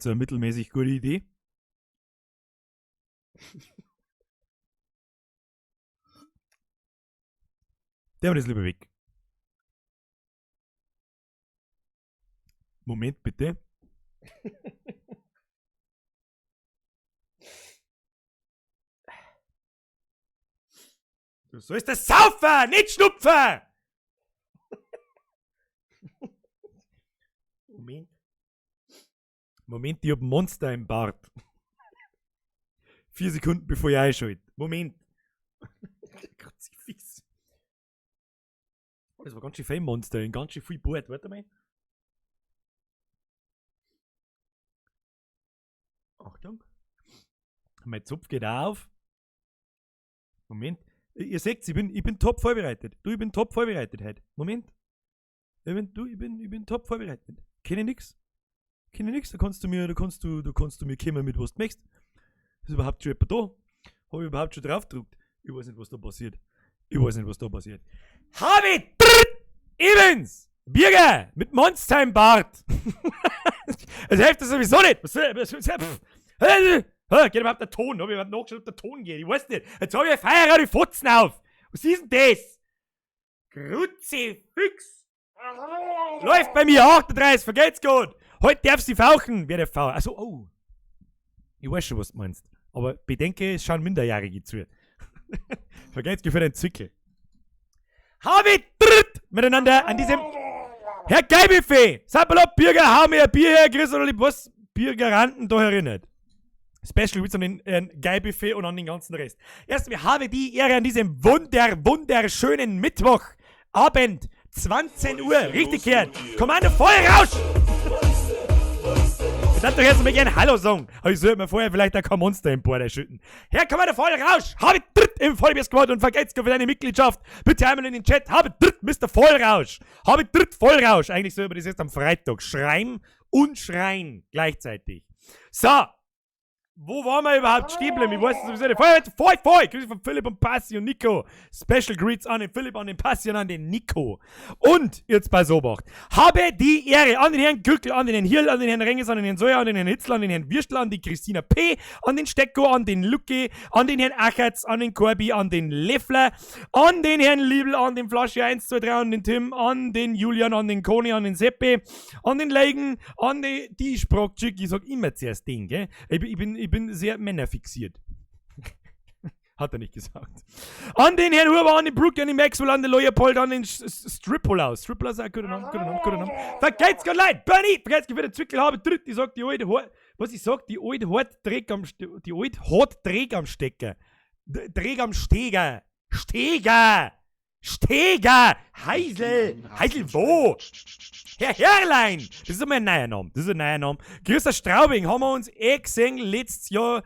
So eine mittelmäßig gute Idee. Der ist lieber weg. Moment bitte. Du sollst das saufen, nicht schnupfen! Moment. Moment, ich hab ein Monster im Bart. 4 Sekunden, bevor ich einschalte. Moment. Kruzifix. Oh, das war ganz schön viel Monster, in ganz schön viel Bart. Warte mal. Achtung. Mein Zopf geht auf. Moment. Ihr seht, ich bin top vorbereitet. Du, ich bin top vorbereitet heute. Moment. Ich bin, du, ich bin top vorbereitet. Kenne nix. Kenne nix. Da kannst du mir kommen mit, was du möchtest. Ist überhaupt schon jemand da? Habe ich überhaupt schon drauf gedruckt? Ich weiß nicht, was da passiert. Ich weiß nicht, was da passiert. Habe Evans! Birger! Mit Monster im Bart! Es hilft sowieso nicht! Was soll, pff. Geht überhaupt der Ton? Hab ich überhaupt nachgeschaut, ob der Ton geht? Ich weiß nicht. Jetzt hab ich Feier die Fotzen auf! Was ist denn das? Kruzifix! Läuft bei mir 38, vergelt's gut! Heute darfst du fauchen! Wer der Fauch? Achso, oh. Ich weiß schon, was du meinst. Aber bedenke, es schauen Minderjährige zu. Vergelt's für den Zwickel. Habe dritt miteinander an diesem Herr Geilbuffet! Sapperlot, Bürger, hau mir ein Bier her, grüß oder lieb, was? Biergaranten da erinnert. Special Grüße an den Geilbuffet und an den ganzen Rest. Erstmal habe die Ehre an diesem wunderschönen Mittwochabend, 20 Uhr, richtig gehört. Kommando Vollrausch! Ich darf doch erst mal gerne Hallo sagen. Aber ich sollte mir vorher vielleicht auch kein Monster im Bord schütten. Herr Kommando Vollrausch, habe dritt im Vollbier Squad und vergelt's für deine Mitgliedschaft. Bitte einmal in den Chat. Habe dritt Mr. Vollrausch. Habe dritt Vollrausch. Eigentlich soll man das jetzt am Freitag schreien und schreien gleichzeitig. So. Wo waren wir überhaupt stehen geblieben? Ich weiß es sowieso nicht. Voll, voll, voll. Grüße von Philipp und Passi und Nico. Special Greets an den Philipp, an den Passi und an den Nico. Und, jetzt bei Obacht. Habe die Ehre an den Herrn Gückel, an den Herrn Hirl, an den Herrn Renges, an den Herrn Seuer, an den Herrn Hitzler, an den Herrn Würstler, an die Christina P., an den Stecko, an den Lucke, an den Herrn Achertz, an den Corby, an den Leffler, an den Herrn Liebel, an den Flasche 1, 2, 3, an den Tim, an den Julian, an den Koni, an den Seppe, an den Leigen, an die Sprachchick, ich sag immer zuerst den, gell? Ich bin sehr männerfixiert. Hat er nicht gesagt. An den Herrn Huber, an den Brooke, an den Maxwell, an den Leopold, an den Stripolaus. Stripolaus, auch guter Name, guter Name, guter Name. Vergelt's Gott leid, Bernie! Vergelt's Gott für den Zwickel habe dritt. Ich sag, die alte Hort, was ich sag, die alte hat Dreck am Stecker. Dreck am Steger. Steger! Steger! Heisel! Heisel wo? Herr Herrlein! Das ist einmal ein neuer Name. Das ist ein neuer Name. Grüß aus Straubing, haben wir uns eh gesehen letztes Jahr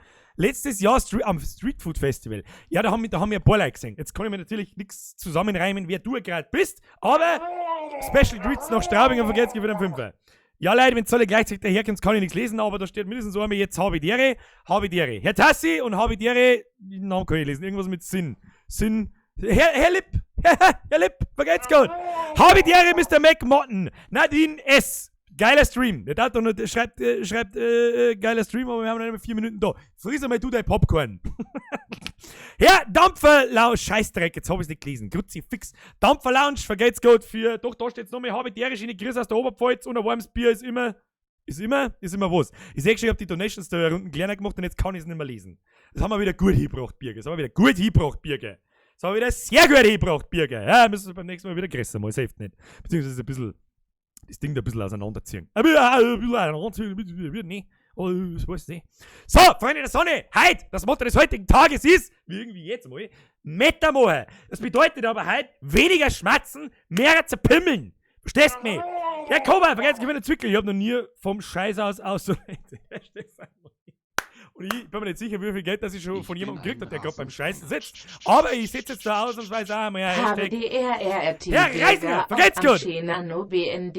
am Street Food Festival. Ja, da haben wir ein paar Leute gesehen. Jetzt kann ich mir natürlich nichts zusammenreimen, wer du gerade bist, aber Special Greets nach Straubing und vergelt's für den Fünfer. Ja, Leute, wenn alle gleichzeitig daherkommt, kann ich nichts lesen, aber da steht mindestens so einmal jetzt habe die Ehre, habe die Ehre. Herr Tassi und habe die Ehre, den Namen kann ich lesen, irgendwas mit Sinn. Sinn. Herr Lipp, Herr Lipp, vergelt's Gott. Habe die Ehre, Mr. McMotten. Nadine S. Geiler Stream. Der hat doch noch, schreibt, geiler Stream, aber wir haben noch nicht mal 4 Minuten da. Friss einmal du dein Popcorn. Herr Dampfer Lounge, Scheißdreck, jetzt hab ich's nicht gelesen. Kruzifix. Dampfer Lounge, vergelt's Gott für, doch, da steht's nochmal, habe die Ehre, schöne Grüße aus der Oberpfalz und ein warmes Bier ist immer was. Ich seh schon, ich hab die Donations da unten kleiner gemacht und jetzt kann ich's nicht mehr lesen. Das haben wir wieder gut hingebracht, Birger. Das haben wir wieder gut hingebracht, Birger. Das haben wir wieder sehr gut hingebracht, Birger. Ja, müssen wir beim nächsten Mal wieder größer mal, hilft nicht. Beziehungsweise ein bisschen, das Ding da ein bisschen auseinanderziehen. Ein bisschen auseinanderziehen, nee. Oh, das weiß ich nicht. So, Freunde der Sonne, heute, das Motto des heutigen Tages ist, wie irgendwie jetzt mal, Meter machen. Das bedeutet aber heute weniger schmatzen, mehr zerpimmeln. Verstehst du mich? Ja, komm mal, vergesst nicht, Zwickel. Ich hab noch nie vom Scheiß aus so. Und ich bin mir nicht sicher, wie viel Geld das ich schon Ich von bin jemandem gekriegt ein habe, der gerade beim Rasenscheiß. Scheißen sitzt. Aber ich sitze jetzt da ausnahmsweise auch einmal. Ja, Habe Hashtag die RRRT Herr Reisinger, vergelt's gut. Nano BND.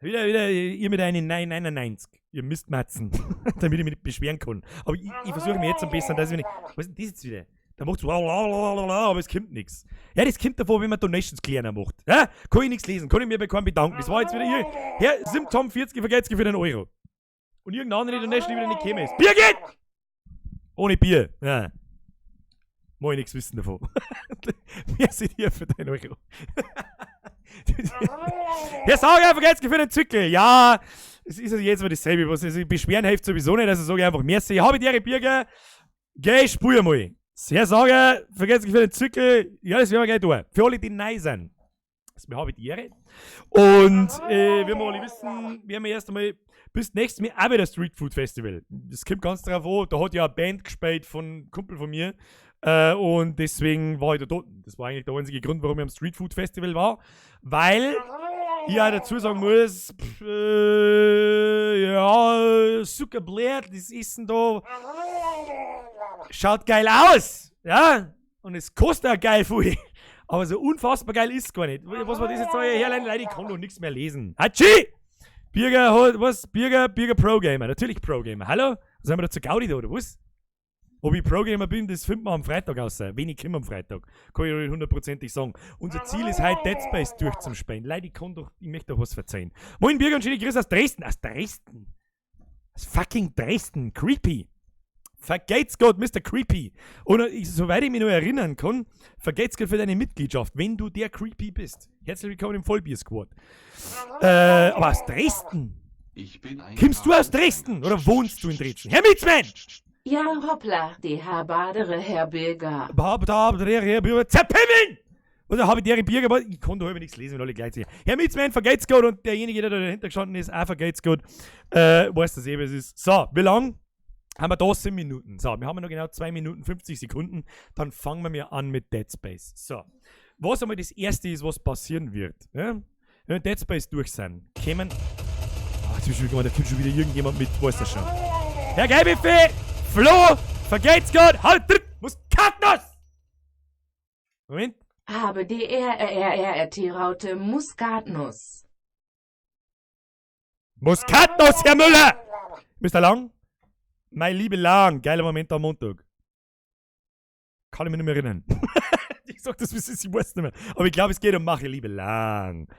Wieder, wieder, ihr mit einen 999. Ihr Mistmatzen. Damit ich mich nicht beschweren kann. Aber ich versuche mir jetzt am besten, dass ich mich nicht. Was ist denn das jetzt wieder? Da macht's lalalala, aber es kommt nichts. Ja, das kommt davon, wenn man Donations kleiner macht. Ja? Kann ich nichts lesen, kann ich mir bei keinem bedanken. Das war jetzt wieder ihr. Herr Symptom 40 vergelt's für den Euro. Und irgendeine andere Donation, die wieder nicht gekommen ist. Birgit! Ohne Bier. Ja. Mag ich nichts wissen davon. Merci dir für dein Euro. Herr Sauger, vergesst für den Zwickel. Ja, es ist also jetzt mal dasselbe. Was, also beschweren hilft sowieso nicht, also sage ich einfach merci. Habe die Ehre, Birger. Geh, spür mal. Herr Sauger, vergesst für den Zwickel. Ja, das werden wir gleich tun. Für alle, die neu sind. Das habe ich die Ehre. Und wie wir alle wissen, werden wir erst einmal bis nächstes Mal auch wieder Street Food Festival. Das kommt ganz drauf an. Da hat ja eine Band gespielt von einem Kumpel von mir. Und deswegen war ich da dort. Das war eigentlich der einzige Grund, warum ich am Street Food Festival war. Weil ich auch dazu sagen muss, pff, ja, super blöd, das Essen da schaut geil aus. Ja, und es kostet auch geil viel. Aber so unfassbar geil ist es gar nicht. Was war das jetzt da herleiten? Leute, ich kann doch nichts mehr lesen. Hatschi! Birger hat, was? Birger, Birger Pro Gamer. Natürlich Pro Gamer. Hallo? Was haben wir da zur Gaudi da, oder was? Ob ich Pro Gamer bin, das findet man am Freitag aus. Wenn ich komme am Freitag. Kann ich nicht hundertprozentig sagen. Unser Ziel ist heute, Dead Space durchzuspielen. Leute, ich kann doch, ich möchte doch was verzeihen. Moin Birger und schöne Grüße aus Dresden. Aus Dresden? Aus fucking Dresden. Creepy. Vergelt's Gott, Mr. Creepy. Und ich, soweit ich mich noch erinnern kann, vergelt's Gott für deine Mitgliedschaft, wenn du der Creepy bist. Herzlich willkommen im Vollbier-Squad. Aber aus Dresden? Ich bin ein Kommst du aus Dresden oder wohnst du in Dresden? Herr Mitzmann! Ja, hoppla, DH Badere, Herr Birger. Zerpimmeln! Oder habe ich deren Bier gemacht? Ich konnte heute nichts lesen, wenn alle gleichzeitig. Herr Mitzmann, vergelt's Gott und derjenige, der da dahinter gestanden ist, auch vergelt's Gott. Weiß das eben, es ist. So, wie lang? Haben wir da 7 Minuten. So, wir haben noch genau 2 Minuten 50 Sekunden. Dann fangen wir mir an mit Dead Space. So. Was einmal das erste ist, was passieren wird. Ja? Wenn wir Dead Space durch sind, kämen. Ach, jetzt ist schon wieder, da kommt schon wieder irgendjemand mit, weiß das schon. Herr Geilbuffet! Flo! Vergelt's Gott! Halt! Muskatnuss! Moment. Habe D R R R R T Raute Muskatnuss. Muskatnuss, Herr Müller! Mr. Lang? Mein liebe Lang, geiler Moment am Montag. Kann ich mich nicht mehr erinnern. Ich sag das, wie es ist, ich weiß nicht mehr. Aber ich glaube, es geht um Mache, liebe Lang.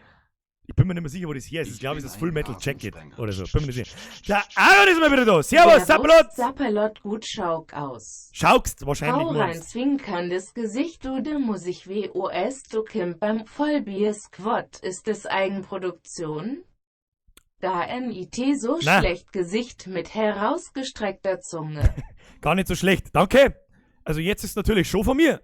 Ich bin mir nicht mehr sicher, wo das her ist. Ich glaube, es ist Full Metal Jacket oder so. Bin mir nicht sicher. Der Aaron ist mal wieder da. Servus, Sapperlot! Sapperlot, gut schauk aus. Schaukst wahrscheinlich. Hau rein, zwinkerndes Gesicht, du de muss ich WOS, du Kim beim Vollbier Squad. Ist es Eigenproduktion? Da NIT so Na. schlecht Gesicht mit herausgestreckter Zunge. Gar nicht so schlecht. Danke. Also jetzt ist natürlich schon von mir.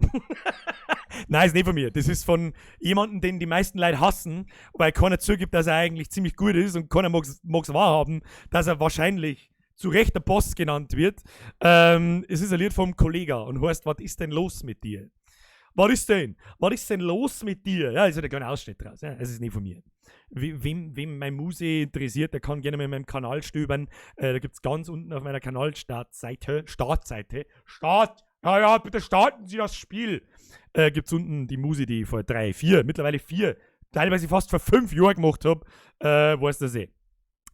Nein, ist nicht von mir. Das ist von jemandem, den die meisten Leute hassen, weil keiner zugibt, dass er eigentlich ziemlich gut ist, und keiner mag's wahrhaben, dass er wahrscheinlich zu Recht der Boss genannt wird. Es ist ein Lied vom Kollegah und heißt: Was ist denn los mit dir? Was ist denn? Was ist denn los mit dir? Ja, ist ja der kleine Ausschnitt draus. Ja, es ist nicht von mir. Wem meine Muse interessiert, der kann gerne mal in meinem Kanal stöbern. Da gibt es ganz unten auf meiner Kanalstartseite, Startseite, Start, ja, ja, bitte starten Sie das Spiel. Gibt es unten die Muse, die ich vor 3, 4, mittlerweile 4, teilweise fast vor 5 Jahren gemacht habe. Weiß das eh.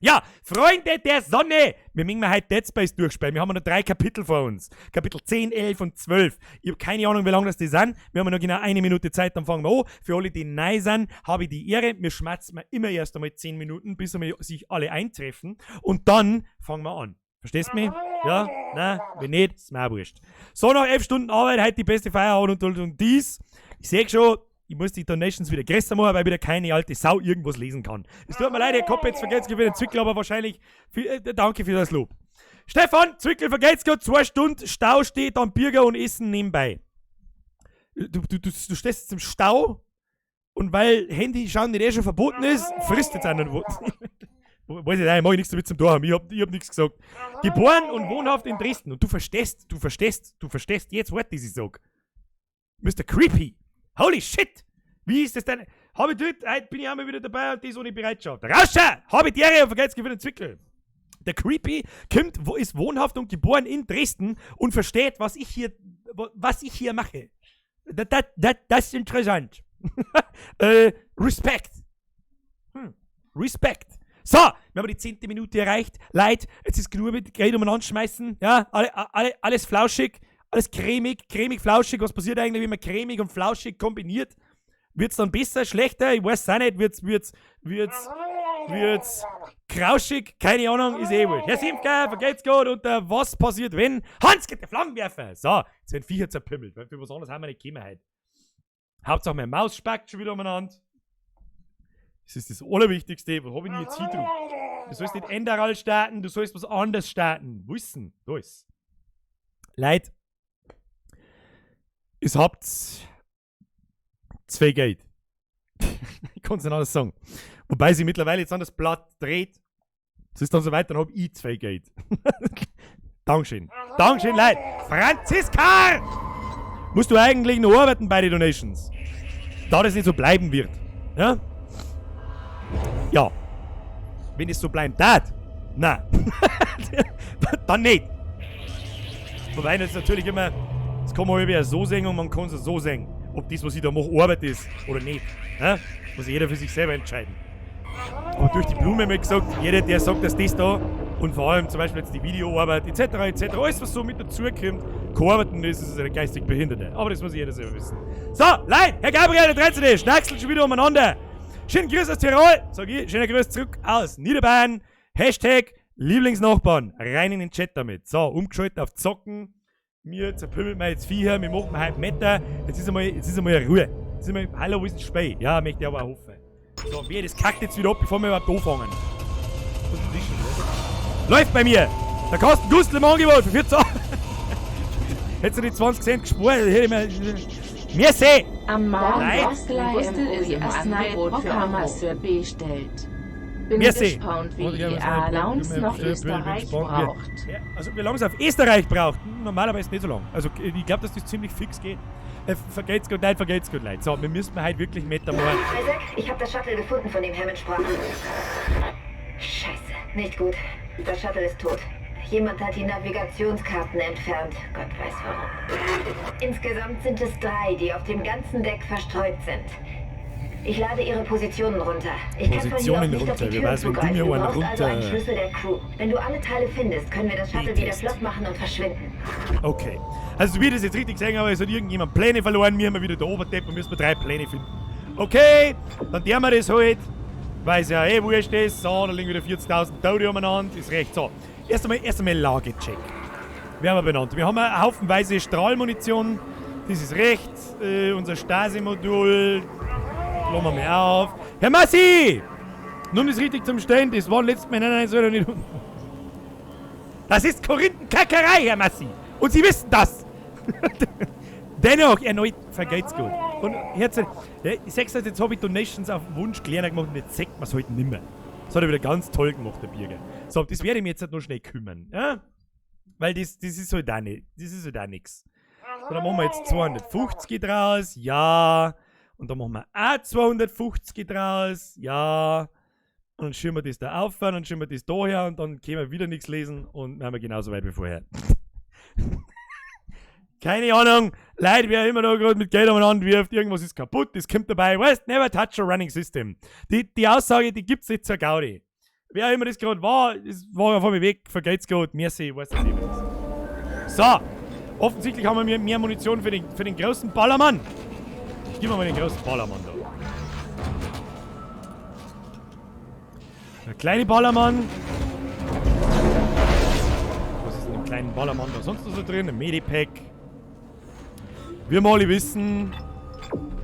Ja, Freunde der Sonne! Wir müssen heute Dead Space durchspielen. Wir haben noch 3 Kapitel vor uns. Kapitel 10, 11 und 12. Ich habe keine Ahnung, wie lange das die sind. Wir haben noch genau eine Minute Zeit, dann fangen wir an. Für alle, die neu sind, habe ich die Ehre. Wir schmatzen immer erst einmal 10 Minuten, bis wir sich alle eintreffen. Und dann fangen wir an. Verstehst du mich? Ja? Nein? Wenn nicht, ist mir auch wurscht. So, nach 11 Stunden Arbeit, heute die beste Feierabend und dies. Ich sehe schon, ich muss die Donations wieder größer machen, weil wieder keine alte Sau irgendwas lesen kann. Es tut mir leid, Herr Kopp, jetzt vergelt's für den Zwickel, aber wahrscheinlich, viel, danke für das Lob. Stefan, Zwickel vergelt's Gott, 2 Stunden Stau steht am Birger und Essen nebenbei. Du stehst jetzt im Stau und weil Handy schauen nicht eh schon verboten ist, frisst jetzt einer. Weiß ich nicht, mach ich nichts damit zum Tor haben. Ich hab nichts gesagt. Geboren und wohnhaft in Dresden. Und du verstehst, du verstehst, du verstehst jetzt Wort, das ich sag. Mr. Creepy. Holy shit! Wie ist das denn? Hab ich dort, heute bin ich einmal wieder dabei und das ohne Bereitschaft. Rauscher! Hab ich die Ehre und vergelt's für den Zwickel. Der Creepy kommt, wo ist wohnhaft und geboren in Dresden und versteht, was ich hier mache. Das ist interessant. Respekt. Respekt. So, wir haben die 10. Minute erreicht. Leute, jetzt ist genug mit Geld umeinander schmeißen. Ja, alles flauschig, alles cremig, cremig, flauschig. Was passiert eigentlich, wenn man cremig und flauschig kombiniert? Wird's dann besser, schlechter? Ich weiß es auch nicht. Wird's Krauschig, keine Ahnung, ist eh wurscht. Herr Simke, vergeht's gut und was passiert, wenn Hans geht der Flammenwerfer? So, jetzt werden Viecher zerpimmelt, weil für was anderes haben wir nicht gekommen heute. Hauptsache meine Maus spackt schon wieder umeinander. Das ist das Allerwichtigste. Wo hab ich denn jetzt hingedrückt? Du sollst nicht Enderal starten, du sollst was anderes starten. Wo ist denn? Da ist. Leute, es habt zwei Geld. Ich kann es nicht anders sagen. Wobei sie mittlerweile jetzt an das Blatt dreht. Es ist dann so weit, dann hab ich zwei Geld. Dankeschön. Dankeschön, Leute. Franziska! Musst du eigentlich noch arbeiten bei den Donations? Da das nicht so bleiben wird. Ja? Ja. Wenn es so bleiben darf. Nein. Dann nicht. Wobei das natürlich immer, das kann man ja so sehen und man kann es so sehen. Ob das, was ich da mache, Arbeit ist oder nicht. Ja? Muss jeder für sich selber entscheiden. Aber durch die Blume mal gesagt, jeder, der sagt, dass das da und vor allem zum Beispiel jetzt die Videoarbeit etc. etc., alles was so mit dazukommt, gearbeitet ist, ist ein geistig Behinderte. Aber das muss jeder selber wissen. So, Leute, Herr Gabriel, der 13. Schnackselt schon wieder umeinander. Schönen Grüß aus Tirol, sag ich, schöner Grüß zurück aus Niederbayern. Hashtag Lieblingsnachbarn. Rein in den Chat damit. So, umgeschaltet auf Zocken. Mir zerpümmelt mir jetzt Viecher, wir machen heute Meter. Jetzt ist einmal Ruhe. Jetzt ist einmal, hallo, wo ist das Spiel? Ja, möchte ich aber auch hoffen. So, wehe, das kackt jetzt wieder ab, bevor wir überhaupt anfangen. Was ist denn das schon wieder? Läuft bei mir! Der Carsten Gustl im Angebot für 14 Euro. Hättest du die 20 Cent gespart, hätte ich mir. Merci! Am Nein. Gustl ist im Angebot für bestellt. Bin Merci. gespannt, wie Und ich hab die jetzt eine Lounge Blume noch bestellt, bin Österreich gespannt, braucht. Ja, also wie lange es auf Österreich braucht? Normalerweise nicht so lang. Also ich glaube, dass das ziemlich fix geht. Vergeht's gut, leid, vergeht's gut, leid. So, wir müssen heute wirklich mit einmal. Isaac, ich habe das Shuttle gefunden, von dem Hammond sprach. Scheiße, nicht gut. Das Shuttle ist tot. Jemand hat die Navigationskarten entfernt. Gott weiß warum. Insgesamt sind es 3, die auf dem ganzen Deck verstreut sind. Ich lade ihre Positionen runter. Ich kann von hier aus Positionen nicht auf runter. die Wer Türen weiß, wenn du zugreifen. mir Du einen brauchst also einen runter- Schlüssel der Crew. Wenn du alle Teile findest, können wir das Shuttle wieder Test. flott machen und verschwinden. Okay. Also, wie ich das jetzt richtig gesehen habe, es hat irgendjemand Pläne verloren. Wir haben wieder der Oberdepp und müssen wir 3 Pläne finden. Okay, dann tun wir das halt. Weil es ja eh wurscht ist. So, da liegen wieder 40.000 Tote umeinander. Ist recht. So, erst einmal Lagecheck. Wir haben wir benannt. Wir haben eine haufenweise Strahlmunition. Das ist recht. Unser Stasi-Modul. Lassen wir mal auf. Herr Massi! Nun ist richtig zum Stehen. Das war letztes Mal. Nein, nein, soll er nicht. Das ist Korinthenkackerei, Herr Massi. Und Sie wissen das. Dennoch, erneut vergeht's gut. Und herzlich, ja, ich sag's euch, jetzt hab ich Donations auf Wunsch kleiner gemacht und jetzt sagt man's halt nimmer. Das hat er wieder ganz toll gemacht, der Birger. So, das werde ich mir jetzt halt noch schnell kümmern. Ja? Weil das ist halt auch nicht, das ist halt auch nix. So, dann machen wir jetzt 250 draus, ja. Und dann machen wir auch 250 draus, ja. Und dann schieben wir das da auf, und dann schieben wir das da her und dann können wir wieder nichts lesen und dann haben wir genauso weit wie vorher. Keine Ahnung, Leute, wer immer noch gerade mit Geld umeinander wirft, irgendwas ist kaputt, das kommt dabei, weißt, never touch a running system. Die Aussage, die gibt's nicht zur Gaudi. Wer immer das gerade war, das war von mir weg, vergeht's gut, merci, weiß das nicht. So, offensichtlich haben wir mehr Munition für den großen Ballermann. Ich gebe mal den großen Ballermann da. Der kleine Ballermann. Was ist denn im kleinen Ballermann da sonst noch so drin? Ein Medipack. Wir mal wissen,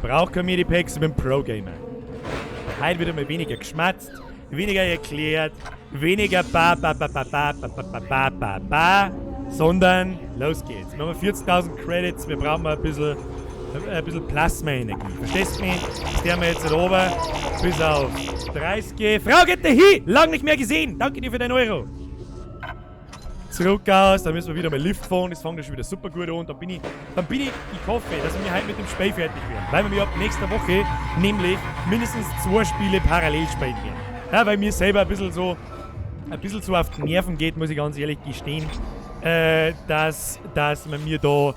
braucht kein Medipack, ich bin Pro-Gamer. Heute wird einmal weniger geschmatzt, weniger erklärt, weniger ba ba ba ba ba ba ba ba ba ba, sondern los geht's. Wir haben 40.000 Credits, wir brauchen mal ein bisschen Plasma-Energie. Verstehst du mich? Das werden wir jetzt da oben bis auf 30. Frau geht da hin! Lang nicht mehr gesehen! Danke dir für deinen Euro! Zurück aus, dann müssen wir wieder mal Lift fahren, das fängt ja schon wieder super gut an. Dann bin ich, ich hoffe, dass wir heute mit dem Spiel fertig werden. Weil wir ab nächster Woche nämlich mindestens 2 Spiele parallel spielen werden. Ja, weil mir selber ein bisschen so auf die Nerven geht, muss ich ganz ehrlich gestehen, dass man mir da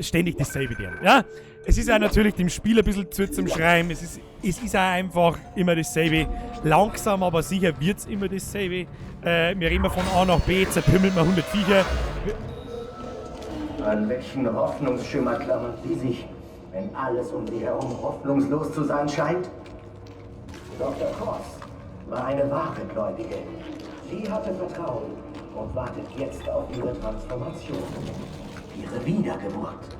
ständig dasselbe tun. Ja? Es ist auch natürlich dem Spiel ein bisschen zu zum Schreiben, es ist auch einfach immer dasselbe. Langsam, aber sicher wird es immer dasselbe. Wir reden von A nach B, zerpümmelt man 100 Viecher. An welchen Hoffnungsschimmer klammern Sie sich, wenn alles um Sie herum hoffnungslos zu sein scheint? Dr. Kors war eine wahre Gläubige. Sie hatte Vertrauen und wartet jetzt auf ihre Transformation, ihre Wiedergeburt.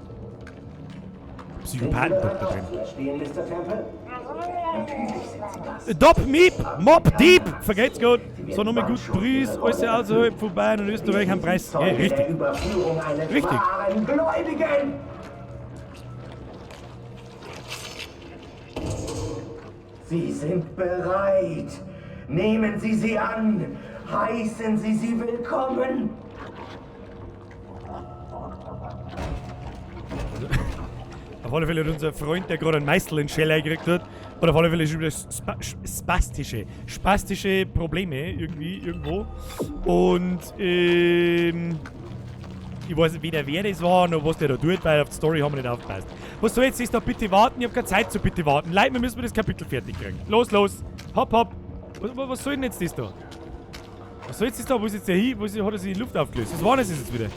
Psychopathen-Doktor drin. Aufzuerstehen, Mr. Temple? Natürlich sind Sie das. Dop, Miep, Mob, Dieb, vergeht's gut. So, nochmal gut Grüß, alles außerhalb von Bayern und Österreich haben Preis. Ja, Zeuge richtig. der Überführung eines Richtig. wahren Gläubigen! Sie sind bereit. Nehmen Sie sie an. Heißen Sie sie willkommen. Auf alle Fälle hat unser Freund, der gerade einen Meißel in den Schädel gekriegt hat, und auf alle Fälle schon wieder spastische Probleme irgendwie, irgendwo. Und, ich weiß nicht weder wer das war, noch was der da tut, weil auf die Story haben wir nicht aufgepasst. Was soll jetzt das da bitte warten? Ich hab keine Zeit zu bitte warten. Leute, wir müssen das Kapitel fertig kriegen. Los, los. Hopp, hopp. Was soll denn jetzt das da? Was soll jetzt das da? Wo ist jetzt der hin? Wo ist, hat er sich in die Luft aufgelöst? Was war das jetzt wieder?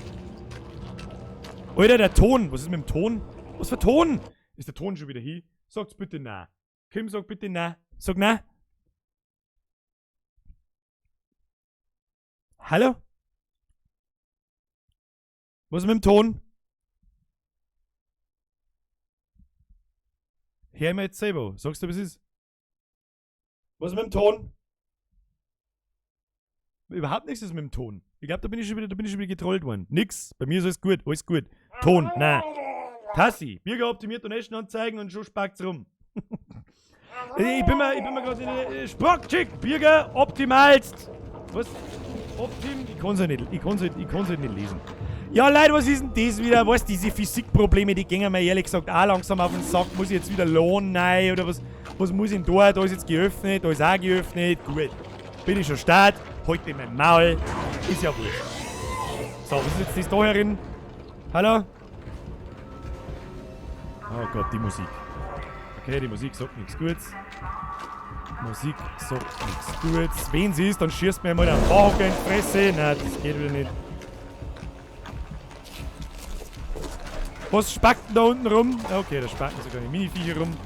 Alter, der Ton. Was ist mit dem Ton? Was für Ton? Ist der Ton schon wieder hin? Sagt's bitte nein. Kim, sag bitte nein. Sag nein. Hallo? Was ist mit dem Ton? Hör mir jetzt selber. Sagst du, was ist? Was ist mit dem Ton? Überhaupt nichts ist mit dem Ton. Ich glaub, da bin ich schon wieder getrollt worden. Nix. Bei mir ist alles gut. Alles gut. Ton. Nein. Tassi. Bürger optimiert Donation anzeigen und schon spackt's rum. Ich bin mir gerade in Sprockchick. Bürger optimalst. Was? Optim? Ich kann's ja nicht, ich kann's halt nicht lesen. Ja, Leute, was ist denn das wieder? Was, diese Physikprobleme, die gingen mir ehrlich gesagt auch langsam auf den Sack. Muss ich jetzt wieder lohnen? Nein, oder was? Was muss ich denn da? Da ist jetzt geöffnet, da ist auch geöffnet. Gut. Bin ich schon start. Heute in mein Maul. Ist ja wurscht. So, was ist jetzt das da herin? Hallo? Oh Gott, die Musik. Okay, die Musik sagt nichts Gutes. Musik sagt nichts Gutes. Wenn sie ist, dann schießt mir mal den Bauch in die Fresse. Nein, das geht wieder nicht. Was spackt denn da unten rum? Okay, da spacken sogar die Mini-Viecher rum.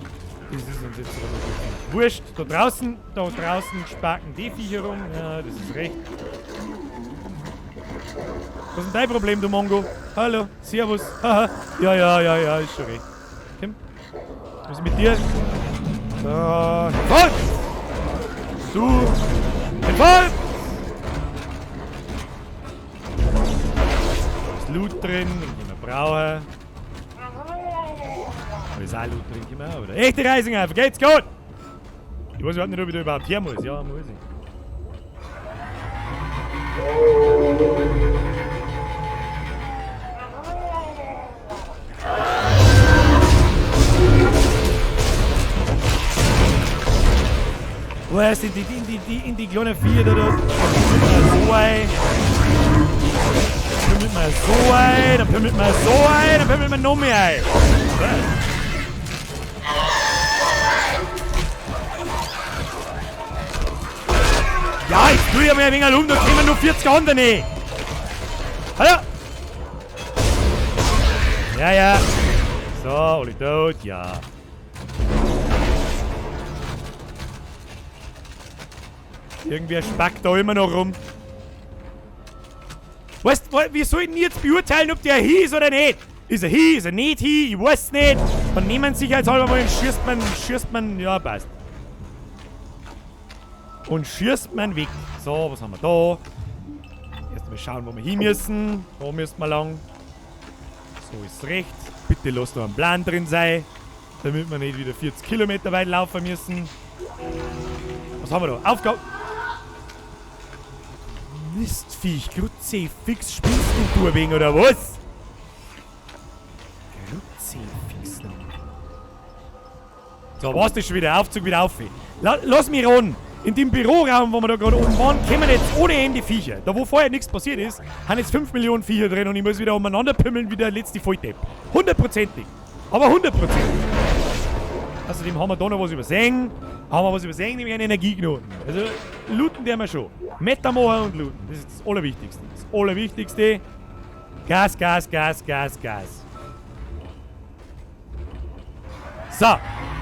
Das ist uns jetzt aber wurscht. Da draußen spacken die Viecher rum. Ja, das ist recht. Was ist denn dein Problem, du Mongo? Hallo, servus. Haha. Ja, ist schon recht. Kim? Was ist mit dir? So, fort! Du! Fort! Da ist Loot drin, den wir brauchen. Da ist auch Loot drin, genau. Oder? Echte Reisinger, vergeht's gut! Ich weiß überhaupt nicht, ob ich da überhaupt her muss. Ja, muss ich. Weißt du, in die kleinen Viecher da, da pimmelt man so ein. Dann pimmelt man so ein, dann pimmelt man so ein, dann pimmelt man noch mehr ein. Ja, ich tue ja mir ein wenig um, da kommen nur 40 andere. Hallo? Ja, ja. So, alle tot, ja. Irgendwer spackt da immer noch rum. Weißt du, wir sollten jetzt beurteilen, ob der hi ist oder nicht. Ist er hi, ist er nicht hi, ich weiß nicht. Dann nehmen sie sich als halber mal und schießt man, ja, passt. Und schießt man weg. So, was haben wir da? Erst mal schauen, wo wir hin müssen. Da müssen wir lang. So ist recht. Bitte lass da ein Plan drin sein, damit wir nicht wieder 40 Kilometer weit laufen müssen. Was haben wir da? Aufgabe. Mistviech, Kruzifix, spielst du ein wenig oder was? Kruzifix noch. So, war's das schon wieder? Aufzug wieder auf. Lass mich ran. In dem Büroraum, wo wir da gerade oben waren, kommen jetzt ohne Ende Viecher. Da wo vorher nichts passiert ist, haben jetzt 5 Millionen Viecher drin und ich muss wieder umeinander pimmeln wie der letzte Volldepp. Hundertprozentig. Aber hundertprozentig. Außerdem haben wir da noch was übersehen. Haben wir was übersehen, nämlich einen Energieknoten. Also, looten werden wir schon. Meta machen und looten. Das ist das Allerwichtigste. Das Allerwichtigste. Gas, Gas, Gas, Gas, Gas. So,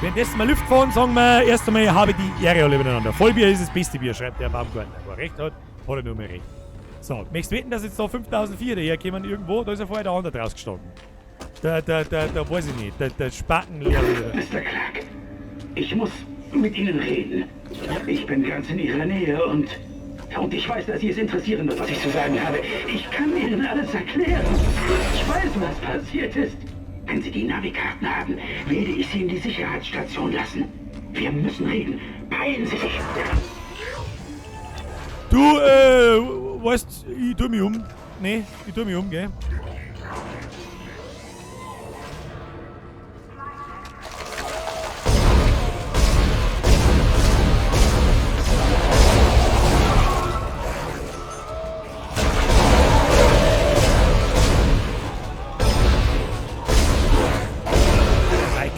währenddessen wir Lüft fahren, sagen wir erst einmal, habe die Ehre alle miteinander. Vollbier ist das beste Bier, schreibt der Baumgartner. Wo er recht hat, hat er nur mehr recht. So, möchtest du wetten, dass jetzt da 5004 daherkommen irgendwo? Da ist ja vorher der andere rausgestanden. Da, weiß ich nicht. Der Spackenlehrer. Mr. Clark, ich muss mit Ihnen reden. Ich bin ganz in Ihrer Nähe und ich weiß, dass Sie es interessieren wird, was ich zu sagen habe. Ich kann Ihnen alles erklären. Ich weiß, was passiert ist. Wenn Sie die Navikarten haben, werde ich Sie in die Sicherheitsstation lassen. Wir müssen reden. Beeilen Sie sich. Du, weißt, ich tu mich um. Nee, ich tu mich um, gell?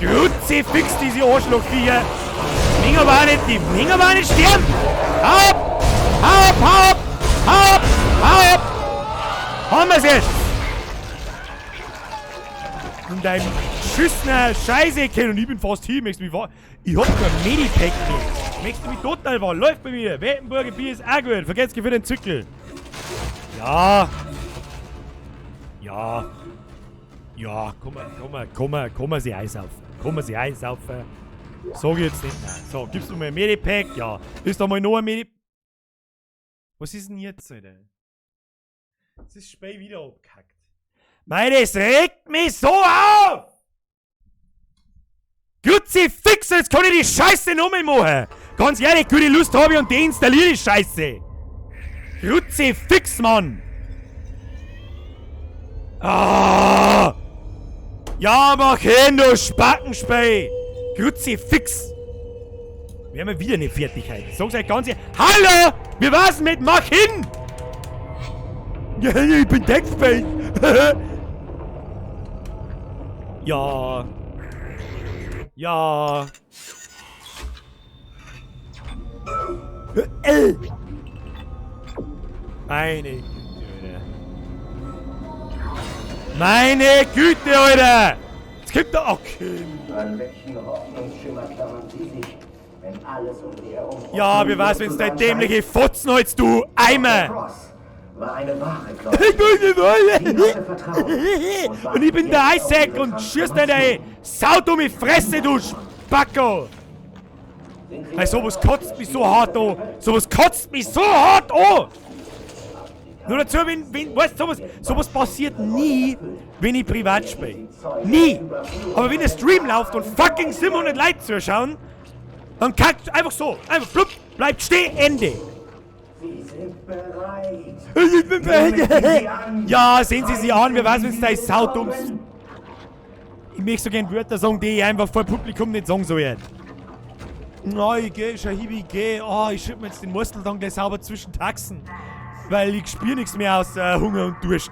Kruzifix, diese Arschlochviecher! Die aber auch nicht, die mögen aber auch nicht sterben! Hau ab! Hau ab, hau ab! Hau ab! Hau ab! Haben wir's jetzt! In deinem beschissener Scheiße, Ken, und ich bin fast hier, möchtest du mich Ich hab kein Medipack mehr. Möchtest du mich total fahren? Läuft bei mir! Weltenburger Bier ist auch gut. Vergesst für den Zückel. Ja. Ja. Ja, komm mal, sie einsaufen. Komm mal, sie einsaufen. Sag ich jetzt nicht nein. So, gibst du mir ein Medipack? Ja. Ist da mal noch ein Medipack? Was ist denn jetzt, Alter? Das ist Spiel wieder abgehackt. Mei, das regt mich so auf! Kruzifix, jetzt kann ich die Scheiße nochmal machen! Ganz ehrlich, gute Lust habe ich und deinstalliere die Scheiße! Kruzifix, Mann! Ah! Ja, mach hin, du Spackenspey! Kruzifix! Wir haben ja wieder eine Fertigkeit. Ich sag's euch ganz ehrlich. Hallo! Wir war's mit Mach hin! Ja, ich bin Deckspace! Ja. Ja. Meine Güte, Alter. Meine Güte, Alter! Jetzt kommt da. Okay. An welchen Hoffnungsschimmer klammern Sie sich, wenn alles um Sie herum... Ja, wie war's, wenn's dein dämliche Fotzen holst, du Eimer! Cross war eine wahre Ich bin Sie hatte Vertrauen Und ich bin der Isaac und schießt deine saudumme Fresse, du Spacko! Weil sowas kotzt mich so hart an. Sowas kotzt mich so hart an! Nur dazu, wenn weißt du, sowas passiert nie, wenn ich privat spiele. Nie! Aber wenn der Stream läuft und fucking 700 Leute zuschauen, dann kackt einfach so, einfach plupp, bleibt stehen, Ende! Sie sind bereit. Ich bin bereit. Ja, sehen Sie sie an, wer weiß, wenn's da ist, saudumm. Ich möchte so gern Wörter sagen, die ich einfach vor Publikum nicht sagen soll. Na, ich geh, Shahibi, ich geh. Oh, ich schieb mir jetzt den Muskel dann gleich sauber zwischen Taxen. Weil ich spür nichts mehr aus Hunger und Durst.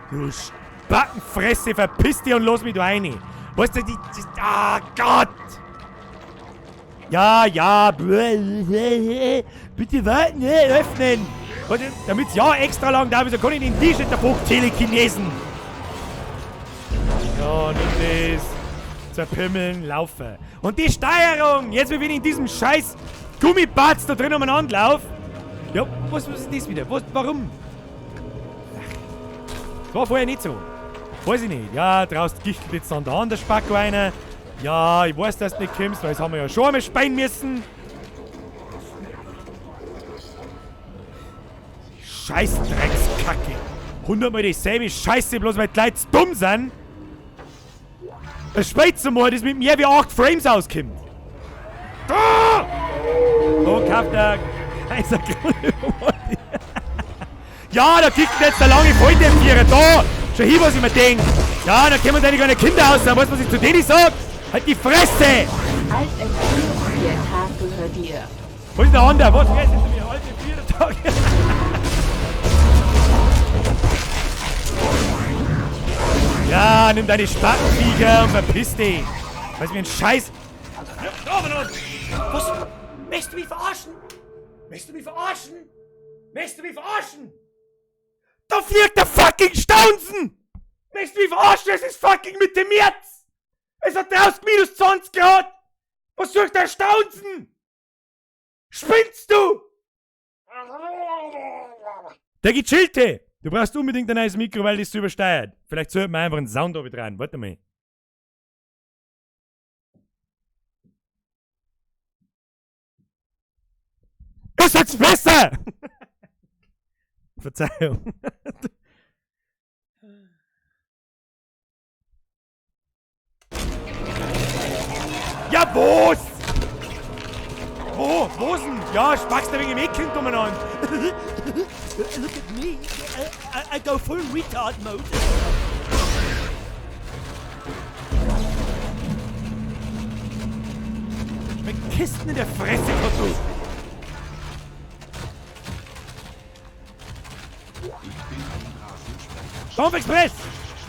Du Spackenfresse, verpiss dich und lass mich da rein. Weißt du, die ah Gott! Ja, ja, bitte warten, öffnen! Damit's ja extra lang da ist, wieso kann ich den T-Shirt davor Telekinesen? Ja, nimm das. Zerpimmeln, laufen. Und die Steuerung! Jetzt, wenn ich in diesem scheiß Gummibatz da drin umeinander lauf. Ja, was ist das wieder? Was, warum? Ach, das war vorher nicht so. Weiß ich nicht. Ja, draußen gichtelt jetzt dann der andere Spacko einer. Ja, ich weiß, dass du nicht kommst, weil das haben wir ja schon einmal speien müssen. Scheiß Dreckskacke. 100-mal dieselbe Scheiße, bloß weil die Leute dumm sind. Das spielt zumal, das mit mehr wie 8 Frames auskommt. Ah! So kauft der Kaiser Krone. Ja, da kickt jetzt der lange Volltempierer. Da! Schau hier, was ich mir denk. Ja, da kommen deine kleinen Kinder aus. Weißt du, was ich zu denen sag? Halt die Fresse! Alt F4, der Tag gehört dir. Wo ist der andere? Was? Wer ist hinter mir? Alt F4, der Tag. Ja, nimm deine Spackenviecher und verpiss dich. Weißt du, wie ein Scheiß... Was? Möchtest du mich verarschen? Möchtest du mich verarschen? Möchtest du mich verarschen? Da fliegt der fucking Staunsen! Möchtest du mich verarschen? Es ist fucking Mitte März! Es hat draußen minus 20 Grad! Was soll ich da staunzen? Spinnst du? Der Gechillte! Du brauchst unbedingt ein neues Mikro, weil das so übersteuert. Vielleicht sollten wir einfach einen Sound oben dran. Warte mal. Ist jetzt besser! Verzeihung. Ja, was? Wo? Wo denn? Ja, spackst du wegen dem Eckkind umeinander. Look at me. I go full retard mode. Schmeckt Kisten in der Fresse, Kotto. Dampf Express!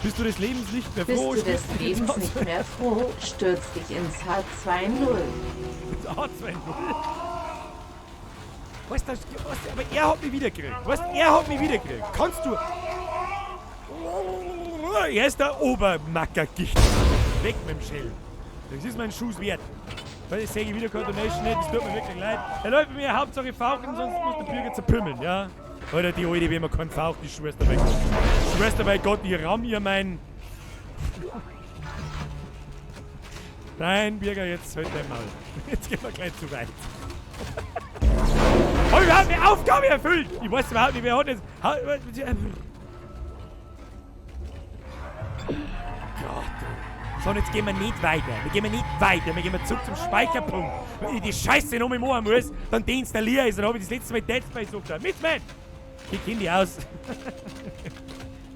Bist du des Lebens nicht mehr froh? Bist du des Lebens nicht mehr froh? Stürz dich ins H2.0. Ins H2.0? Weißt du, aber er hat mich wiedergekriegt. Weißt du, er hat mich wiedergekriegt. Kannst du... Er ist der Obermackergicht. Weg mit dem Schell. Das ist mein Schuss wert. Weil ich sehe wieder keine Donation nicht, das tut mir wirklich leid. Er läuft mit mir Hauptsache fauchen, sonst muss der Bürger zerpümmeln, ja? Oder die alte, wenn man keinen faucht, die Schwester bei Gott. Schwester bei Gott, ich ramm ihr mein... Nein, Bürger, jetzt halt dein Maul. Jetzt gehen wir gleich zu weit. Hab ich überhaupt eine Aufgabe erfüllt? Ich weiß überhaupt nicht, wer hat jetzt... Gott, du. So, und jetzt gehen wir nicht weiter. Wir gehen nicht weiter. Wir gehen zurück zum Speicherpunkt. Wenn ich die Scheiße noch mal machen muss, dann deinstalliere ich es. Dann habe ich das letzte Mal Dead Space angeschaut. Mit, man! Ich kenn die aus.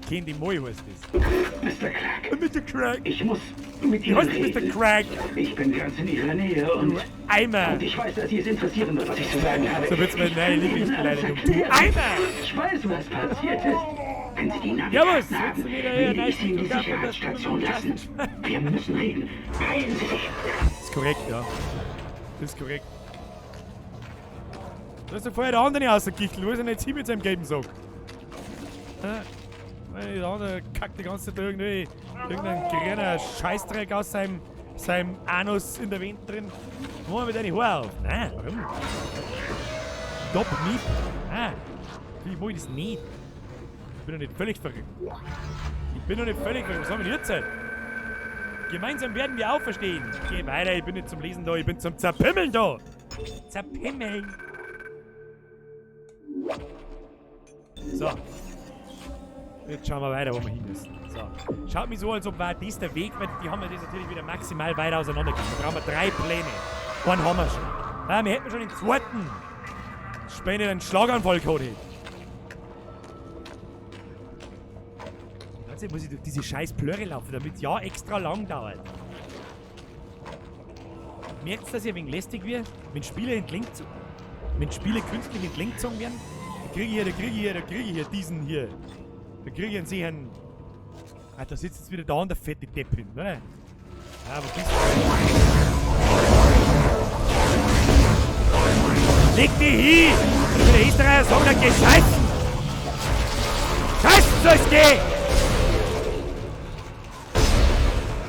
Kenn die Moi heißt das. Mr. Clark. Mr. Clark. Ich muss mit Ihnen reden. Mr. Clark. Ich bin ganz in Ihrer Nähe und... Du Eimer! Und ich weiß, dass Sie es interessieren wird, was ich zu sagen habe. So wird's meine neue Lieblingsbeleidigung. Du Eimer! Ich weiß, was passiert ist. Wenn Sie die Navigaten haben, werde ich Sie in die Sicherheitsstation lassen. Wir müssen reden. Beeilen Sie sich. Das ist korrekt, ja. Das ist korrekt. Da ist ja vorher der andere rausgekichelt. Wo ist denn jetzt hin mit seinem gelben Sack? Ja, der andere kackt die ganze Zeit irgendwie irgendein grüner Scheißdreck aus seinem Anus in der Wand drin. Mach mal mit deinen Haaren auf. Nein, warum? Stopp mich. Nein, ich mach das nicht. Ich bin doch nicht völlig verrückt. Ich bin doch nicht völlig verrückt. Was haben wir denn jetzt? Gemeinsam werden wir auferstehen. Geh weiter, ich bin nicht zum Lesen da, ich bin zum Zerpimmeln da. Zerpimmeln. So. Jetzt schauen wir weiter, wo wir hin müssen. So. Schaut mich so, als ob war dies der Weg, weil die haben wir das natürlich wieder maximal weiter auseinandergegangen. Da brauchen wir 3 Pläne. Einen haben wir schon. Ah, wir hätten schon den zweiten. Später einen Schlaganfall gehabt hätte. Muss ich durch diese scheiß Plörre laufen, damit es ja extra lang dauert. Merkt ihr, dass ich ein wenig lästig wird? Wenn Spiele entlenkt, wenn Spiele künstlich entlenkt gezogen werden? Da kriege ich hier, da kriege ich hier, da kriege ich hier diesen hier. Da kriege ich einen sicheren. Ah, da sitzt jetzt wieder da und der fette Depp hin, oder? Ah, wo bist du? Leg dich hin! Wenn der Österreicher sagt, dann geh scheißen! Scheißen soll's gehen!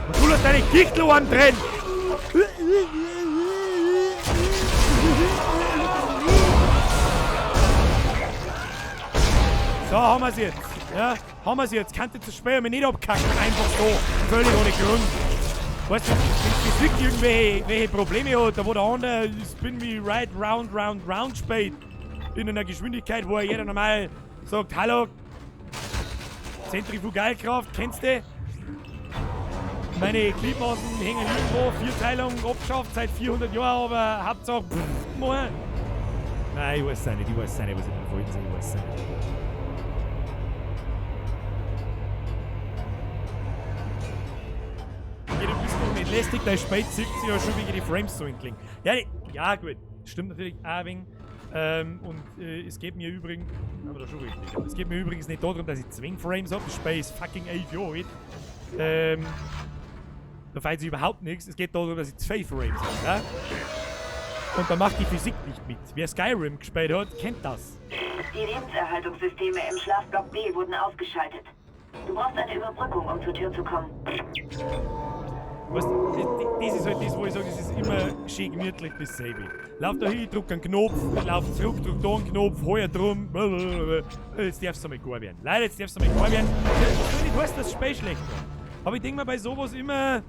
Und du lässt deine Gichtel drin! So, haben wir's jetzt. Ja, haben wir's jetzt. Kannst du zu spät mich nicht abkacken. Einfach so. Völlig ohne Grund. Weißt du, wenn Physik irgendwelche Probleme hat, da wo der andere Spin me right round, round, round spielt, in einer Geschwindigkeit, wo jeder normal sagt, hallo, Zentrifugalkraft, kennst du? Meine Gliedmaßen hängen irgendwo, Vierteilung abgeschafft seit 400 Jahren, aber Hauptsache, pff, mal. Nein, ich weiß es nicht, ich weiß es nicht, was ich mir vorhin sage, ich weiß es nicht. Okay, du bist doch nicht lästig, dein Spät zieht sich ja schon wegen die Frames so entgelegen. Ja, ja gut, stimmt natürlich auch ein wenig. Es geht mir übrigens, aber das schon richtig, es geht mir übrigens nicht darum, dass ich 2 Frames habe, das Spiel ist fucking 11 Jahre alt. Da fällt sich überhaupt nichts. Es geht darum, dass ich 2 Frames habe. Ja? Und da macht die Physik nicht mit. Wer Skyrim gespielt hat, kennt das. Die Lebenserhaltungssysteme im Schlafblock B wurden ausgeschaltet. Du brauchst eine Überbrückung, um zur Tür zu kommen. Weißt du, das ist halt das, wo ich sage, das ist immer schön gemütlich dasselbe. Lauf da hin, drück einen Knopf, lauf zurück, drück da einen Knopf, heuer drum. Blablabla. Jetzt darf's einmal gar werden. Leider, jetzt darf's einmal gar werden. Das nicht heißt, dass das Spiel schlecht war. Aber ich denke mir bei sowas immer,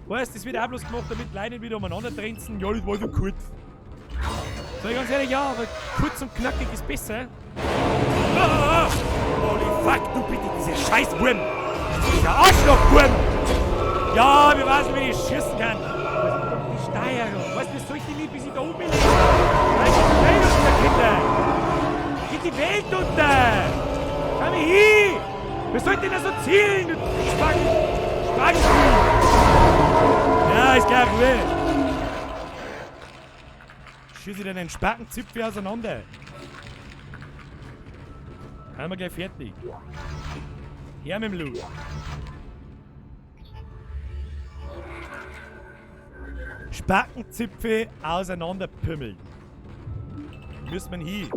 weißt, das wird auch bloß gemacht, damit Leute nicht wieder umeinander trenzen. Ja, das war so kurz. Sag ich ganz ehrlich, ja, aber kurz und knackig ist besser. Ah, holy fuck, du bitte, dieser Scheißwurm! Dieser Arschlochwurm! Ja, wir wissen, wie ich schießen kann. Die Steuerung. Weißt du, wie soll ich die nicht, bis ich da oben bin? Nein, geht die Welt unter, Kinder! Geht die Welt unter! Schau mich hin! Wir sollten denn da so zielen? Du Spacken! Spacken! Ja, ist klar, Ruhe! Schieße ich denn den Spackenzipfel auseinander? Haben wir gleich fertig. Her mit dem Loot. Spackenzipfel auseinanderpümmeln. Müssen wir hin.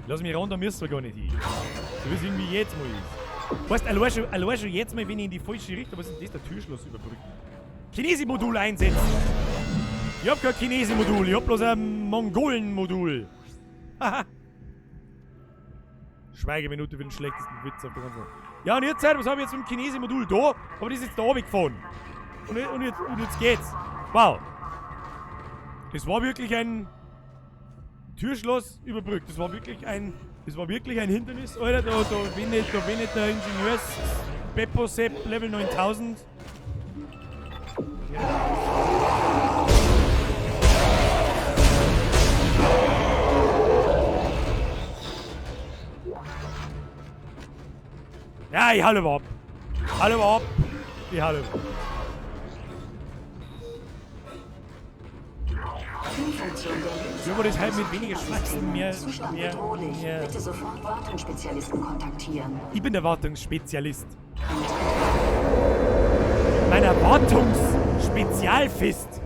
Lass mich ran, da müssen wir gar nicht hin. So wie es irgendwie jetzt mal ist. Weißt du, allein schon jetzt mal, wenn ich in die falsche Richtung. Was ist denn das? Der Türschloss überbrücken. Chinesi-Modul einsetzen! Ich hab kein Chinesi-Modul, ich hab bloß ein Mongolen-Modul. Haha. Schweigeminute für den schlechtesten Witz auf der ganzen Welt. Ja, und jetzt, was hab ich jetzt mit dem Chinesi-Modul da? Aber das ist jetzt da runtergefahren. Und jetzt geht's. Wow. Das war wirklich ein Türschloss überbrückt. Das war wirklich ein Hindernis, Alter. Da bin ich der Ingenieurs Beppo Sepp Level 9000. Ja, ich halle ab. Halle ab. Ich halle ab. Ja, aber das halt mit weniger Schmerzen, mehr. Bitte sofort Wartungsspezialisten kontaktieren. Ich bin der Wartungsspezialist. Mein Erwartungsspezialfist.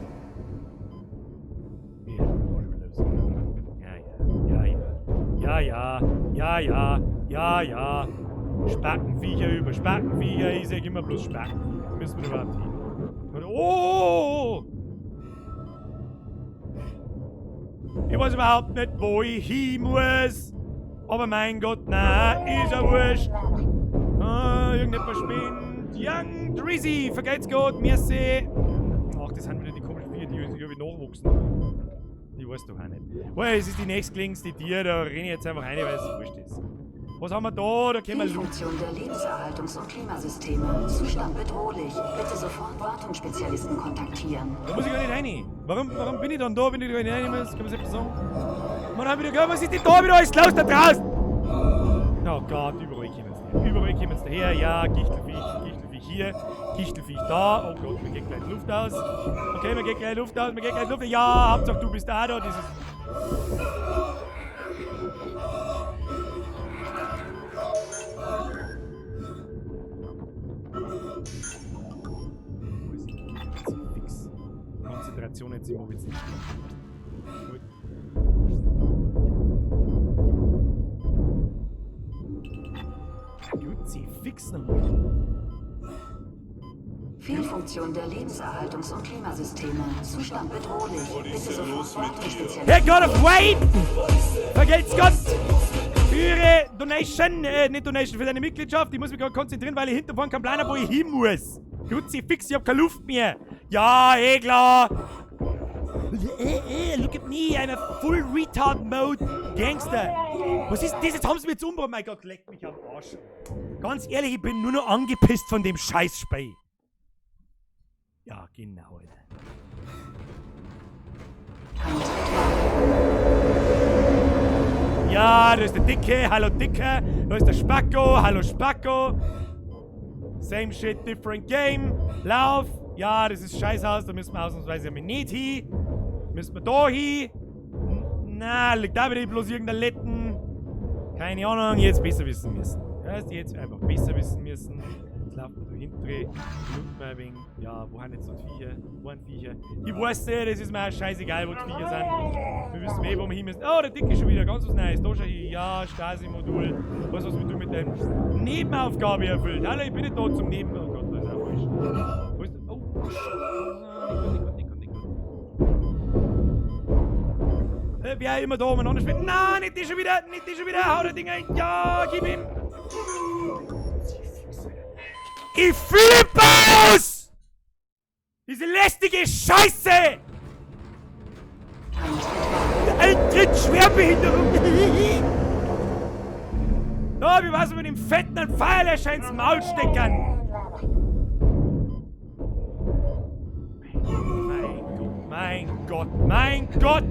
Ja, ja, ja, ja, ja, ja, ja. Spackenviecher über Spackenviecher. Ich sag immer bloß Spackenviecher. Müssen wir überhaupt hin? Oh! Ich weiß überhaupt nicht, wo ich hin muss. Aber mein Gott, na, ist ja wurscht. Ah, irgendetwas spinnt. Young Drizzy, vergeht's Gott, merci. Ach, das sind wieder die komischen Viecher, die irgendwie nachwachsen. Ich weiß doch auch nicht. Oh, es ist die nächstgelegene Tier, da renne ich jetzt einfach rein, weil es wurscht ist. Was haben wir da? Da können wir Fehlfunktion der Lebenserhaltungs- und Klimasysteme. Zustand bedrohlich. Bitte sofort Wartungsspezialisten kontaktieren. Da muss ich gar nicht rein. Warum bin ich dann da, wenn ich da nicht rein muss? Kann man selbst sagen? Man hat wieder gehört, was ist denn da wieder alles los da draußen? Oh Gott, überall kommen sie daher. Überall kommen sie daher. Ja, Gichtelviech, Gichtelviech hier, Gichtelviech da. Oh Gott, mir geht gleich die Luft aus. Okay, mir geht gleich Luft aus, mir geht gleich Luft aus. Ja, Hauptsache du bist auch da. Das ist. Fix. Konzentration jetzt immer jetzt nicht stimmen. Gut. Gut, sie fix nochmal. Fehlfunktion der Lebenserhaltungs- und Klimasysteme. Zustand bedrohlich. Bitte sofort Wartungsspezialisten. Herr God of Wayne! Vergelt's Gott! Für Ihre Donation, nicht Donation, für deine Mitgliedschaft. Ich muss mich gerade konzentrieren, weil ich hinterfahren keinen Plan habe, wo ich hin muss. Kruzifix, ich hab keine Luft mehr. Ja, eh klar. Look at me, I'm a full retard mode Gangster. Was ist das? Jetzt haben sie mich jetzt umgebracht. Mein Gott, leck mich am Arsch. Ganz ehrlich, ich bin nur noch angepisst von dem Scheißspiel. Ja, genau, Alter. Ja, da ist der Dicke, hallo Dicke. Da ist der Spacko, hallo Spacko. Same shit, different game. Lauf. Ja, das ist Scheißhaus, da müssen wir ausnahmsweise einmal nicht hin. Müssen wir da hin? Na, liegt da wieder bloß irgendein Letten. Keine Ahnung, jetzt besser wissen müssen. Heißt, jetzt einfach besser wissen müssen. Jetzt laufen wir da hinten drin. Ein wenig. Ja, wo haben jetzt noch die Viecher? Wo sind Viecher? Ich weiß nicht, das ist mir auch scheißegal, wo die Viecher sind. Wir wissen eh, wo wir hin müssen. Oh, der Dicke ist schon wieder. Ganz was Neues. Da schau ich. Ja, Stasi-Modul. Weißt du, was du mit deinem Nebenaufgabe erfüllt? Hallo, ich bin nicht da zum Neben... Oh Gott, das ist auch falsch. Wo ist... Oh, Nicht gut, nicht gut, nicht gut. Wer immer da umeinander spielt. Nein, nicht die schon wieder, nicht die schon wieder. Hau das Ding ein. Ja, gib ihm. Ich flippe aus! Diese lästige Scheiße! Eintritt Schwerbehinderung! Da, wie war's mit dem fetten Feuerlöscher ins Maul stecken? Mein Gott, mein Gott, mein Gott!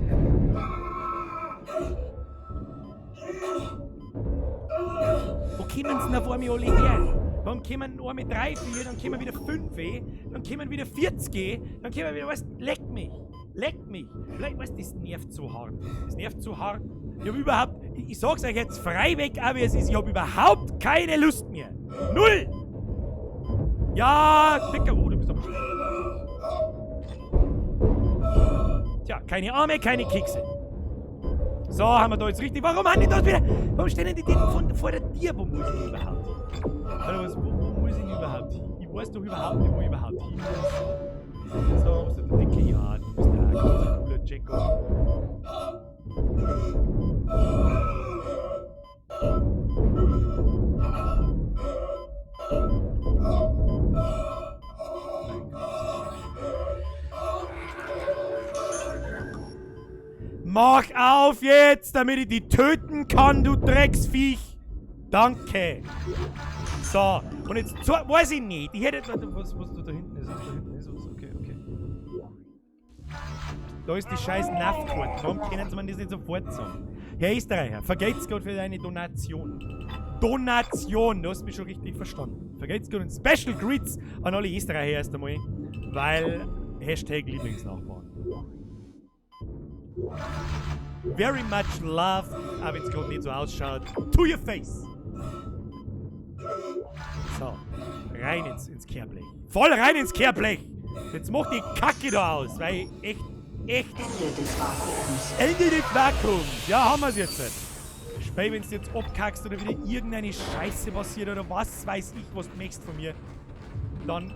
Wo kommen sie denn auf einmal alle her? Warum kommen einmal 3, 4, dann kommen wieder 5, dann kommen wieder 40, dann kommen wieder, weißt, leck mich, leck mich. Vielleicht, weißt, das nervt so hart. Das nervt so hart. Ich hab überhaupt, ich sag's euch jetzt frei weg, aber es ist, ich hab überhaupt keine Lust mehr. Null! Ja, Dicker, oh, du bist aber schlecht. Tja, keine Arme, keine Kekse. So, haben wir da jetzt richtig. Warum haben die das wieder? Warum stehen denn die Dinge vor der Tür? Wo muss ich denn überhaupt hin? Warte, was, wo muss ich denn überhaupt hin? Ich weiß doch überhaupt nicht, wo ich überhaupt hin muss. So, was ist der Dicke? Ja, du bist ja ein ganz cooler Jacko. Mach auf jetzt, damit ich die töten kann, du Drecksviech. Danke. So, und jetzt, so, weiß ich nicht. Ich hätte, warte, was da hinten ist, was da hinten ist, was, okay, okay. Da ist die scheiß Nav-Karte. Warum können sie mir das nicht sofort sagen? Herr Österreicher, vergelt's Gott für deine Donation. Donation, du hast mich schon richtig verstanden. Vergelt's Gott und Special Greets an alle Österreicher erst einmal, weil Hashtag Lieblingsnachbarn. Very much love, auch wenn's grad nicht so ausschaut. To your face! So, rein ins Kehrblech. Voll rein ins Kehrblech! Jetzt mach die Kacke da aus, weil echt, echt. Ende des Vakuums. Ende des Vakuums! Ja, haben wir's jetzt nicht. Spei, wenn's jetzt abkackst oder wieder irgendeine Scheiße passiert oder was weiß ich, was du möchtest von mir, dann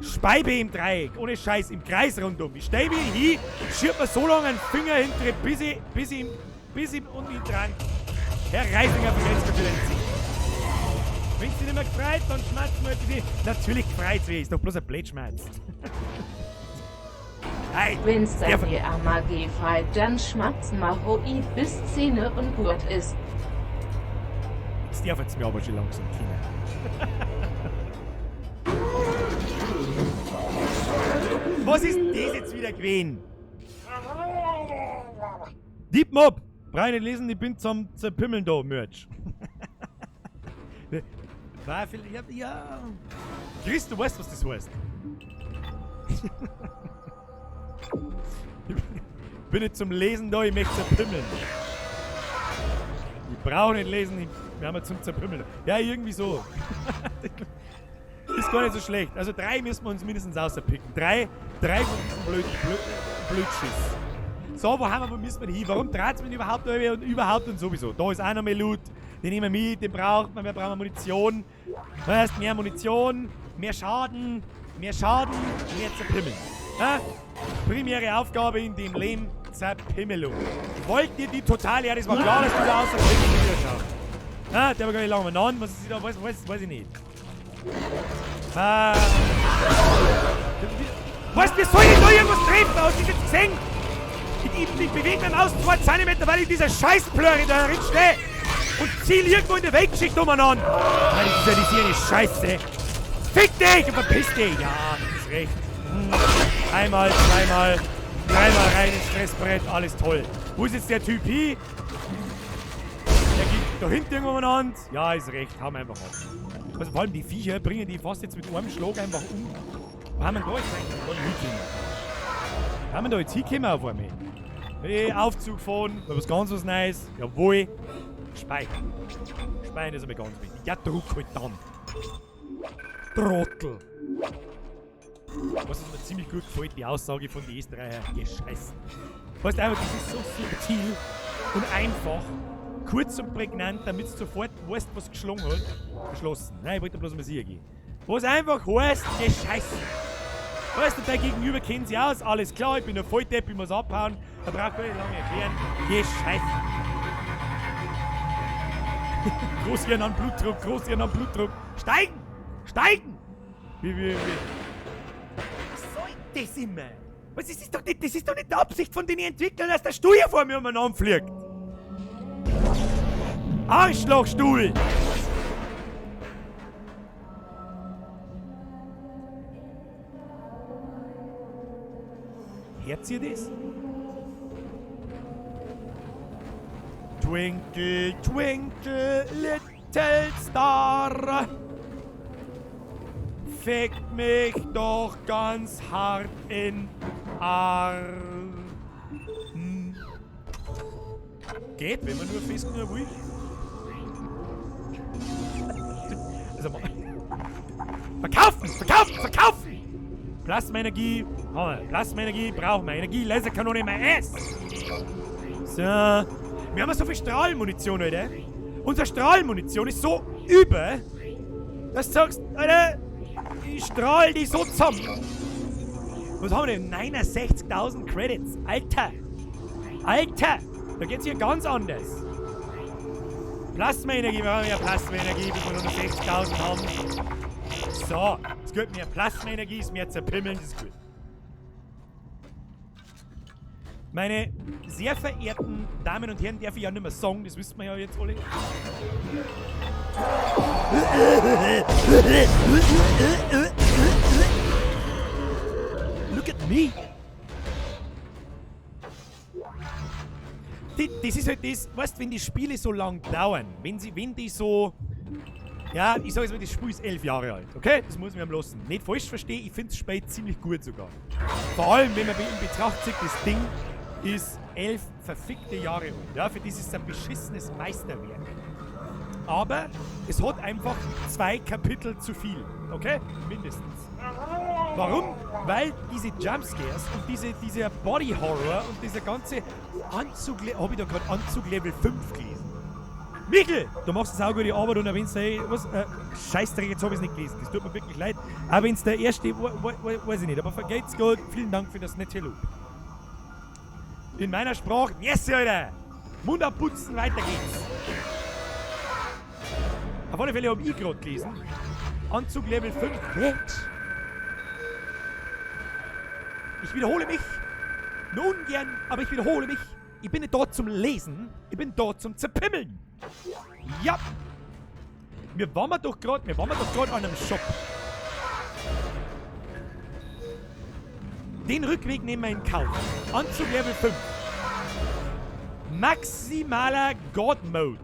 speibe im Dreieck, ohne Scheiß, im Kreis rundum. Ich stell mich hin, schieb mir so lange einen Finger hinter, bis ich und ihn dran. Herr Reisinger, vergelt's mir für dein Ziel. Wenn's dich nicht mehr gefreut, dann schmerzt mir halt die. Natürlich gefreut's weh, ist doch bloß ein Blödschmerz. Hey, Wenn's der deine AMAG freit, dann schmatzt Mahoi bis Zähne und gut ist. Jetzt darf jetzt mir aber schon langsam kennen. Was ist denn das jetzt wieder gewesen? Deep Mob! Brauch ich nicht lesen, ich bin zum Zerpimmeln da, Merch. War vielleicht, ja, ja. Chris, du weißt, was das heißt. Ich bin nicht zum Lesen da, ich möchte zerpimmeln. Ich brauche nicht lesen, wir haben ja zum Zerpimmeln. Ja, irgendwie so. Ist gar nicht so schlecht. Also 3 müssen wir uns mindestens außerpicken. Drei von diesem Blödschiss. So, wo haben wir, wo müssen wir hin? Warum dreht's mich überhaupt und überhaupt und sowieso? Da ist auch noch mehr Loot. Den nehmen wir mit, den braucht man. Wir brauchen Munition. Heißt, mehr Munition, mehr Schaden, mehr Schaden, mehr Zerpimmeln. Ha? Primäre Aufgabe in dem Leben, Zerpimmelung. Wollt ihr die total? Ja, das war klar, dass du da außer Pimmel schaust. Ha, der war gar nicht lange an. Was ist da? Weiß ich nicht. Ah. Was, wir sollen da irgendwas treffen? Hast du das jetzt gesehen? Ich bewege mich aus 2 Zentimeter, weil ich dieser Scheißplöre da drin stehe und ziel irgendwo in der Weltgeschichte umeinander. Nein, das ist ja eine Scheiße. Fick dich und verpiss dich. Ja, das ist recht. Einmal, zweimal, dreimal rein ins Stressbrett, alles toll. Wo ist jetzt der Typ hin? Der geht da hinten irgendwo umeinander. Ja, ist recht, haben wir einfach ab. Also vor allem die Viecher bringen die fast jetzt mit einem Schlag einfach um. Wo haben wir da jetzt eigentlich gar nicht hingekommen? Wo haben wir da jetzt hingekommen auf einmal? Hey, Aufzug fahren, war was ganz was Neues. Jawohl. Speichern. Speichern ist aber ganz wichtig. Ja, druck halt dann. Trottel. Was ist mir ziemlich gut gefällt, die Aussage von den Österreicher. Gescheißen. Weißt du einfach, das ist so subtil und einfach. Kurz und prägnant, damit du sofort weißt, was geschlagen hat. Geschlossen. Nein, ich wollte bloß mal sicher gehen. Was einfach heißt, gescheißen. Weißt du, dein Gegenüber kennt sich aus, alles klar, ich bin ein Volldepp, ich muss abhauen. Da braucht man nicht lange erklären. Je Scheiße. Großhirn an Blutdruck, Großhirn an Blutdruck. Steigen! Steigen! Wie. Was soll das immer? Was ist das, doch nicht, das ist doch nicht die Absicht von den Entwicklern, dass der Stuhl hier vor mir umeinander fliegt. Arschlochstuhl! Hört ihr das? Twinkle, twinkle, little star. Fick mich doch ganz hart in Arm. Hm. Geht, wenn man nur fest genug will. Also, verkaufen! Verkaufen! Verkaufen! Plasmaenergie, haben wir. Plasmaenergie brauchen wir. Energie, Laserkanone, mein Ass! So. Wir haben ja so viel Strahlenmunition, Alter. Unsere Strahlenmunition ist so über, dass du sagst, Alter, ich strahl die so zusammen. Was haben wir denn? 69.000 Credits. Alter! Alter! Da geht's hier ganz anders. Plasmaenergie, wir haben ja Plasmaenergie, bis wir nur noch 60.000 haben. So, es gehört mehr Plasmaenergie, ist mehr zerpimmeln, das ist gut. Meine sehr verehrten Damen und Herren, darf ich ja nicht mehr sagen, das wissen wir ja jetzt alle. Look at me! Das ist halt das, weißt du, wenn die Spiele so lang dauern, wenn die so... Ja, ich sag jetzt mal, das Spiel ist 11 Jahre alt, okay? Das muss man ihm lassen. Nicht falsch verstehen, ich find's Spiel ziemlich gut sogar. Vor allem, wenn man in Betracht zieht, das Ding ist 11 verfickte Jahre alt. Ja, für das ist es ein beschissenes Meisterwerk. Aber es hat einfach 2 Kapitel zu viel, okay? Mindestens. Warum? Weil diese Jumpscares und dieser Body Horror und dieser ganze Anzug... Hab ich da gerade Anzug Level 5 gelesen? Michel, du machst eine saugute Arbeit und wenn's der, was, Scheißdreck, jetzt hab ich's nicht gelesen. Das tut mir wirklich leid. Aber wenn's der erste, weiß ich nicht. Aber vergeht's gut. Vielen Dank für das nette Lob. In meiner Sprache, yes, Alter! Mund abputzen, weiter geht's. Auf alle Fälle hab ich grad gelesen. Anzug Level 5. Bitch. Ich wiederhole mich. Nur ungern, aber ich wiederhole mich. Ich bin nicht dort zum Lesen, ich bin dort zum Zerpimmeln. Ja. Wir waren doch grad an einem Shop. Den Rückweg nehmen wir in Kauf. Anzug Level 5. Maximaler God Mode.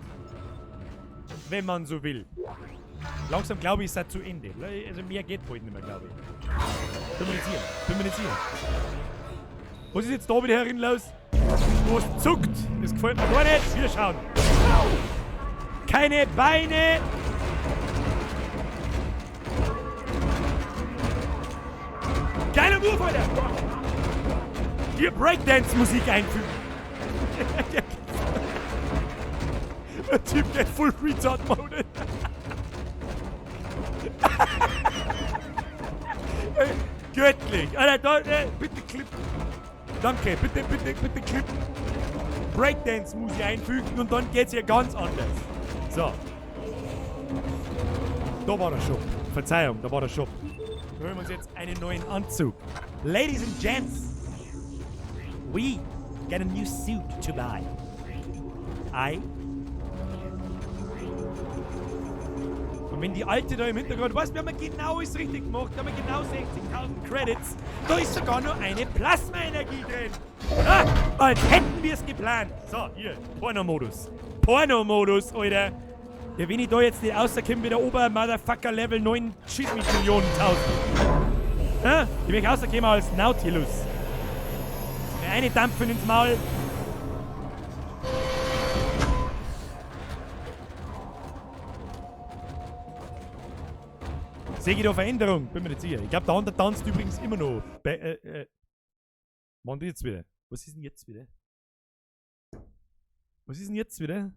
Wenn man so will. Langsam glaube ich, ist das zu Ende. Also mehr geht heute nicht mehr, glaube ich. Bin mir nicht sicher. Bin mir nicht sicher. Was ist jetzt da wieder herin los? Was zuckt? Das gefällt mir gar nicht. Wir schauen. Keine Beine. Geiler Move, Alter. Hier Breakdance-Musik einfügen. Der Typ geht full Retard-Mode. Göttlich. Alter, da, bitte klippen. Danke, bitte, bitte, bitte klippen. Breakdance-Musik einfügen und dann geht's hier ganz anders. So. Da war der Shop. Verzeihung, da war der Shop. Wir holen uns jetzt einen neuen Anzug. Ladies and Gents, we got a new suit to buy. I. Und wenn die Alte da im Hintergrund, weißt du, wir haben genau alles richtig gemacht, wir haben genau 60.000 Credits, da ist sogar nur eine Plasmaenergie drin. Ah, als hätten wir es geplant. So, hier, Pornomodus. Pornomodus, Alter. Ja, wenn ich da jetzt nicht rauskomme, wie der Ober-Motherfucker Level 9, schieß mich Millionen tausend. Ja, ich bin rausgekommen als Nautilus. Eine Dampfen ins Maul. Sehe ich da Veränderung? Bin mir nicht sicher. Ich glaube, der andere tanzt übrigens immer noch. Wann jetzt wieder? Was ist denn jetzt wieder? Was ist denn jetzt wieder?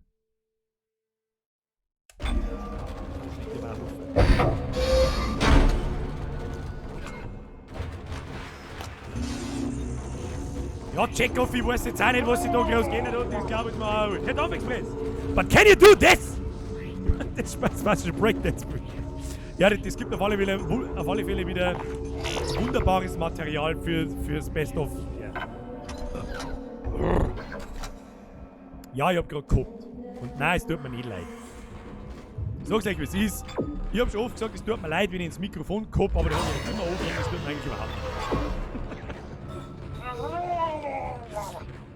Ja, Chekhov, ich weiß jetzt auch nicht, was sie da groß gehen hat, das glaube ich mal auch. Head off Express! But can you do this? Das war schon Breakdance. Ja, das gibt auf alle Fälle wieder wunderbares Material fürs Best of. Ja, ich hab grad gehabt. Und nein, es tut mir nicht leid. Ich sag's euch, wie es ist. Ich hab schon oft gesagt, es tut mir leid, wenn ich ins Mikrofon kopp, aber da hab ich immer oft, es tut mir eigentlich überhaupt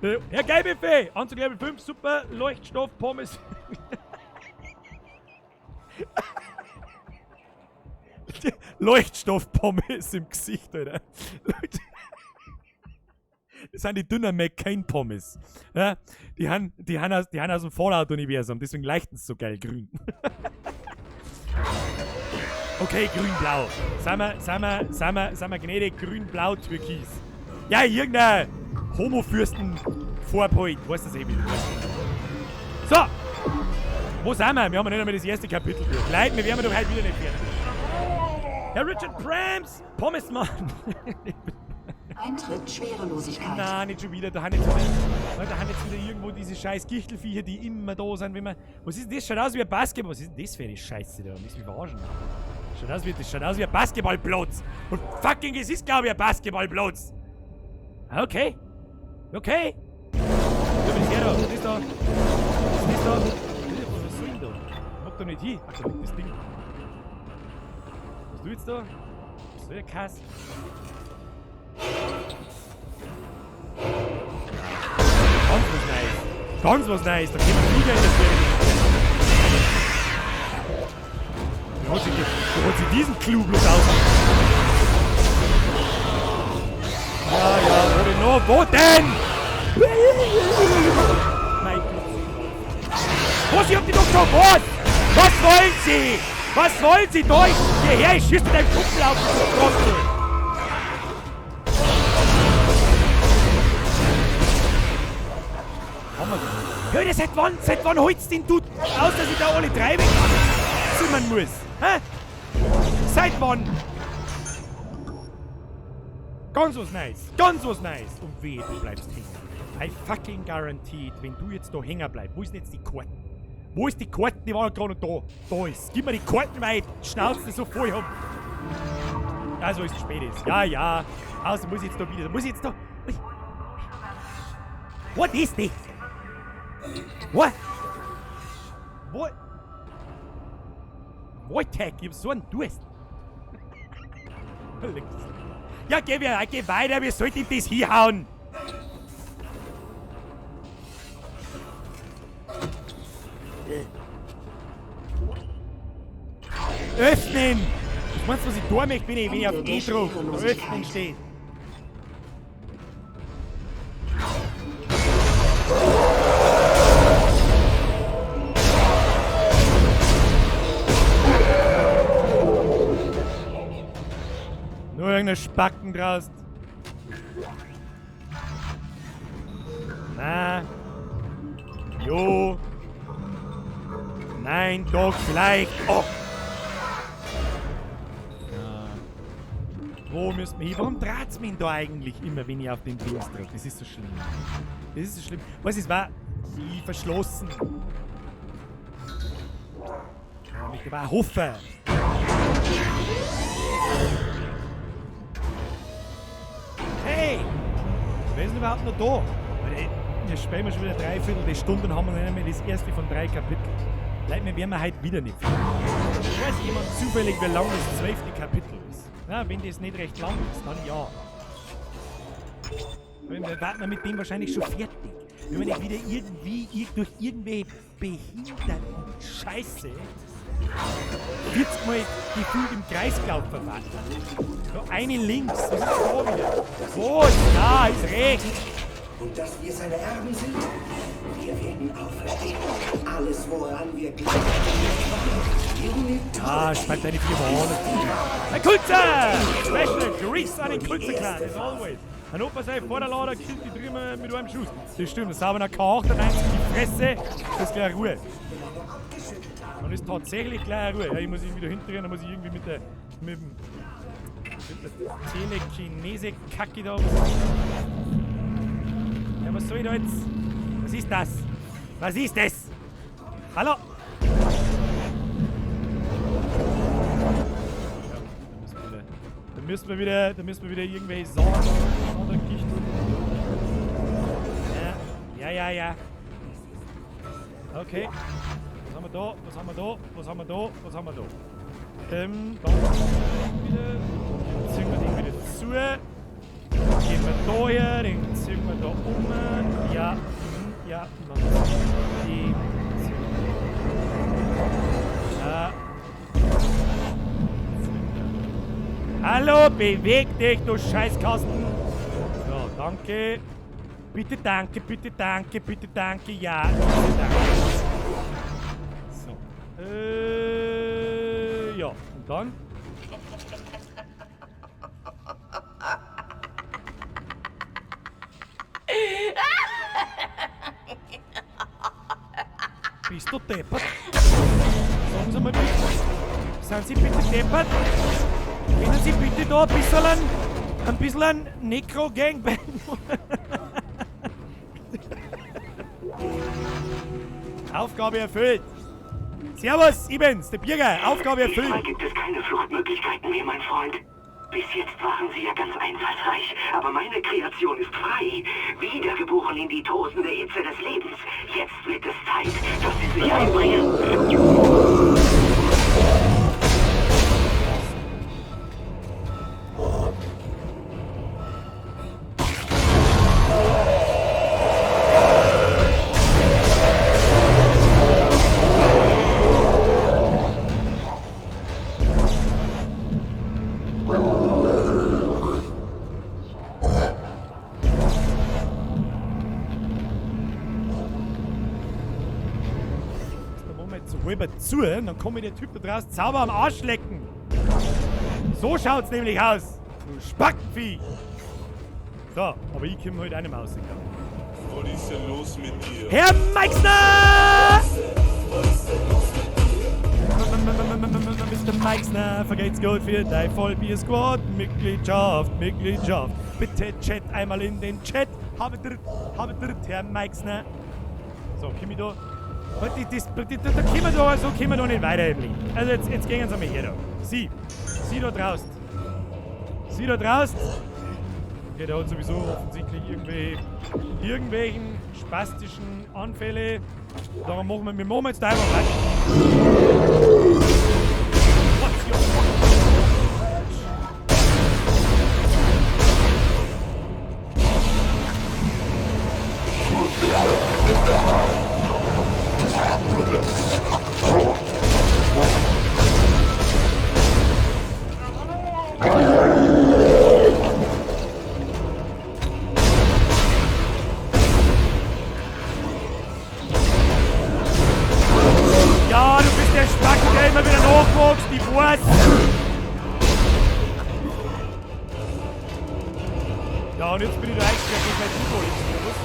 nicht. Herr Geilbuffet! Anzug Level 5, super, Leuchtstoff, Pommes. Leuchtstoff-Pommes im Gesicht, Alter. Das sind die dünnen McCain-Pommes. Ja, die haben aus dem Fallout-Universum, deswegen leuchten sie so geil grün. Okay, grün-blau. Sind wir gnädig, grün-blau-türkis. Ja, irgendein Homo-Fürsten-Vorpoint. Weißt du das eh wieder? So! Wo sind wir? Wir haben ja nicht einmal das erste Kapitel durch. Leute, wir werden doch heute wieder nicht fertig. Herr Richard Prams! Pommesmann! Eintritt Schwerelosigkeit. Nein, nicht schon wieder. Da haben jetzt wieder irgendwo diese scheiß Gichtelviecher, die immer da sind, wenn man. Was ist denn das? Schaut aus wie ein Basketball. Was ist denn das für eine Scheiße da? Müssen wir verarschen. Das schaut aus wie ein Basketballplatz. Und fucking, es ist, glaube ich, ein Basketballplatz. Okay. Okay. Was ist da? Was ist da? Was ist da? Was soll denn da? Ich hab da nicht hin. Ach, da liegt das Ding. Was du jetzt da? Was soll der Kass? Ganz was Neues. Ganz was Neues. Da können wir wieder in der Serie. Wo hat sich diesen Clou bloß aus? Ja, ja, wo denn noch? Wo denn? Mein Gott. Was? Ich hab die doch schon. Was? Was wollen Sie? Was wollen Sie da? Hierher, ich schieße mit deinem Kumpel auf die Straße. Hör, seit wann holst denn du aus, dass ich da alle drei wegzimmern muss? Hä? Seit wann? Ganz was Neues, ganz was Neues. Und wehe, du bleibst hängen. I fucking guaranteed, wenn du jetzt da hängen bleibst. Wo ist denn jetzt die Karten? Wo ist die Karten? Die waren gerade noch da. Da ist. Gib mir die Karten, weil ich die Schnauze so voll hab. Also ist es spät ist. Ja, ja. Also muss ich jetzt da wieder. Muss ich jetzt da. What is this? What? What? Wojtek, ich hab so einen Durst. Ja, geh weiter, wir sollten das hinhauen. Öffnen! Was meinst du, was ich tun möchte, wenn ich auf E drücke und Öffnen steht? Nur irgendeine Spacken draußen. Na. Jo. Nein, doch, vielleicht. Oh. Ja. Wo müssen wir hin? Warum draht's mich denn da eigentlich immer, wenn ich auf den Dings drücke? Das ist so schlimm. Das ist so schlimm. Was, es war wie verschlossen. Ja, ich war hoffe. Hey! Wer ist denn überhaupt noch da? Wir spielen schon wieder 3/4 Stunde und haben wir noch nicht mehr das erste von 3 Kapiteln. Leute, wir werden wir heute wieder nicht fertig. Weiß jemand zufällig, wie lang das 12. Kapitel ist? Na, wenn das nicht recht lang ist, dann ja. Dann warten wir mit dem wahrscheinlich schon fertig. Wenn wir nicht wieder irgendwie durch irgendwelche behinderten Scheiße 40 Mal gefühlt im Kreis gelaufen waren. Noch eine links. Was ist da wieder? Wo? Ja, ist rechts. Und dass wir seine Erben sind? Wir werden auferstehen. Alles, woran wir glauben. Ah, spalt deine 4 Wochen. Herr Kulzer! Special Grease an den Kulzer-Clan, as always. Ein Opa sei Vorderlader killt die Trümmer mit einem Schuss. Das stimmt, das sauber nach K98 die Fresse. Das ist gleich Ruhe. Und ist tatsächlich gleich Ruhe. Ja, ich muss irgendwie da hinten rennen, dann muss ich irgendwie mit der Telekinese-Kacke da. Ja, was soll ich da jetzt? Was ist das? Was ist das? Hallo? Ja, da müssen wir wieder irgendwelche Sondergicht. Ja. Okay. Was haben wir da? Was haben wir da? Was haben wir da? Was haben wir da? Da wieder. Ziehen wir den wieder zu. Gehen wir da her, den ziehen wir da um. Ja, ja, dann die ziehen wir. Ja. Hallo, beweg dich, du Scheißkasten! So, danke. Bitte danke, bitte danke, bitte danke, ja, bitte danke. So. Ja, und dann? Bist du deppert? Sagen Sie mal bitte. Sind Sie bitte deppert? Können Sie bitte da ein bisschen ein Necro-Gangbang machen? Aufgabe erfüllt. Servus, ich bin's, der Birger. Aufgabe erfüllt. Diesmal gibt es keine Fluchtmöglichkeiten mehr, mein Freund. Bis jetzt waren Sie ja ganz einfallsreich, aber meine Kreation ist frei. Wiedergeboren in die tosende Hitze des Lebens. Jetzt wird es Zeit, dass Sie sich einbringen. Zu, dann komme der Typ da draußen sauber am Arsch lecken. So schaut's nämlich aus. Du Spackvieh. So, aber ich komme heute auch nicht mehr raus. Was ist denn los mit dir? Herr Meixner! Mr. Meixner, vergeht's gut für dein Vollbier-Squad. Mitgliedschaft, Mitgliedschaft. Bitte Chat einmal in den Chat. Habe dritt, Herr Meixner. So, komm ich da. Da kommen wir da, so kommen wir da nicht weiter im Leben. Also jetzt gehen Sie mal her da. Sie da draußen. Sie da draußen. Okay, der hat sowieso offensichtlich irgendwelchen spastischen Anfälle. Darum machen wir, machen jetzt da einfach weiter. Ja, du bist der Spack, der immer wieder nachwächst, ich weiß. Ja, und jetzt bin ich der Einzige, der geht nicht oder was?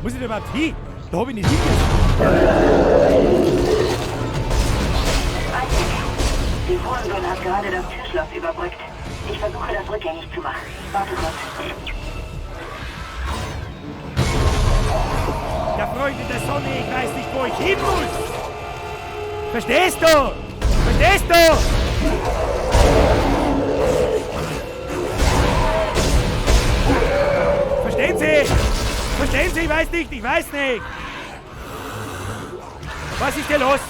Muss ich da überhaupt hin? Da hab ich nicht hingesetzt. Die Hurensohn hat gerade das Türschloss überbrückt. Ich versuche, das rückgängig zu machen. Warte kurz. Ja, Freunde der Sonne, ich weiß nicht, wo ich hin muss. Verstehst du? Verstehst du? Verstehen Sie? Verstehen Sie? Ich weiß nicht, ich weiß nicht. Was ist hier los?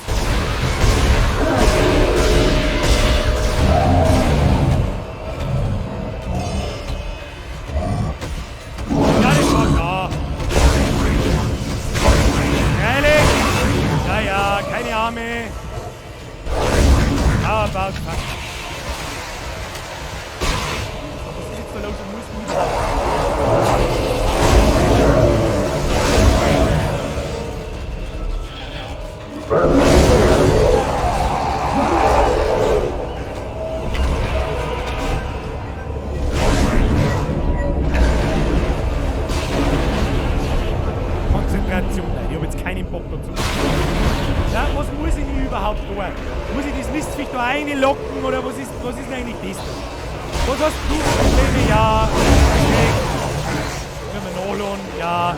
Ja, das war klar. Freilich. Ja, ja, keine Arme. How about fuck? Was ist jetzt da los? Und muss deine Locken oder was ist denn eigentlich das da? Was hast du für Probleme? Ja, okay. Wenn wir nachladen, ja.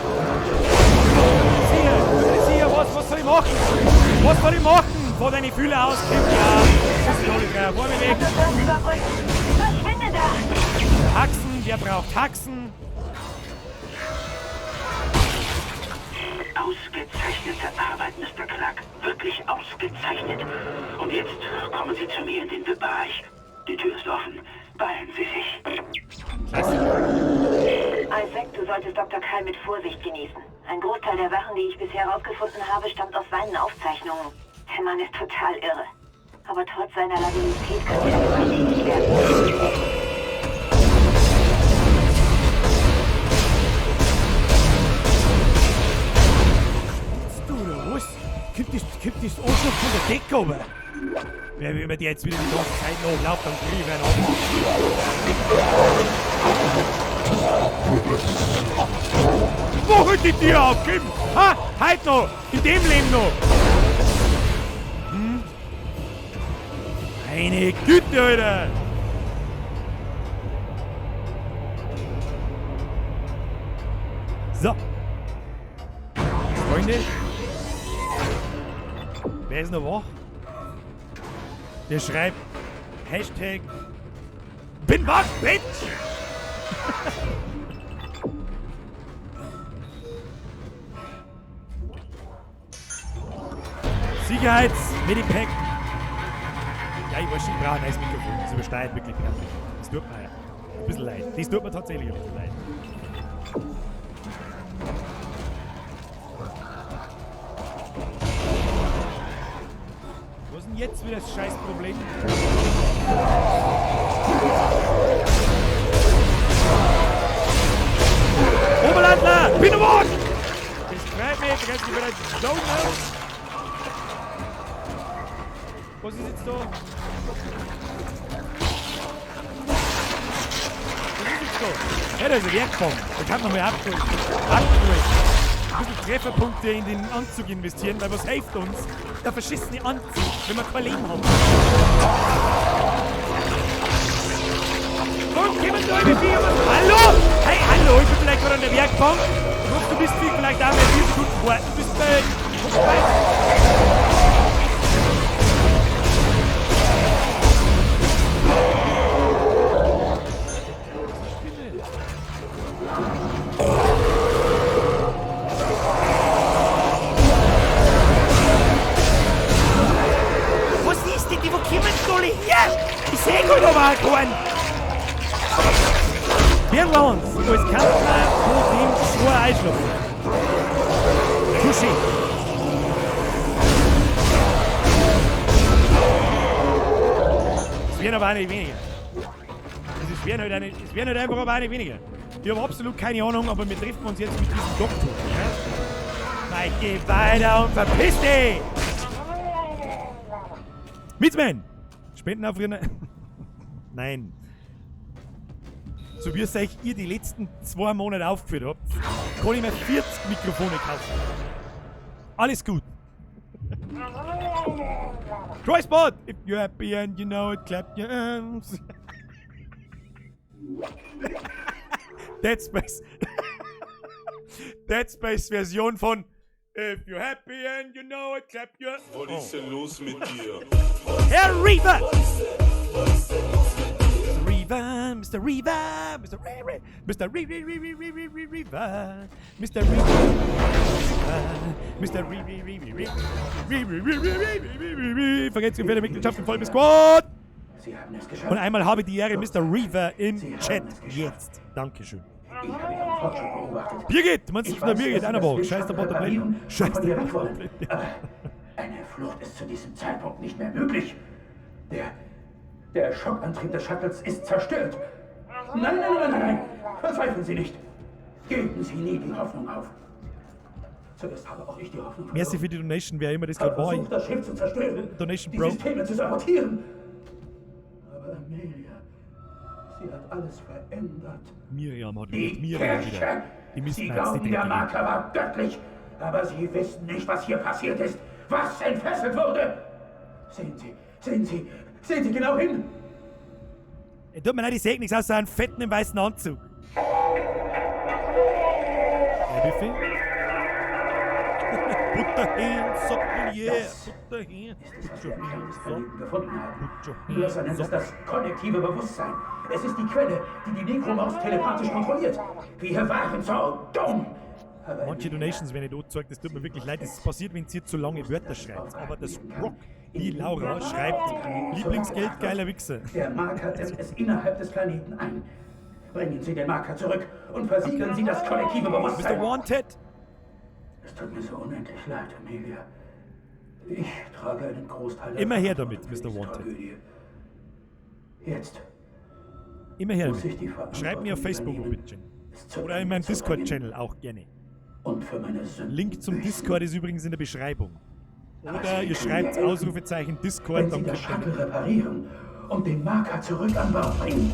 Sicher, was soll ich machen? Was soll ich machen? Vor deine Fühler aus, Kim, ja. Das ist alle drei. Vor mir weg. Verschwinde da! Haxen, wer braucht Haxen? Ausgezeichnete Arbeit, Mr. Clark. Wirklich ausgezeichnet. Und jetzt kommen Sie zu mir in den VIP-Bereich. Die Tür ist offen. Beeilen Sie sich. Isaac, du solltest Dr. Kyle mit Vorsicht genießen. Ein Großteil der Sachen, die ich bisher herausgefunden habe, stammt aus seinen Aufzeichnungen. Der Mann ist total irre. Aber trotz seiner Labilität könnte er gewalttätig werden. Du, oder was? Kommt das Arschloch von der Decke runter? Wenn mir die jetzt wieder die ganze Zeit noch glaubt, dann kriege ich einen ab. Wo hört die Tür auf, Kim? Ha? Heute noch! In dem Leben noch! Hm? Meine Güte, Alter! So. Freunde. Wer ist noch wach? Der schreibt Hashtag Bin wach, Bitch! Sicherheits-Medipack. Ja, ich weiß schon, ich brauche ein neues Mikrofon. Das übersteuert wirklich perfekt. Das tut mir ein bisschen leid. Das tut mir tatsächlich ein bisschen leid. Was ist denn jetzt wieder das Scheißproblem? Oberlandler! Bin wach! Das freut mich, du kannst dich wieder downloaden. Was ist jetzt da? Was ist jetzt da? Ja, da ist ein Werkbank. Da kann man mal abholen. Ein bisschen Trefferpunkte in den Anzug investieren, weil was hilft uns? Der verschissene Anzug, wenn wir kein Leben haben. Warum kommen da alle vier? Hallo? Hey, hallo, ich bin vielleicht gerade an der Werkbank. Und du bist vielleicht auch mal 4 Sekunden warten, bis bei. Was ist denn die? Wo kommen denn alle her? Ich seh gar nicht aber keinen. Wir uns als Kanzler vor dem Schwur einschlafen. Touché. Es werden aber auch nicht weniger. Es werden halt einfach aber auch nicht weniger. Ich habe absolut keine Ahnung, aber wir treffen uns jetzt mit diesem Doktor. Ja? Mike, geh weiter und verpiss dich! Mitzman! Spenden auf Ihren... Nein. So wie es euch ihr die letzten 2 Monate aufgeführt habt, kann ich mir 40 Mikrofone kaufen. Alles gut. Troyspot! If you're happy and you know it, clap your hands. Dead Space. Dead Space Version von If you're happy and you know it, clap your... Was ist denn los mit dir? Herr Reaver! Mr. Reaver, Mr. Reaver, Mr. Reaver, Mr. Reaver, Mr. Reaver, Mr. Reaver, Vergesst die Mitgliedschaft im Vollbier Squad! Sie haben es geschafft. Und einmal habe die Ehre, Mr. Reaver im Chat. Jetzt. Dankeschön. Ich habe Ihren Fortschritt beobachtet. Birgit! Du meinst nicht weiß, Birgit, dass Sie einer das war. Scheiß der Wildschwein Bottom reparieren Scheiß und von der hier weg wollen. Bottom Aber eine Flucht ist zu diesem Zeitpunkt nicht mehr möglich. Der Schockantrieb des Shuttles ist zerstört. Nein, nein, nein, nein, nein. Verzweifeln Sie nicht. Geben Sie nie die Hoffnung auf. Zuerst habe auch ich die Hoffnung verloren. Merci für die Donation, wer immer das gerade war. Versucht, das Schiff zu zerstören. Donation, die Bro. Systeme zu sabotieren. Aber Amelia, sie hat alles verändert. Miriam hat Die Miriam Kirche. wieder. Die Sie Mistnats, die glauben, der Dreckige. Marker war göttlich. Aber sie wissen nicht, was hier passiert ist. Was entfesselt wurde. Sehen Sie, sehen Sie. Sehen Sie genau hin. Tut mir leid, ich seh nichts außer einen fetten im weißen Anzug. Hey, Biffy? Put the hands up in the air. Das Put the hands. ist es, was Put wir your am Kern des hands up. Planeten gefunden haben. Put your Mercer hands nennt es up. das konnektive Bewusstsein. Es ist die Quelle, die die Necromorphs telepathisch kontrolliert. Wir waren so dumm. Aber Manche Donations werden nicht angezeigt, das tut mir wirklich leid. Das passiert, wenn ihr zu lange Wörter schreibt. Aber das Rock, die Laura, schreibt Lieblingsgeld, geiler Wichser. Der Marker dämmt es innerhalb des Planeten ein. Bringen Sie den Marker zurück und versiegeln Sie das kollektive Bewusstsein. Mr. Wanted! Es tut mir so unendlich leid, Amelia. Ich trage einen Großteil der Immer her damit, Verantwortung für Mr. diese Wanted. Tragödie. Jetzt Immer her muss ich damit. die Verantwortung Schreibt mir auf Facebook, übernehmen, bitte. es zu Oder in Ende meinem zu bringen Discord-Channel auch gerne. Und für meine Sünden Link zum büßen. Discord ist übrigens in der Beschreibung. Aber Oder Sie ihr können schreibt mir helfen, Ausrufezeichen Discord, Wenn dann Sie das kriegt ihr Shuttle reparieren und den Marker zurück an Bord bringen,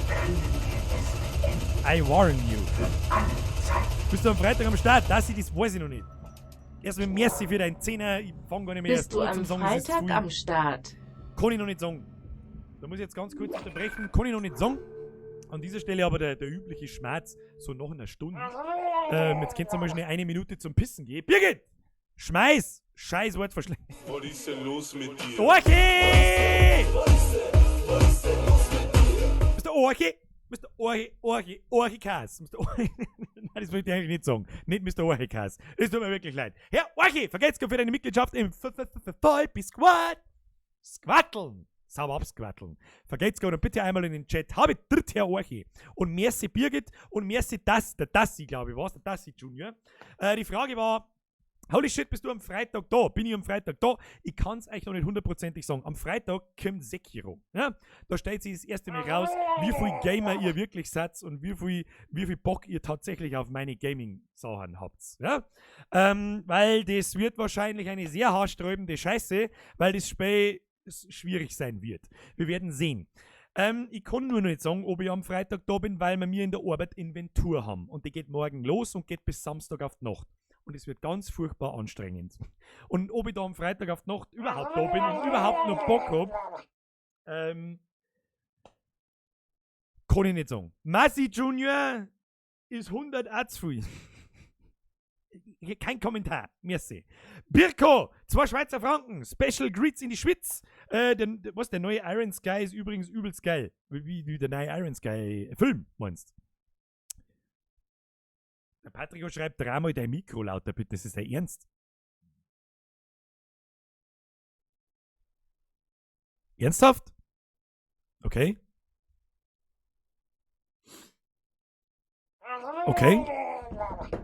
können wir es beenden I warn you. für alle Zeiten. Bist du am Freitag am Start? Das, das weiß ich noch nicht. Erstmal merci für deinen Zehner. Ich fang gar nicht mehr Bist erst du an am zum Sagen, es ist zu Freitag früh. am Start? Kann ich noch nicht sagen. Da muss ich jetzt ganz kurz unterbrechen. Kann ich noch nicht sagen. An dieser Stelle aber der übliche Schmerz, so nach einer Stunde. Jetzt könnt ihr mal schnell eine Minute zum Pissen gehen. Birgit! Schmeiß! Scheiß Wortverschlag. Was ist denn los mit dir? Orchi! Mr. Orchi! Mr. Orchi, Orchi, Orchi-Kas. Mr. Orchi. Nein, das möchte ich eigentlich nicht sagen. Nicht Mr. Orchi-Kas. Es tut mir wirklich leid. Herr Orchi, vergesst für deine Mitgliedschaft im Vollbi Squad. Squatteln. Sauber absquatteln. Vergesst und bitte einmal in den Chat. Habe dritt Herr Orchi. Und merci Birgit und merci das, der Dassi, glaube ich, war's, der Dassi Junior. Die Frage war, Holy shit, bist du am Freitag da? Bin ich am Freitag da? Ich kann's euch noch nicht hundertprozentig sagen. Am Freitag kommt Sekiro. Ja? Da stellt sich das erste Mal raus, wie viel Gamer ihr wirklich seid und wie viel Bock ihr tatsächlich auf meine Gaming-Sachen habt. Ja? Weil das wird wahrscheinlich eine sehr haarsträubende Scheiße, weil das Spiel schwierig sein wird. Wir werden sehen. Ich kann nur noch nicht sagen, ob ich am Freitag da bin, weil wir mir in der Arbeit Inventur haben. Und die geht morgen los und geht bis Samstag auf die Nacht. Und es wird ganz furchtbar anstrengend. Und ob ich da am Freitag auf die Nacht überhaupt da bin und überhaupt noch Bock hab, kann ich nicht sagen. Massi Junior ist 100 auch zu viel. Kein Kommentar. Merci. Birko, 2 Schweizer Franken. Special Greets in die Schweiz. Der neue Iron Sky ist übrigens übelst geil. Wie der neue Iron Sky Film, meinst du? Der Patrick schreibt, dreh mal dein Mikro lauter, bitte. Das ist der Ernst. Ernsthaft? Okay. Okay.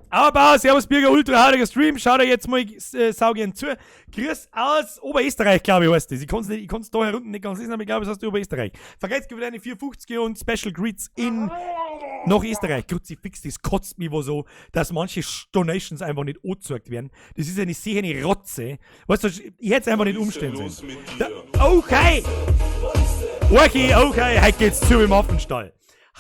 Aber servus Birger, ultra hartiger Stream. Schau dir jetzt mal saugern zu. Grüß aus Oberösterreich, glaube ich, heißt das. Ich kann's nicht, ich kann's da herunten nicht ganz lesen, aber ich glaube, es heißt Oberösterreich. Vergesst wieder eine 4,50 und Special Greets in nach Österreich. Kruzifix, das kotzt mich wo so, dass manche Donations einfach nicht angezeigt werden. Das ist eine sicher eine Rotze. Weißt du, ich hätte es einfach nicht umstellen sollen. Da, okay! Okay, okay, heute geht's zu im Affenstall.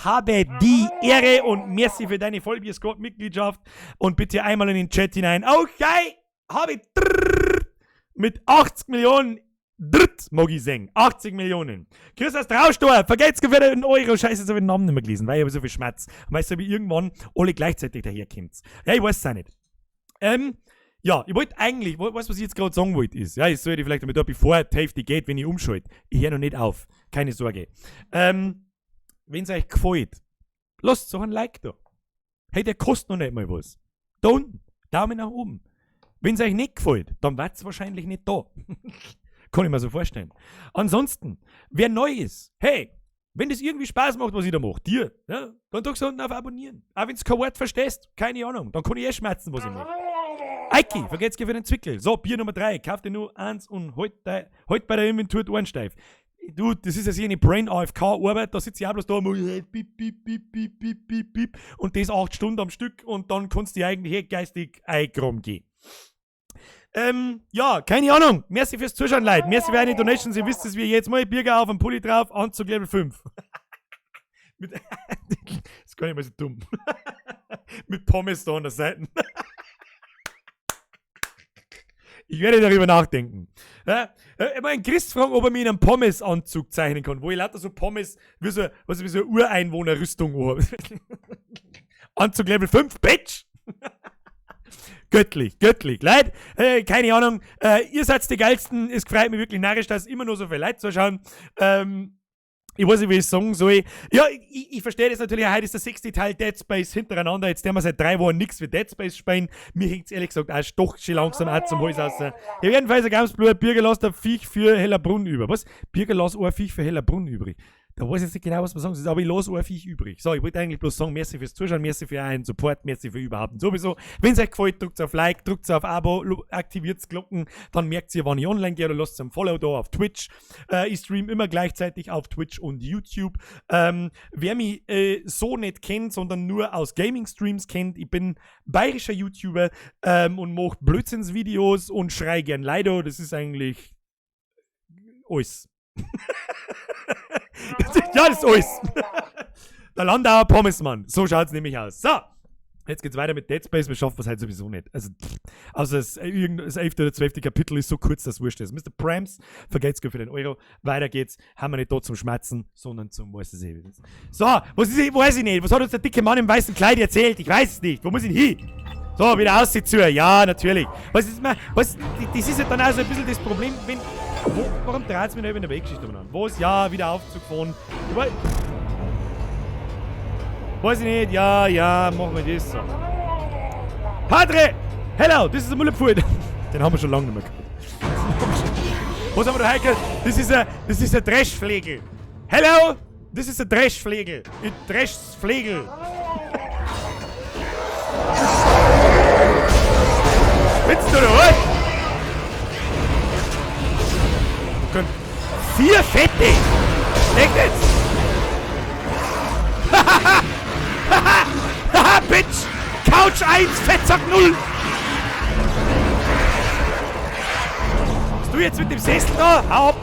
Habe die Ehre und merci für deine Vollbier-Squad-Mitgliedschaft und bitte einmal in den Chat hinein. Okay, habe mit 80 Millionen dritt, mag ich sagen. 80 Millionen. Grüß aus Traustor, vergesst für den Euro. Scheiße, jetzt hab ich den Namen nicht mehr gelesen, weil ich hab so viel Schmerz. Und weißt du, wie irgendwann alle gleichzeitig daherkommt. Ja, ich weiß es auch nicht. Ja, ich wollte eigentlich, weißt du, was ich jetzt gerade sagen wollte, ist, ja, ich sollte vielleicht damit da, bevor die Hälfte geht, wenn ich umschalte. Ich höre noch nicht auf. Keine Sorge. Wenn's euch gefällt, lasst doch ein Like da. Hey, der kostet noch nicht mal was. Da unten, Daumen nach oben. Wenn's euch nicht gefällt, dann wart's wahrscheinlich nicht da. Kann ich mir so vorstellen. Ansonsten, wer neu ist, hey, wenn das irgendwie Spaß macht, was ich da mach, dir, ja, dann drückst du unten auf Abonnieren. Auch wenn's kein Wort verstehst, keine Ahnung, dann kann ich eh schmerzen, was ich mach. Eiki, vergesst für den Zwickel. So, Bier Nummer 3, kauf dir nur 1 und halt bei der Inventur die Ohren steif. Du, das ist ja sicher eine Brain A F K-Arbeit, da sitze ich auch bloß da und mach, piep, piep, piep, piep, piep, piep, piep, und das 8 Stunden am Stück und dann kannst du dich eigentlich eh geistig einkram gehen. Ja, keine Ahnung. Merci fürs Zuschauen, Leute. Merci für eine Donations. Ihr wisst es wie jetzt mal. Birger auf den Pulli drauf, Anzug Level 5. Mit, das ist gar nicht mal so dumm. Mit Pommes da an der Seite. Ich werde darüber nachdenken. Ja, ich mein, Chris fragen, ob er mir in einen Pommes-Anzug zeichnen kann, wo ich lauter so Pommes, wie so, was, wie so eine Ureinwohnerrüstung habe. Anzug Level 5, Bitch! Göttlich, göttlich. Leute, keine Ahnung, ihr seid die Geilsten. Es freut mich wirklich narrisch, dass immer nur so viele Leute zuschauen. Ich weiß nicht, wie ich es sagen soll. Ja, ich verstehe das natürlich. Heute ist der sechste Teil Dead Space hintereinander. Jetzt werden wir seit 3 Wochen nichts für Dead Space spielen. Mir hängt es ehrlich gesagt auch doch schon langsam auch zum Hals raus. Ja, jedenfalls ein ganz blöder Birger lässt ein Viech für Hellerbrunn über. Was? Birger lässt ein Viech für Hellerbrunn übrig. Da weiß ich jetzt nicht genau, was man sagen soll, aber ich lasse ein Viech übrig. So, ich wollte eigentlich bloß sagen, merci fürs Zuschauen, merci für euren Support, merci für überhaupt und sowieso. Wenn es euch gefällt, drückt auf Like, drückt auf Abo, aktiviert Glocken, dann merkt ihr, wann ich online gehe oder lasst ein Follow da auf Twitch. Ich stream immer gleichzeitig auf Twitch und YouTube. Wer mich so nicht kennt, sondern nur aus Gaming-Streams kennt, ich bin bayerischer YouTuber und mache Blödsinnsvideos und schrei gern Leider. Das ist eigentlich alles. Ja, das ist alles. Der Landauer Pommesmann. So schaut's nämlich aus. So. Jetzt geht's weiter mit Dead Space. Wir schaffen es halt sowieso nicht. Also, pff, also das 11. oder 12. Kapitel ist so kurz, dass es wurscht ist. Mr. Prams, vergelt's für den Euro. Weiter geht's. Haben wir nicht da zum Schmerzen, sondern zum, weiß ich nicht. So, was ist, weiß ich nicht. Was hat uns der dicke Mann im weißen Kleid erzählt? Ich weiß es nicht. Wo muss ich hin? So, wieder aussieht zu. Ja, natürlich. Was ist, was, das ist ja dann auch so ein bisschen das Problem, wenn, wo, warum dreht es mich noch in der Weggeschichte umeinander? Was? Ja, wieder Aufzug fahren. Ich weiß ich nicht. Ja, machen wir das so. Padre! Hello, this is a Müllabfuhr. Den haben wir schon lange nicht mehr gehabt. Was haben wir da heute? Das ist a Dreschflegel. Hello, this is a Dreschflegel. It Dreschflegel. Spinnst du oder was? Können vier Fette! Echt jetzt? Hahaha! Haha, Bitch! Couch 1, Fettsack 0! Bist du jetzt mit dem Sessel da? Hau ab!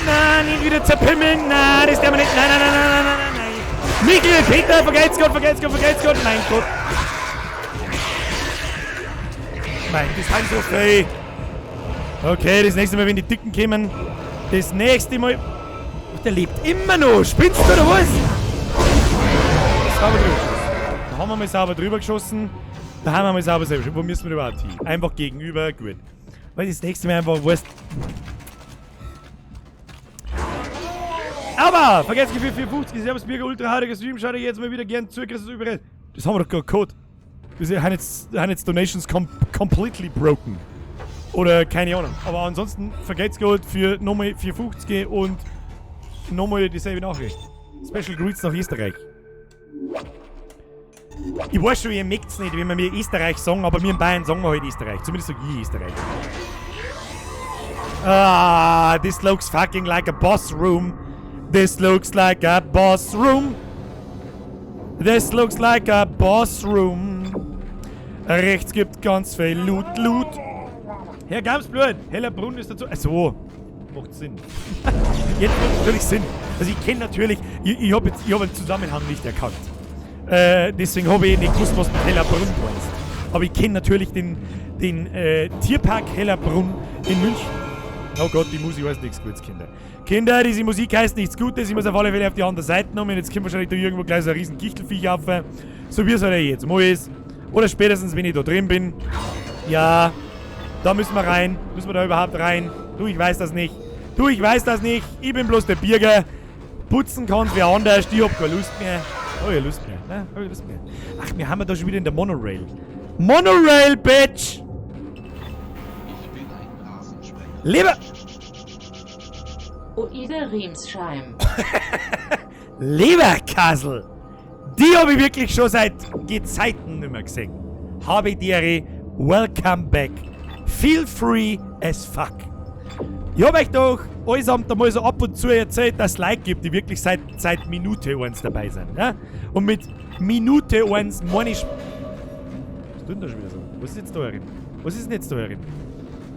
Nein, nicht wieder zerpimmeln. Nein, das darf man nicht. Nein, nein, nein, nein, nein, nein, nein. Michael, Peter, vergelt's Gott, vergelt's Gott, vergelt's Gott. Mein Gott. Mein, das ist so frei. Okay, das nächste Mal, wenn die Dicken kommen. Das nächste Mal. Der lebt immer noch. Spinnst du oder was? Sauber drüber geschossen. Da haben wir mal sauber drüber geschossen. Da haben wir mal sauber selber. Wo müssen wir überhaupt hin? Einfach gegenüber. Gut. Weil das nächste Mal einfach, weißt. Aber, vergesst Gefühl 450, Servus Birger, ultra harter Stream, schaut euch jetzt mal wieder gern zu, Chris überall. Das haben wir doch gerade gehabt. Wir haben jetzt Donations completely broken. Oder keine Ahnung. Aber ansonsten vergelt's Gold für nochmal 450 und nochmal dieselbe Nachricht. Special Greets nach Österreich. Ich weiß schon, ihr mögt's nicht, wenn wir mir Österreich sagen, aber wir in Bayern sagen wir halt Österreich. Zumindest sag ich Österreich. Ah, this looks fucking like a boss room. This looks like a boss room. This looks like a boss room. Rechts gibt ganz viel Loot, Loot. Herr Gamsblut, Hellerbrunn ist dazu. Ach so, macht Sinn. Jetzt macht natürlich Sinn. Also ich kenne natürlich, ich habe jetzt, ich hab den Zusammenhang nicht erkannt. Deswegen habe ich nicht gewusst, was mit Hellerbrunn meinst. Aber ich kenne natürlich den Tierpark Hellerbrunn in München. Oh Gott, die Musik heißt nichts Gutes, Kinder. Kinder, diese Musik heißt nichts Gutes. Ich muss auf alle Fälle auf die andere Seite kommen. Jetzt kommt wahrscheinlich da irgendwo gleich so ein riesen Kichtelviech auf. So wie es halt jetzt mal ist. Oder spätestens, wenn ich da drin bin. Ja, da müssen wir rein. Müssen wir da überhaupt rein? Du, ich weiß das nicht. Du, ich weiß das nicht. Ich bin bloß der Birger. Putzen kann's wer anders. Ich hab keine Lust mehr. Oh, ja, Lust mehr. Ne? Hab ich Lust mehr. Ach, wir haben ja da schon wieder in der Monorail. Monorail, Bitch! Ich bin ein Rasensprenger. Lieber! Oide Riemsscheim. Leberkassel! Die habe ich wirklich schon seit Gezeiten nicht mehr gesehen. Habe die Ehre, welcome back. Feel free as fuck. Ich hab euch doch allesamt einmal so ab und zu erzählt, dass es Leute gibt, die wirklich seit Minute 1 dabei sind. Ja? Und mit Minute 1 meine ich... Was tut denn da schon wieder so? Was ist jetzt da herin? Was ist denn jetzt da herin?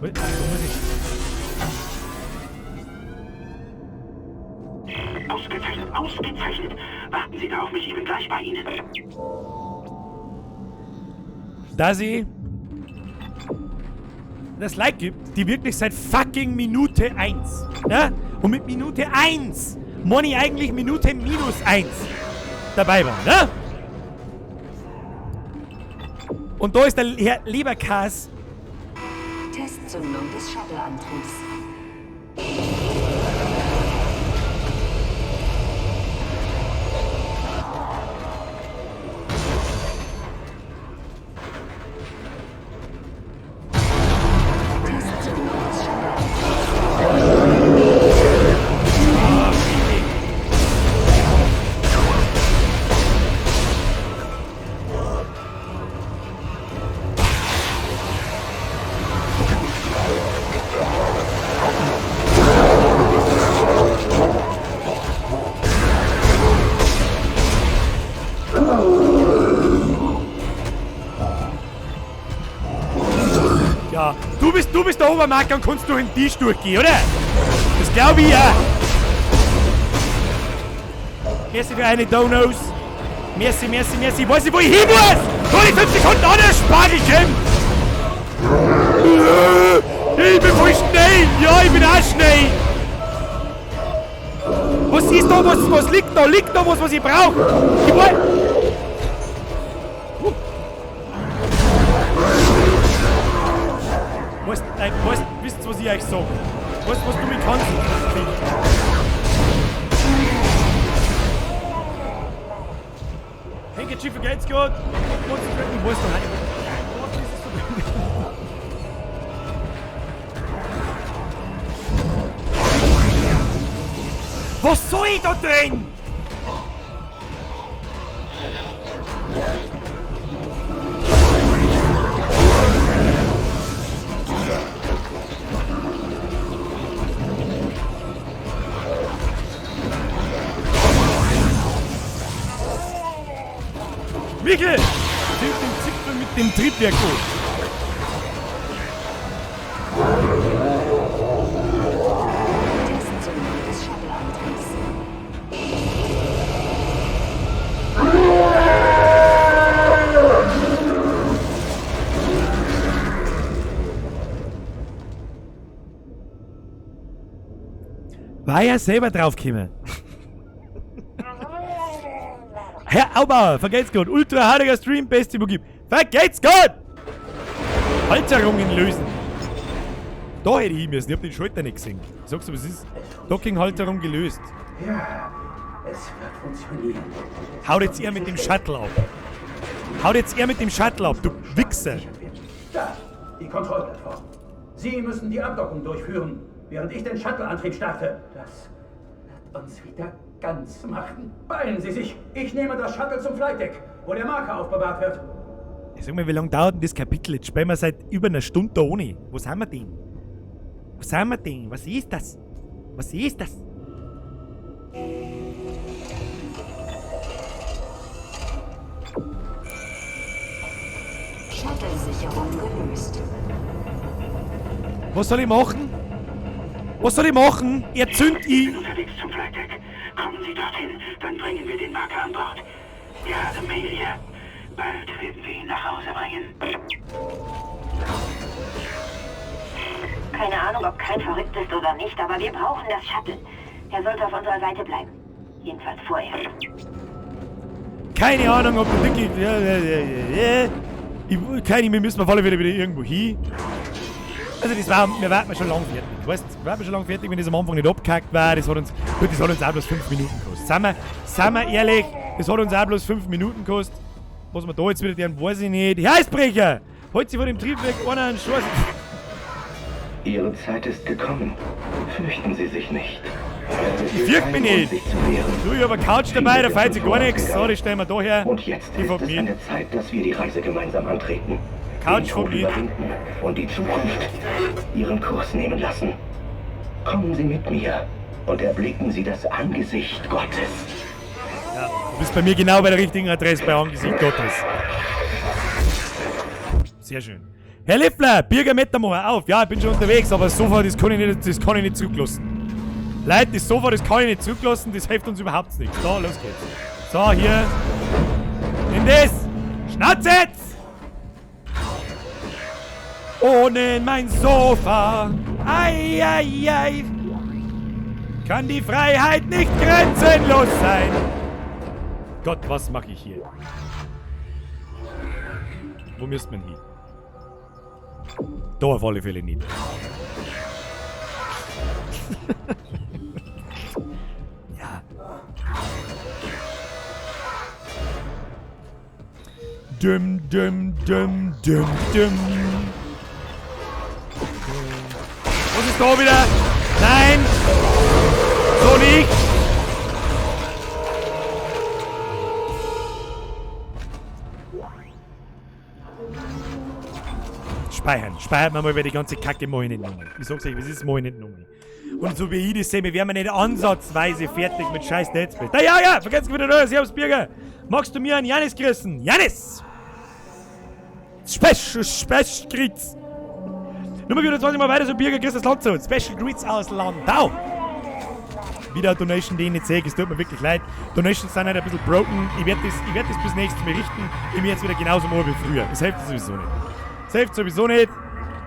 Ach, da muss ich... Ausgezeichnet, ausgezeichnet! Warten Sie da auf mich, ich bin gleich bei Ihnen. Dass ich... das Like gibt, die wirklich seit fucking Minute 1. Ja? Und mit Minute 1 meine ich eigentlich Minute minus 1 dabei war. Ne? Und da ist der Herr Leberkas. Testzündung des Shuttle-Antriebs. Ja, du bist der Obermarker und kannst durch den Tisch durchgehen, oder? Das glaube ich ja. Merci für eine Donos. Merci, merci, merci. Ich weiß nicht, wo ich hin muss. Hol ich 5 Sekunden an, der Spargel kommt. Ich bin voll schnell. Ja, ich bin auch schnell. Was ist da? Was liegt da? Liegt da was, was ich brauche? Ich wollte... Weißt, wisst ihr, was ich euch sag? Weißt du, was du mir kannst? Handkerchief vergelt's gut. Ich weiß noch nicht. Was soll ich da drin? Michel! Zünd den Zipfel mit dem Triebwerk an. Testzündung des Shuttle-Antriebs. War ja selber draufgekommen. Herr Aubauer, vergelt's Gott. Ultra hardiger Stream, beste wo gibt. Vergelt's Gott! Halterungen lösen. Da hätte ich hin müssen. Ich hab den Schalter nicht gesehen. Sagst du, was ist? Docking-Halterung gelöst. Ja, es wird funktionieren. Haut jetzt er mit dem Shuttle ab. Haut jetzt er mit dem Shuttle ab, du Wichser. Da, die Kontrollplattform. Sie müssen die Abdockung durchführen, während ich den Shuttle-Antrieb starte. Das wird uns wieder ganz machen. Beeilen Sie sich. Ich nehme das Shuttle zum Flightdeck, wo der Marker aufbewahrt wird. Ich sag mal, wie lange dauert denn das Kapitel? Jetzt spielen wir seit über einer Stunde da ohne. Wo sind wir denn? Wo sind wir denn? Was ist das? Was ist das? Shuttle-Sicherung gelöst. Was soll ich machen? Was soll ich machen? Er zündet ihn. Unterwegs zum Flightdeck. Kommen Sie dorthin, dann bringen wir den Marker an Bord. Ja, Amelia. Bald werden wir ihn nach Hause bringen. Keine Ahnung, ob kein verrückt ist oder nicht, aber wir brauchen das Shuttle. Er sollte auf unserer Seite bleiben. Jedenfalls vorerst. Keine Ahnung, ob der Dicke... Ja. Wir müssen auf alle Fälle wieder irgendwo hin. Also das war, wir warten schon lange fertig. Weißt, wir waren schon lange fertig, wenn das am Anfang nicht abgehackt war. Das hat uns, gut, das hat uns auch bloß 5 Minuten gekostet. Sind wir ehrlich, das hat uns auch bloß 5 Minuten gekostet. Was wir da jetzt wieder tun, weiß ich nicht. Herr Eisbrecher! Holt sich von dem Triebwerk einer einen Schuss. Ihre Zeit ist gekommen. Fürchten Sie sich nicht. Ich fürchte mich nicht. Du, ich hab eine Couch dabei, da fällt sich gar nichts. So, die stellen wir da her. Und jetzt ist es an der Zeit, dass wir die Reise gemeinsam antreten. Couch von mir. Und die Zukunft ihren Kurs nehmen lassen. Kommen Sie mit mir und erblicken Sie das Angesicht Gottes. Ja, du bist bei mir genau bei der richtigen Adresse, bei Angesicht Gottes. Sehr schön. Herr Leffler, Birger Mettermocher, auf. Ja, ich bin schon unterwegs, aber das Sofa, das kann ich nicht, das kann ich nicht zurücklassen. Leute, das Sofa, das kann ich nicht zurücklassen, das hilft uns überhaupt nichts. So, los geht's. So, hier. Nimm das! Schnauze jetzt! Ohne mein Sofa, ei, ei, ei, kann die Freiheit nicht grenzenlos sein. Gott, was mache ich hier? Wo müsste man hin? Da auf alle Fälle nicht. Ja. Düm, düm, düm, düm, düm. Was ist da wieder? Nein! So nicht! Speichern. Speichern wir mal, weil die ganze Kacke mach ich nicht nochmal. Ich sag's euch, was ist, mach ich nicht nochmal. Und so wie ich das sehe, wir werden nicht ansatzweise fertig mit scheiß Dead Space. Da, ja, ja, vergesst wieder neu, Servus Birger. Magst du mir einen Janis grüßen? Janis! Special, Special Greets. Nummer 24 Mal weiter, so Birger, grüß das Land zu. Special Greets aus Landau. Wieder eine Donation, die ich nicht sehe, es tut mir wirklich leid. Donations sind halt ein bisschen broken. Ich werd das bis nächstes Mal richten. Ich werde jetzt wieder genauso machen wie früher. Das hilft sowieso nicht. Das hilft sowieso nicht.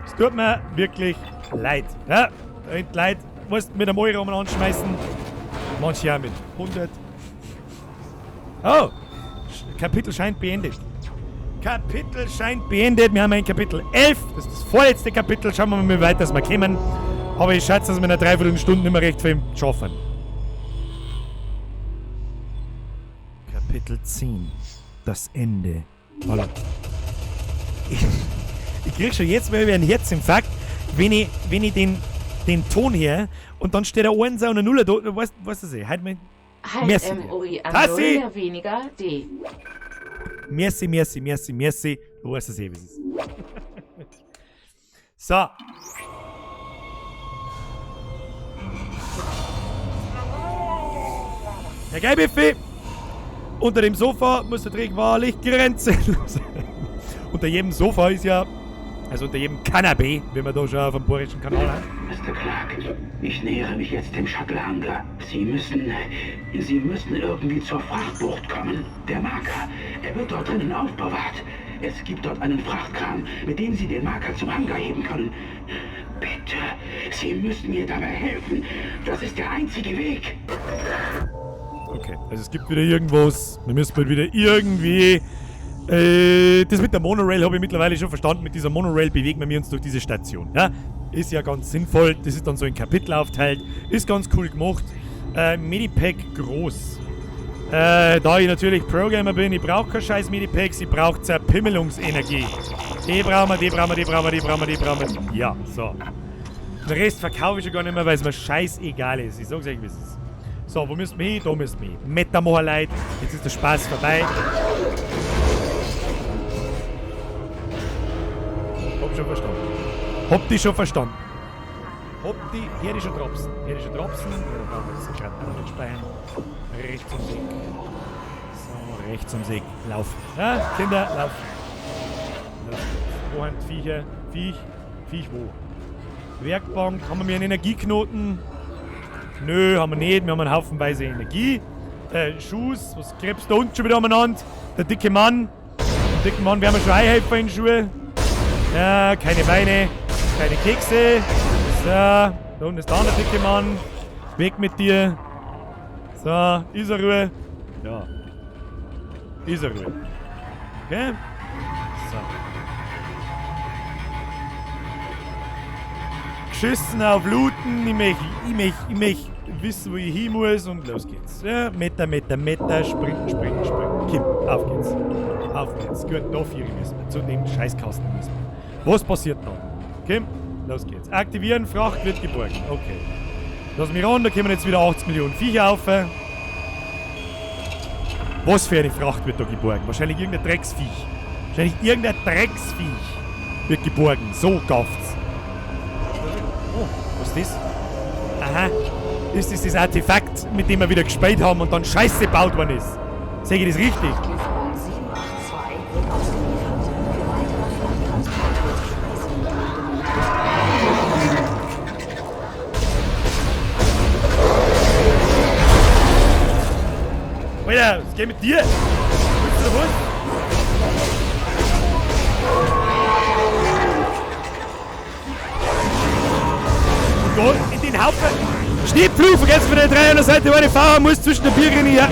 Es tut mir wirklich leid. Ja, leid. Musst mit einem Euro anschmeißen. Manche auch mit 100. Oh! Kapitel scheint beendet. Kapitel scheint beendet. Wir haben ein Kapitel 11. Das ist das vorletzte Kapitel. Schauen wir mal, wie weit das wir kommen. Aber ich schätze, dass wir in einer Dreiviertelstunde nicht mehr recht viel schaffen. Kapitel 10. Das Ende. Hallo. Ich krieg schon jetzt mal über einen Herzinfarkt, wenn ich den Ton her und dann steht da 1 und eine 0 da. Weißt du das? Halt mal. Halt M Ori Tassi! Weniger D. Merci, merci, merci, merci. Du weißt es eh, wie es ist. So. Herr Geibiffi! Unter dem Sofa muss der Trick wahrlich grenzenlos sein. Unter jedem Sofa ist ja, also unter jedem Kanapee, wenn wir da schon auf dem bayerischen Kanal haben. Mr. Clark, ich nähere mich jetzt dem Shuttle-Hangar. Sie müssen irgendwie zur Frachtbucht kommen. Der Marker, er wird dort drinnen aufbewahrt. Es gibt dort einen Frachtkran, mit dem Sie den Marker zum Hangar heben können. Bitte, Sie müssen mir dabei helfen. Das ist der einzige Weg. Okay, also es gibt wieder irgendwas. Wir müssen bald wieder irgendwie... das mit der Monorail habe ich mittlerweile schon verstanden. Mit dieser Monorail bewegen wir uns durch diese Station. Ja? Ist ja ganz sinnvoll. Das ist dann so in Kapitel aufteilt. Ist ganz cool gemacht. Medipack groß. Da ich natürlich Programmer bin, ich brauche keine scheiß Medipacks, ich brauche Zerpimmelungsenergie. Die brauchen wir, die brauchen wir, die brauchen wir, die brauchen wir, die brauchen wir. Ja, so. Den Rest verkaufe ich schon gar nicht mehr, weil es mir scheißegal ist. Ich sag's euch, wie es ist. So, wo müssen wir hin? Da müssen wir hin. Metamocher-Leid. Jetzt ist der Spaß vorbei. Hab schon verstanden. Hab die schon verstanden. Hab die... Hier die schon Dropsen. Hier die schon Dropsen. Ja, da brauchen wir jetzt gerade noch nicht speichern. Rechts ums Eck. So, rechts ums Eck. Laufen. Ja, Kinder, laufen. Los geht's. Wo haben die Viecher? Viech? Viech wo? Werkbank. Haben wir mir einen Energieknoten? Nö, haben wir nicht. Wir haben einen Haufenweise Energie. Schuss. Was krebst da unten schon wieder umeinander? Der dicke Mann. Den dicken Mann werden wir schon einhelfen in Schuhe. Ja, keine Beine. Keine Kekse. So, da unten ist der andere dicke Mann. Weg mit dir. So, ist er Ruhe. Ja. Ist er Ruhe. Okay. So. Geschissen auf Looten. Ich möcht wissen, wo ich hin muss und los geht's. Ja, Meter, Meter, Meter, springen, springen, springen. Kim, auf geht's. Auf geht's. Gut, da vier müssen wir. Zu dem Scheißkasten müssen wir. Was passiert dann? Kim, los geht's. Aktivieren, Fracht wird geborgen. Okay. Lass mich ran, da kommen jetzt wieder 80 Millionen Viecher auf. Was für eine Fracht wird da geborgen? Wahrscheinlich irgendein Drecksviech. Wahrscheinlich irgendein Drecksviech wird geborgen. So gafft's. Oh, was ist das? Aha. Ist das das Artefakt, mit dem wir wieder gespielt haben und dann Scheiße gebaut worden ist? Sehe ich das richtig? Frachtlieferung 782 wird ausgeliefert. Für weitere Frachttransport wird Eisenbahn benötigt. Alter, was geht mit dir? Willst du da was? Und da in den Haufen. Schneepflug, vergessen von der 300 Seite, wo ich fahren muss zwischen der Bierrinne her.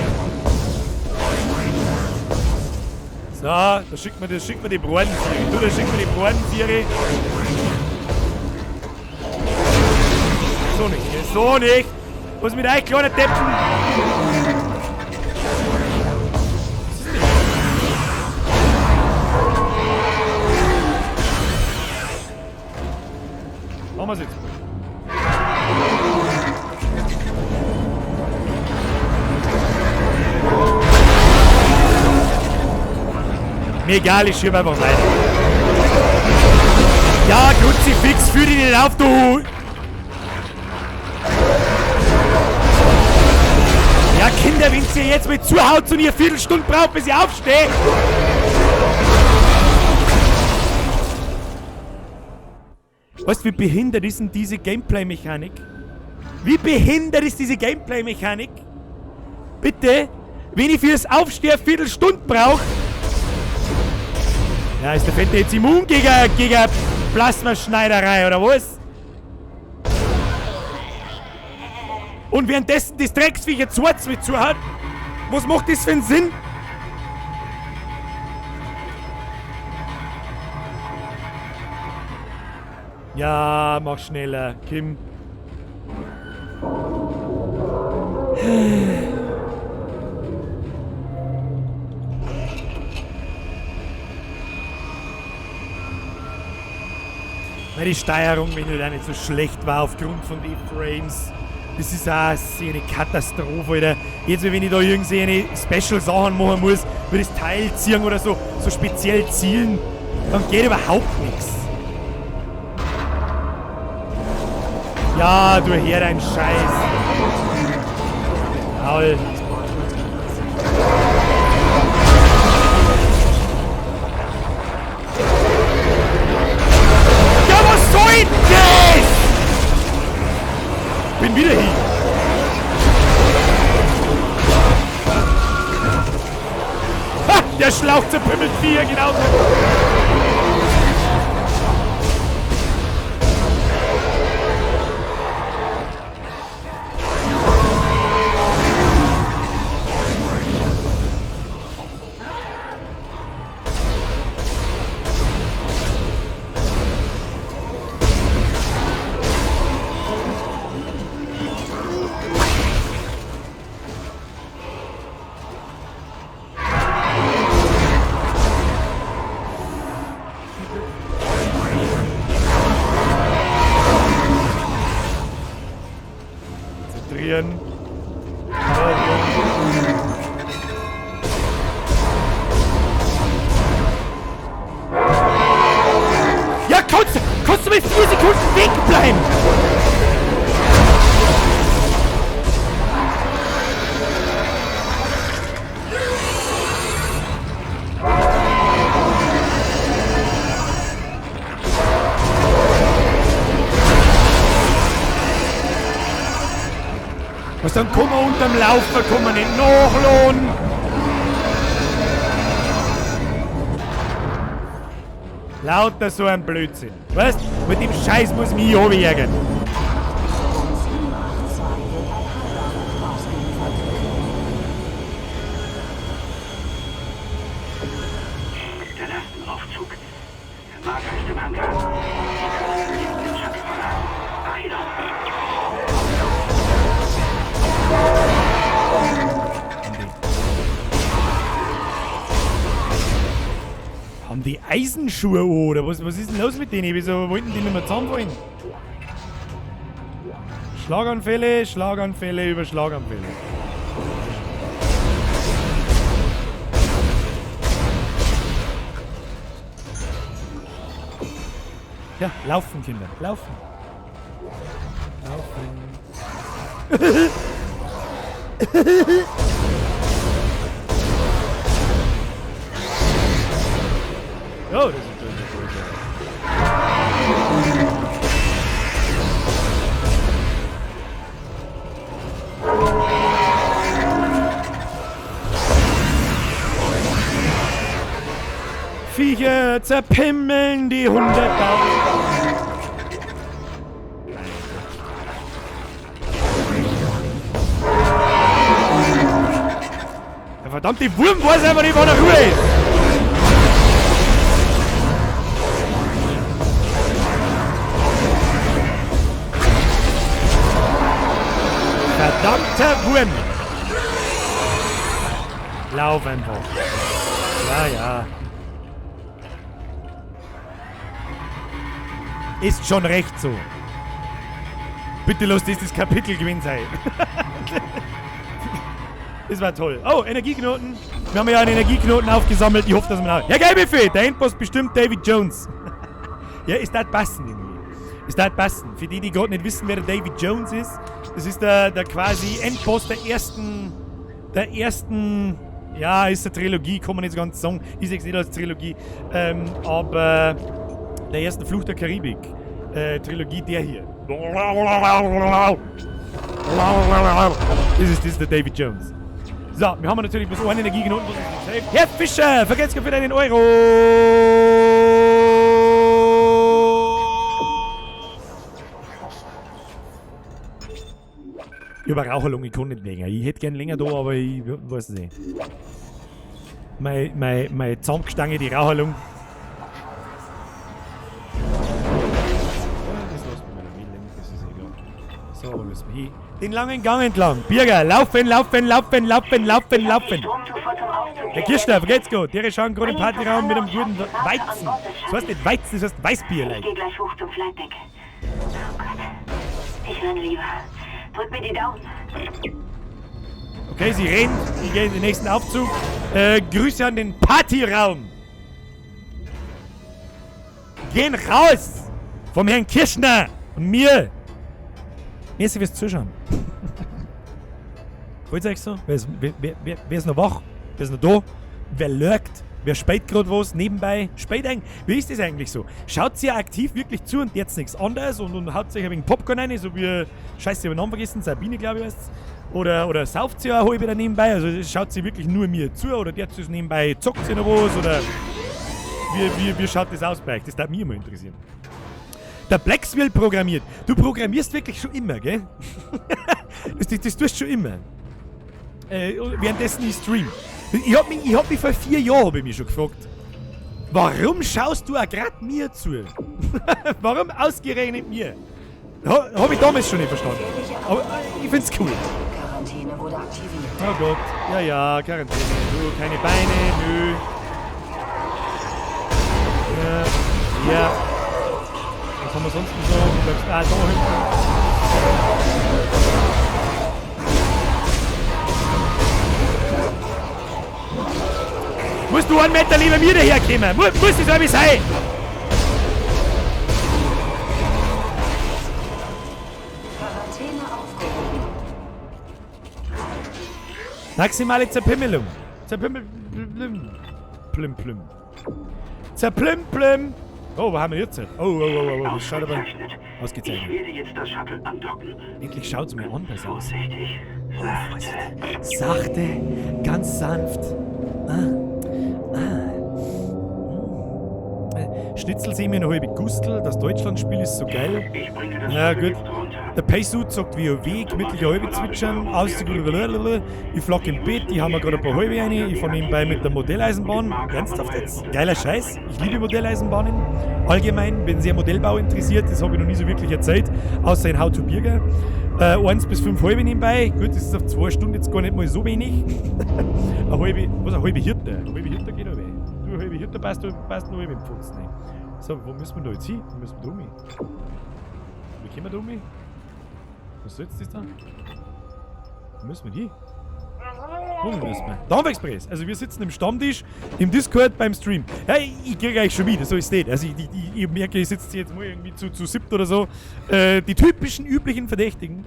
So, da schickt man, das schickt man die Bratenviere. Du, da schickt man die Bratenviere. So nicht, so nicht. Was mit euch, kleinen Deppen? Machen wir's jetzt. Mir egal, ich schieb einfach weiter. Ja, Kruzifix, führ dich nicht auf, du! Ja, Kinder, wenn ihr jetzt mit zuhaut und ihr Viertelstunde braucht, bis ich aufstehe! Weißt du, wie behindert ist denn diese Gameplay-Mechanik? Wie behindert ist diese Gameplay-Mechanik? Bitte, wenn ich fürs Aufstehen eine Viertelstunde brauche. Ja, ist der Fette jetzt immun gegen Plasmaschneiderei, oder was? Und währenddessen das Drecksviech jetzt schwarz mit zuhaut? Was macht das für einen Sinn? Ja, mach schneller, Kim. Weil die Steuerung, wenn du da nicht so schlecht war aufgrund von den Frames. Das ist auch so eine Katastrophe, Alter. Jetzt, wenn ich da irgendwie eine Special-Sachen machen muss, wie das Teil ziehen oder so, so speziell zielen, dann geht überhaupt nichts. Ja, du her dein Scheiß. Paul. Ja, was soll das? Bin wieder hier. Ha, der Schlauch zerpimmelt vier, genau. Konzentrieren. Ja, kannst du mit 4 Sekunden wegbleiben? Was, dann kommen wir unterm Laufen, kommen wir nicht nachladen. Lauter so ein Blödsinn. Weißt, mit dem Scheiß muss mich ärgern. Lieferung 782 wird ab Hangarbucht ausgeliefert. Der Lastenaufzug. Der Marker ist im Hangar. Sie können jetzt den Shuttle verlassen. Beeilung. Haben die Eisenschuhe an, oder was ist denn los mit denen? Wieso wollten die nicht mehr zusammenfallen? Schlaganfälle, Schlaganfälle über Schlaganfälle. Ja, laufen, Kinder, laufen. Laufen. Oh, das ist das ist Viecher zerpimmeln die 100.000. Der verdammte Wurm weiß einfach nicht, wann er Ruhe ist. Verdammter Wurm. Lauf einfach. Ja, ja. Ist schon recht so. Bitte lass das Kapitel gewesen sein. Das war toll. Oh, Energieknoten. Wir haben ja einen Energieknoten aufgesammelt. Ich hoffe, dass wir noch... Ja, geil, Buffet. Der Endboss bestimmt David Jones. Ja, ist das passend irgendwie. Ist das passend. Für die, die gerade nicht wissen, wer der David Jones ist, das ist der quasi Endboss der ersten... Ja, ist eine Trilogie, kann man nicht so ganz sagen. Ist jetzt nicht als Trilogie. Aber der ersten Fluch der Karibik. Trilogie, der hier. Das ist der David Jones. So, wir haben natürlich bloß einen Energieknoten, was uns nicht hilft. Herr Fischer, vergesst für deinen Euro! Ich habe eine Raucherlunge, ich kann nicht länger. Ich hätte gern länger da, aber ich weiß es nicht. Meine Zahnstange, die Raucherlunge. Das lassen wir mal mitnehmen, das ist egal. So, wo müssen wir hin? Den langen Gang entlang. Birger, laufen, laufen, laufen, laufen, laufen, laufen. Der Kirschner, vergeht's gut. Der schauen gerade im Partyraum mit einem guten Weizen. Das heißt nicht Weizen, das heißt Weißbier. Ich geh gleich hoch zum Flight Deck. Oh Gott. Ich renne lieber. Drück mir die Daumen. Okay, sie rennt. Ich gehe in den nächsten Aufzug. Grüße an den Partyraum. Gehen raus! Vom Herrn Kirschner und mir. Merci fürs Zuschauen. Wollt ihr euch so? Wer ist noch wach? Wer ist noch da? Wer lurkt? Wer speit gerade was nebenbei? Speit eigentlich? Wie ist das eigentlich so? Schaut sie ja aktiv wirklich zu und jetzt nichts anderes und haut sich ein wenig Popcorn rein, so wie, scheiße, ich hab den Namen vergessen, Sabine, glaube ich, heißt's. Oder sauft sie auch halb nebenbei, also schaut sie wirklich nur mir zu oder der zu nebenbei zockt sie noch was oder wie schaut das aus bei euch? Das darf mich immer interessieren. Der Blackswell programmiert. Du programmierst wirklich schon immer, gell? Das tust du schon immer. Währenddessen ich stream. Ich hab mich vor 4 Jahren hab ich mich schon gefragt, warum schaust du auch grad mir zu? Warum ausgerechnet mir? Hab ich damals schon nicht verstanden. Aber ich find's cool. Quarantäne wurde aktiviert. Oh Gott. Ja, ja, Quarantäne. Du, keine Beine, nö. Ja, ja. Was haben wir sonst noch so? Du bleibst, da hinten. Musst du einen Meter lieber mir daherkommen? Muss das irgendwie sein? Quarantäne aufgehoben. Maximale Zerpimmelung. Zerpimmel. Plüm, plüm. Zerplimplüm. Oh, wo haben wir jetzt? Oh, oh, oh, oh, das schaut aber ausgezeichnet. Ich werde jetzt das Shuttle andocken. Endlich schaut's mir anders aus. Vorsichtig. Oh, sachte, ganz sanft. Ah. Ah. Schnitzel sehen wir noch halbe Gustel. Das Deutschlandspiel ist so geil. Ich bringe das Ja, gut. jetzt runter. Der Paysuit sagt WoW, gemütliche halbe zwitschern, Auszug, ich flack im Bett, ich hau mir gerade ein paar halbe rein, ich fahr nebenbei mit der Modelleisenbahn. Ernsthaft jetzt? Geiler Scheiß. Ich liebe Modelleisenbahnen. Allgemein bin sehr Modellbau interessiert, das habe ich noch nie so wirklich erzählt, außer in How to Birger. 1 bis 5 halbe nebenbei. Gut, das ist auf 2 Stunden jetzt gar nicht mal so wenig. Eine halbe, was, eine halbe Hirte? Eine halbe Hirte geht aber. Du, eine halbe Hirte passt, passt nur halb im Pfutzen rein. So, wo müssen wir da jetzt hin? Wo müssen wir da um? Wie kommen wir da um? Was soll jetzt das da? Wo müssen wir hin? Wo müssen wir? Dampfexpress. Also wir sitzen im Stammtisch, im Discord, beim Stream. Ja, ich kriege euch schon wieder, so ist es nicht. Also ich merke, ich sitze jetzt mal irgendwie zu siebt oder so. Die typischen, üblichen Verdächtigen.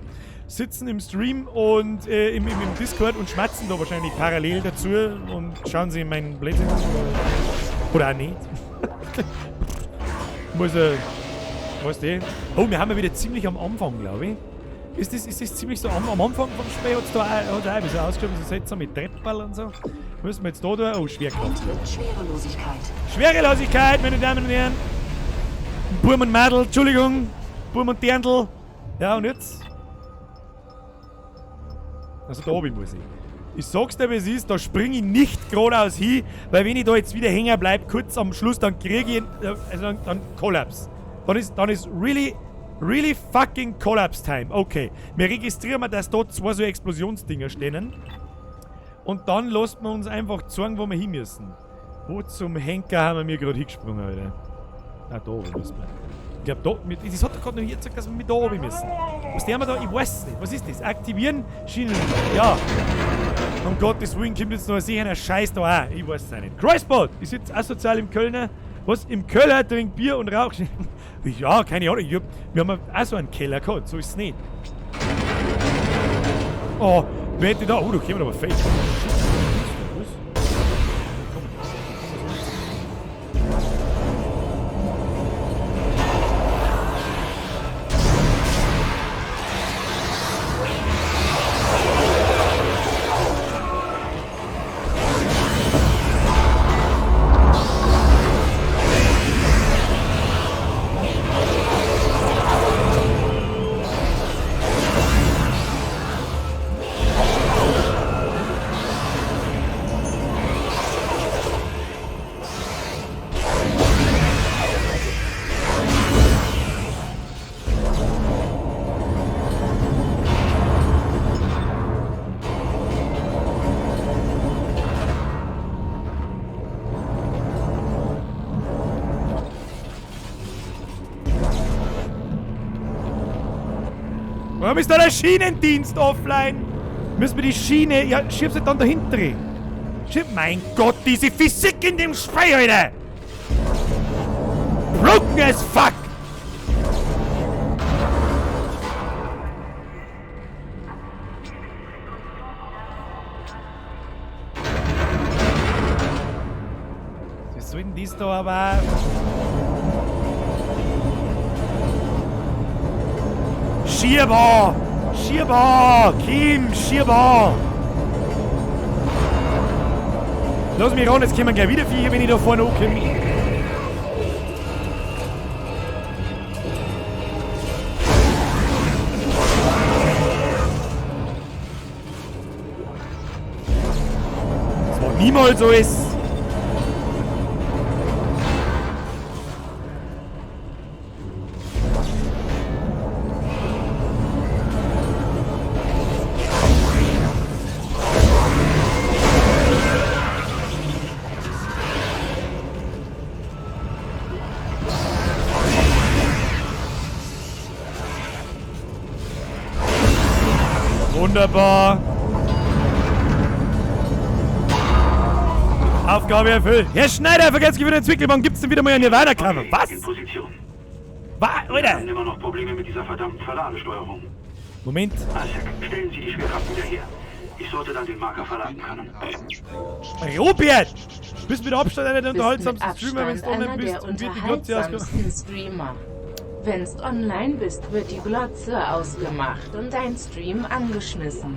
sitzen im Stream und im Discord und schmatzen da wahrscheinlich parallel dazu und schauen sich meinen Blödsinn an. Oder auch nicht. Muss weißt du? Oh, wir haben ja wieder ziemlich am Anfang, glaube ich. Ist das ziemlich so am Anfang vom Spiel? Hat es da auch so ausgeschaut, so seltsam mit Treppball und so? Müssen wir jetzt da durch? Oh, Schwerkraft. Schwerelosigkeit. Schwerelosigkeit, meine Damen und Herren. Burm und Madel, Entschuldigung. Burm und Dirndl. Ja, und jetzt? Also da oben muss ich. Ich sag's dir, wie es ist, da springe ich nicht geradeaus hin, weil wenn ich da jetzt wieder hängen bleib, kurz am Schluss, dann kriege ich, also dann Kollaps. Dann ist really, really fucking Collapse Time. Okay, wir registrieren mal, dass dort zwei so Explosionsdinger stehen. Und dann lässt man uns einfach zeigen, wo wir hin müssen. Wo zum Henker haben wir mir gerade hingesprungen, Alter? Ah, da oben müssen wir. Ich glaube, da, das hat doch gerade noch hier gezeigt, dass wir mit da oben müssen. Was der haben wir da? Ich weiß es nicht. Was ist das? Aktivieren? Schienen. Ja. Um Gottes Willen kommt jetzt noch sicher ein Scheiß da auch. Ich weiß es auch nicht. Kreuzbad! Ich sitze asozial im Kölner. Was? Im Keller trinkt Bier und raucht. Ja, keine Ahnung. Wir haben auch so einen Keller gehabt. So ist es nicht. Oh, wer hätte da? Oh, da kommen aber fett. Was? Warum ist da der Schienendienst offline? Müssen wir die Schiene... Ja, schieb sie dann dahinter. Schieb... Mein Gott, diese Physik in dem Spei, Alter! Broken as fuck! Was soll denn das da aber... Schierbar! Schierbar! Kim, Schierbar! Lass mich ran, jetzt kommen gleich wieder Viecher, wenn ich da vorne ankomme. Das war niemals so ist. Wunderbar. Aufgabe erfüllt. Herr Schneider, vergesst wieder den Zwickelbaum. Gibt's denn wieder mal eine Nirvana-Cover? Okay, Was? In Position. Was? Wir Alter. haben immer noch Probleme mit dieser verdammten Verladesteuerung. Moment. Isaac, stellen Sie die Schwerkraft wieder her. Ich sollte dann den Marker verladen können. Robert! Bist mit Abstand einer der Bist mit unterhaltsamsten Streamer, wenn Abstand du online einer bist der und wird die Glotze ausgemacht. unterhaltsamsten Streamer. Wenn's online bist, wird die Glotze ausgemacht und dein Stream angeschmissen.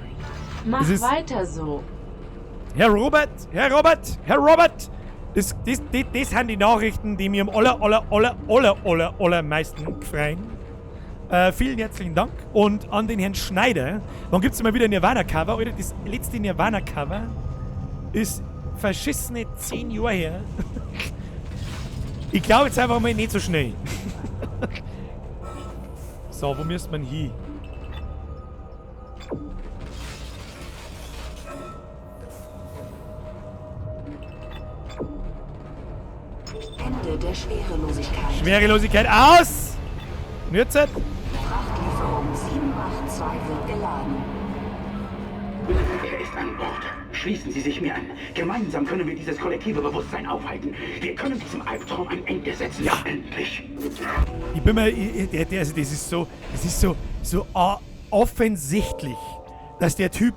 Mach weiter so. Herr Robert, Herr Robert, Herr Robert! Das sind die Nachrichten, die mir am allermeisten gefreien. Vielen herzlichen Dank und an den Herrn Schneider. Wann gibt's mal wieder ein Nirvana-Cover? Alter, das letzte Nirvana-Cover ist verschissene 10 Jahre her. Ich glaube jetzt einfach mal nicht so schnell. So, wo müsste man hin? Ende der Schwerelosigkeit. Schwerelosigkeit aus! Und jetzt? Frachtlieferung 782 wird geladen. Er ist an Bord. Schließen Sie sich mir an. Gemeinsam können wir dieses kollektive Bewusstsein aufhalten. Wir können diesem Albtraum ein Ende setzen. Ja. Endlich. Ich bin mir, also das ist so, so, offensichtlich, dass der Typ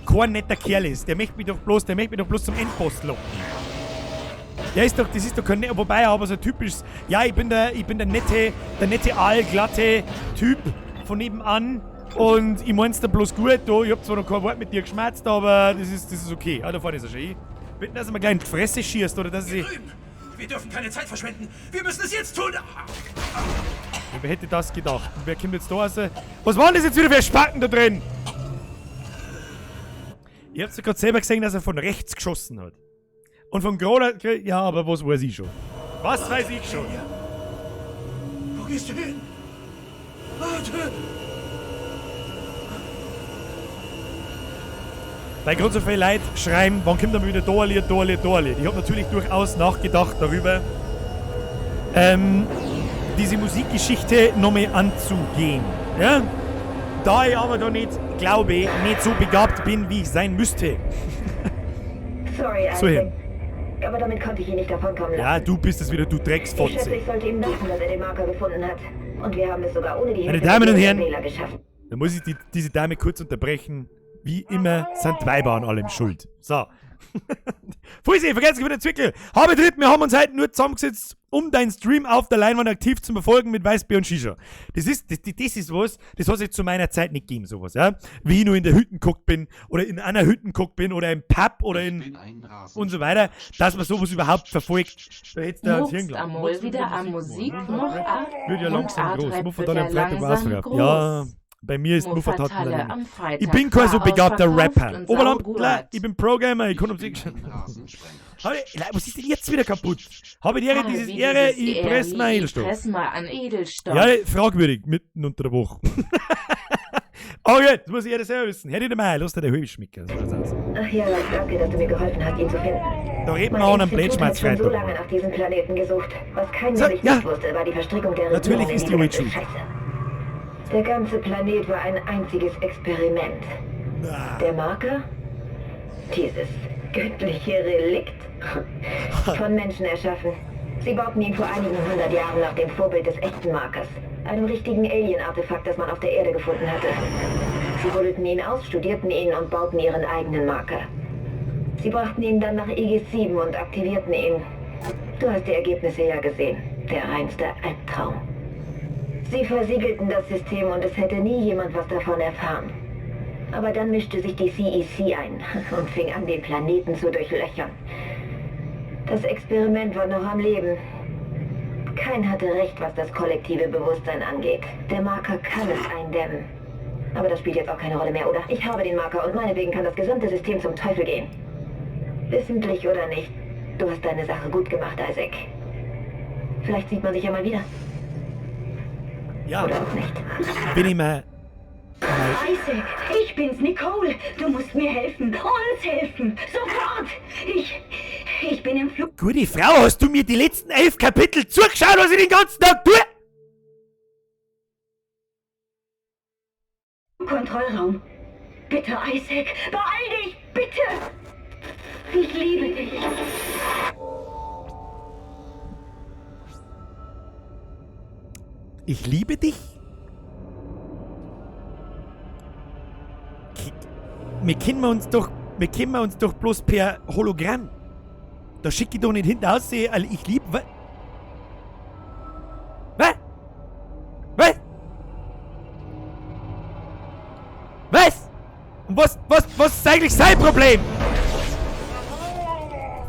kein netter Kerl ist. Der möchte mich doch bloß, der möchte mich doch bloß zum Endboss locken. Der ist doch, das ist doch kein, wobei aber so typisch, ja, ich bin der nette, allglatte Typ von nebenan und ich mein's dir bloß gut, du, ich hab zwar noch kein Wort mit dir geschmerzt, aber das ist okay. Ja, da vorne ist er schon eh. Bitte, dass er mir gleich in die Fresse schießt, oder dass ich... Wir dürfen keine Zeit verschwenden! Wir müssen es jetzt tun! Wer hätte das gedacht? Und wer kommt jetzt da raus? Was waren das jetzt wieder für Spacken da drin? Ihr habt ja gerade selber gesehen, dass er von rechts geschossen hat. Und von Grola... Ja, aber was weiß ich schon? Was weiß ich schon? Wo gehst du hin? Warte! Weil gerade so viele Leute schreien, wann kommt dann wieder Dorlier, Dorlier, Dorlier. Ich habe natürlich durchaus nachgedacht darüber, diese Musikgeschichte nochmal anzugehen. Ja? Da ich aber da nicht, glaube ich, nicht so begabt bin, wie ich sein müsste. Sorry, So Isaac. hin. Aber damit konnte ich ihn nicht davonkommen lassen. Ja, du bist es wieder, du Ich Drecksfotze. schätze, ich sollte ihm danken, dass er den Marker gefunden hat. Und wir haben es sogar ohne die Meine Hilfe Damen und der Herren, Wähler geschafft. da muss ich diese Dame kurz unterbrechen. Wie immer sind die Weiber an allem schuld. So. Fuisi, vergesst nicht wieder Zwickel. Habe dritt, wir haben uns heute nur zusammengesetzt, um deinen Stream auf der Leinwand aktiv zu verfolgen mit Weißbier und Shisha. Das ist, das ist was, das hat es zu meiner Zeit nicht gegeben, sowas, ja. Wie ich nur in der Hütten geguckt bin, oder in einer Hütten geguckt bin, oder im Pub, oder in und so weiter, dass man sowas überhaupt verfolgt. Da hättest du ans Hirn Muckst amol wieder am Musik noch a Wird ja und langsam groß. Artreib Muffat wird hat am ja Freitag langsam ausverkauft. groß. Ja, bei mir ist Muffat hat Muffathalle am Freitag Ich bin kein so war begabter ausverkauft Rapper. und Oberlamtler, saugut. ich bin Programmer, ich kann um sich. Was ist denn jetzt wieder kaputt? Habe die Ehre, Ah, dieses wie Ehre, dieses ich press Ehre, mal ich Edelstoff. press mal an Edelstoff. Ja, fragwürdig, mitten unter der Woche. Okay, das muss ich jeder selber wissen. Herr Dieter, lass dir der halbe Schmicker. So schaut's aus. Ach ja, danke, dass du mir geholfen hast, ihn zu finden. Da reden wir Mein auch am Institut hat schon Blödschmerz so lange nach diesem Planeten gesucht. Was kein So, Mensch ja. nicht wusste, war die Verstrickung der Natürlich Regierung in ist die diese Witch ganze schuld. Scheiße. Der ganze Planet war ein einziges Experiment. Der Marker? Dieses göttliche Relikt? Von Menschen erschaffen. Sie bauten ihn vor einigen hundert Jahren nach dem Vorbild des echten Markers. Einem richtigen Alien-Artefakt, das man auf der Erde gefunden hatte. Sie buddelten ihn aus, studierten ihn und bauten ihren eigenen Marker. Sie brachten ihn dann nach Aegis 7 und aktivierten ihn. Du hast die Ergebnisse ja gesehen. Der reinste Albtraum. Sie versiegelten das System und es hätte nie jemand was davon erfahren. Aber dann mischte sich die CEC ein und fing an, den Planeten zu durchlöchern. Das Experiment war noch am Leben. Kein hatte recht, was das kollektive Bewusstsein angeht. Der Marker kann es eindämmen. Aber das spielt jetzt auch keine Rolle mehr, oder? Ich habe den Marker und meinetwegen kann das gesamte System zum Teufel gehen. Wissentlich oder nicht, du hast deine Sache gut gemacht, Isaac. Vielleicht sieht man sich ja mal wieder. Ja. Oder auch nicht. Bin ich mal. Isaac, ich bin's, Nicole. Du musst mir helfen. Uns helfen. Sofort. Ich bin im Flug. Gute Frau, hast du mir die letzten 11 Kapitel zugeschaut, was ich den ganzen Tag tue? Kontrollraum. Bitte, Isaac, beeil dich, bitte. Ich liebe dich. Ich liebe dich? Wir kennen uns doch, wir kennen uns doch bloß per Hologramm. Da schicke ich doch nicht hinten aus, ich liebe. Was? Was? Was? Was? Und was ist eigentlich sein Problem?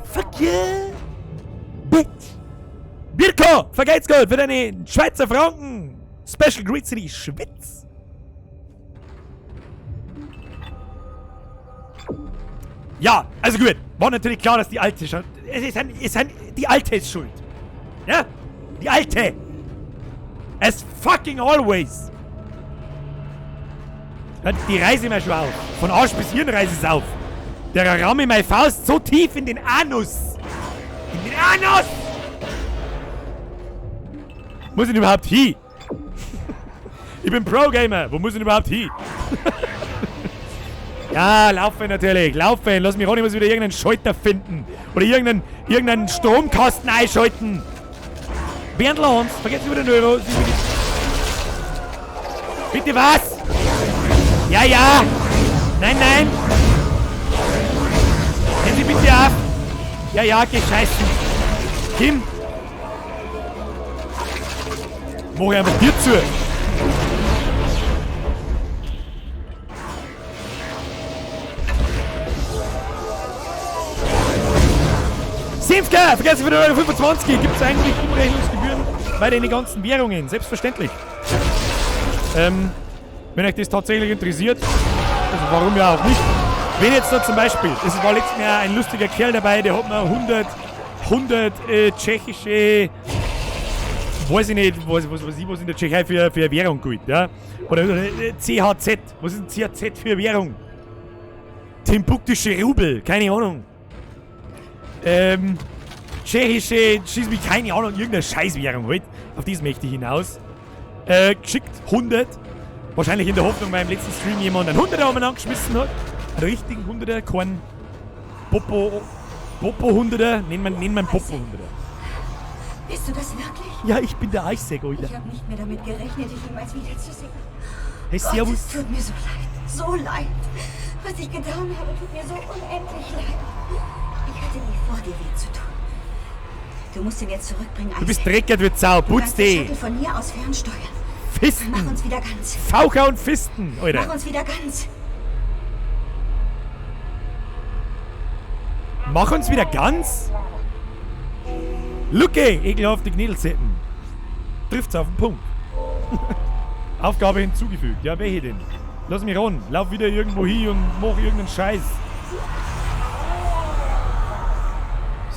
Fuck you, bitch. Mirko, vergeht's gut für deine Schweizer Franken. Special Greets in die Schweiz. Ja, also gut. War natürlich klar, dass die Alte schon. Die Alte ist schuld. Ja? Die Alte. As fucking always. Die reiße ich mir schon auf. Von Arsch bis Hirn reiße ich es auf. Der ramme meine Faust so tief in den Anus. In den Anus! Muss ich denn überhaupt hin? Ich bin Pro-Gamer. Wo muss ich denn überhaupt hin? Ja, laufen natürlich. Laufen. Lass mich auch nicht mal wieder irgendeinen Schalter finden. Oder irgendeinen Stromkasten einschalten. Bernd Lanz, vergesst über den Euro. Bitte was? Ja, ja! Nein, nein! Hören Sie bitte auf! Ja, ja, geh scheißen! Kim! Mach ich einfach dir zu! Senfka, vergessen für den Euro 25. Gibt es eigentlich Umrechnungsgebühren bei den ganzen Währungen? Selbstverständlich. Wenn euch das tatsächlich interessiert, also warum ja auch nicht. Wenn jetzt da zum Beispiel, es war letztes Jahr ein lustiger Kerl dabei, der hat mir 100 tschechische, weiß ich nicht, was in der Tschechei für Währung gilt, ja. Oder CHZ, was ist denn CHZ für Währung? Timbuktische Rubel, keine Ahnung. Tschechische, schieß mich, keine Ahnung, irgendeine Scheißwährung halt. Auf das möchte ich hinaus. Geschickt 100. Wahrscheinlich in der Hoffnung, weil im letzten Stream jemand einen 100er umeinander geschmissen hat. Einen richtigen 100er, keinen Popo 100er, nennen wir einen Popo 100er. Bist du das wirklich? Ja, ich bin der Isaac, Alter. Ich habe nicht mehr damit gerechnet, dich jemals wiederzusehen. Hey, servus. Gott, es tut mir so leid, so leid. Was ich getan habe, tut mir so unendlich leid. Ich hatte nie vor, dir weh zu tun. Du musst ihn jetzt zurückbringen, Isaac. Du bist dreckig wie Sau, putz dich. Du kannst den Shuttle von hier aus fernsteuern. Fisten. Mach uns wieder ganz. Faucher und Fisten, Alter. Mach uns wieder ganz. Mach uns wieder ganz? Lucke, ekelhafte Knädelzeppen. Trifft's auf den Punkt. Aufgabe hinzugefügt. Ja, welche denn? Lass mich ran. Lauf wieder irgendwo hin und mach irgendeinen Scheiß.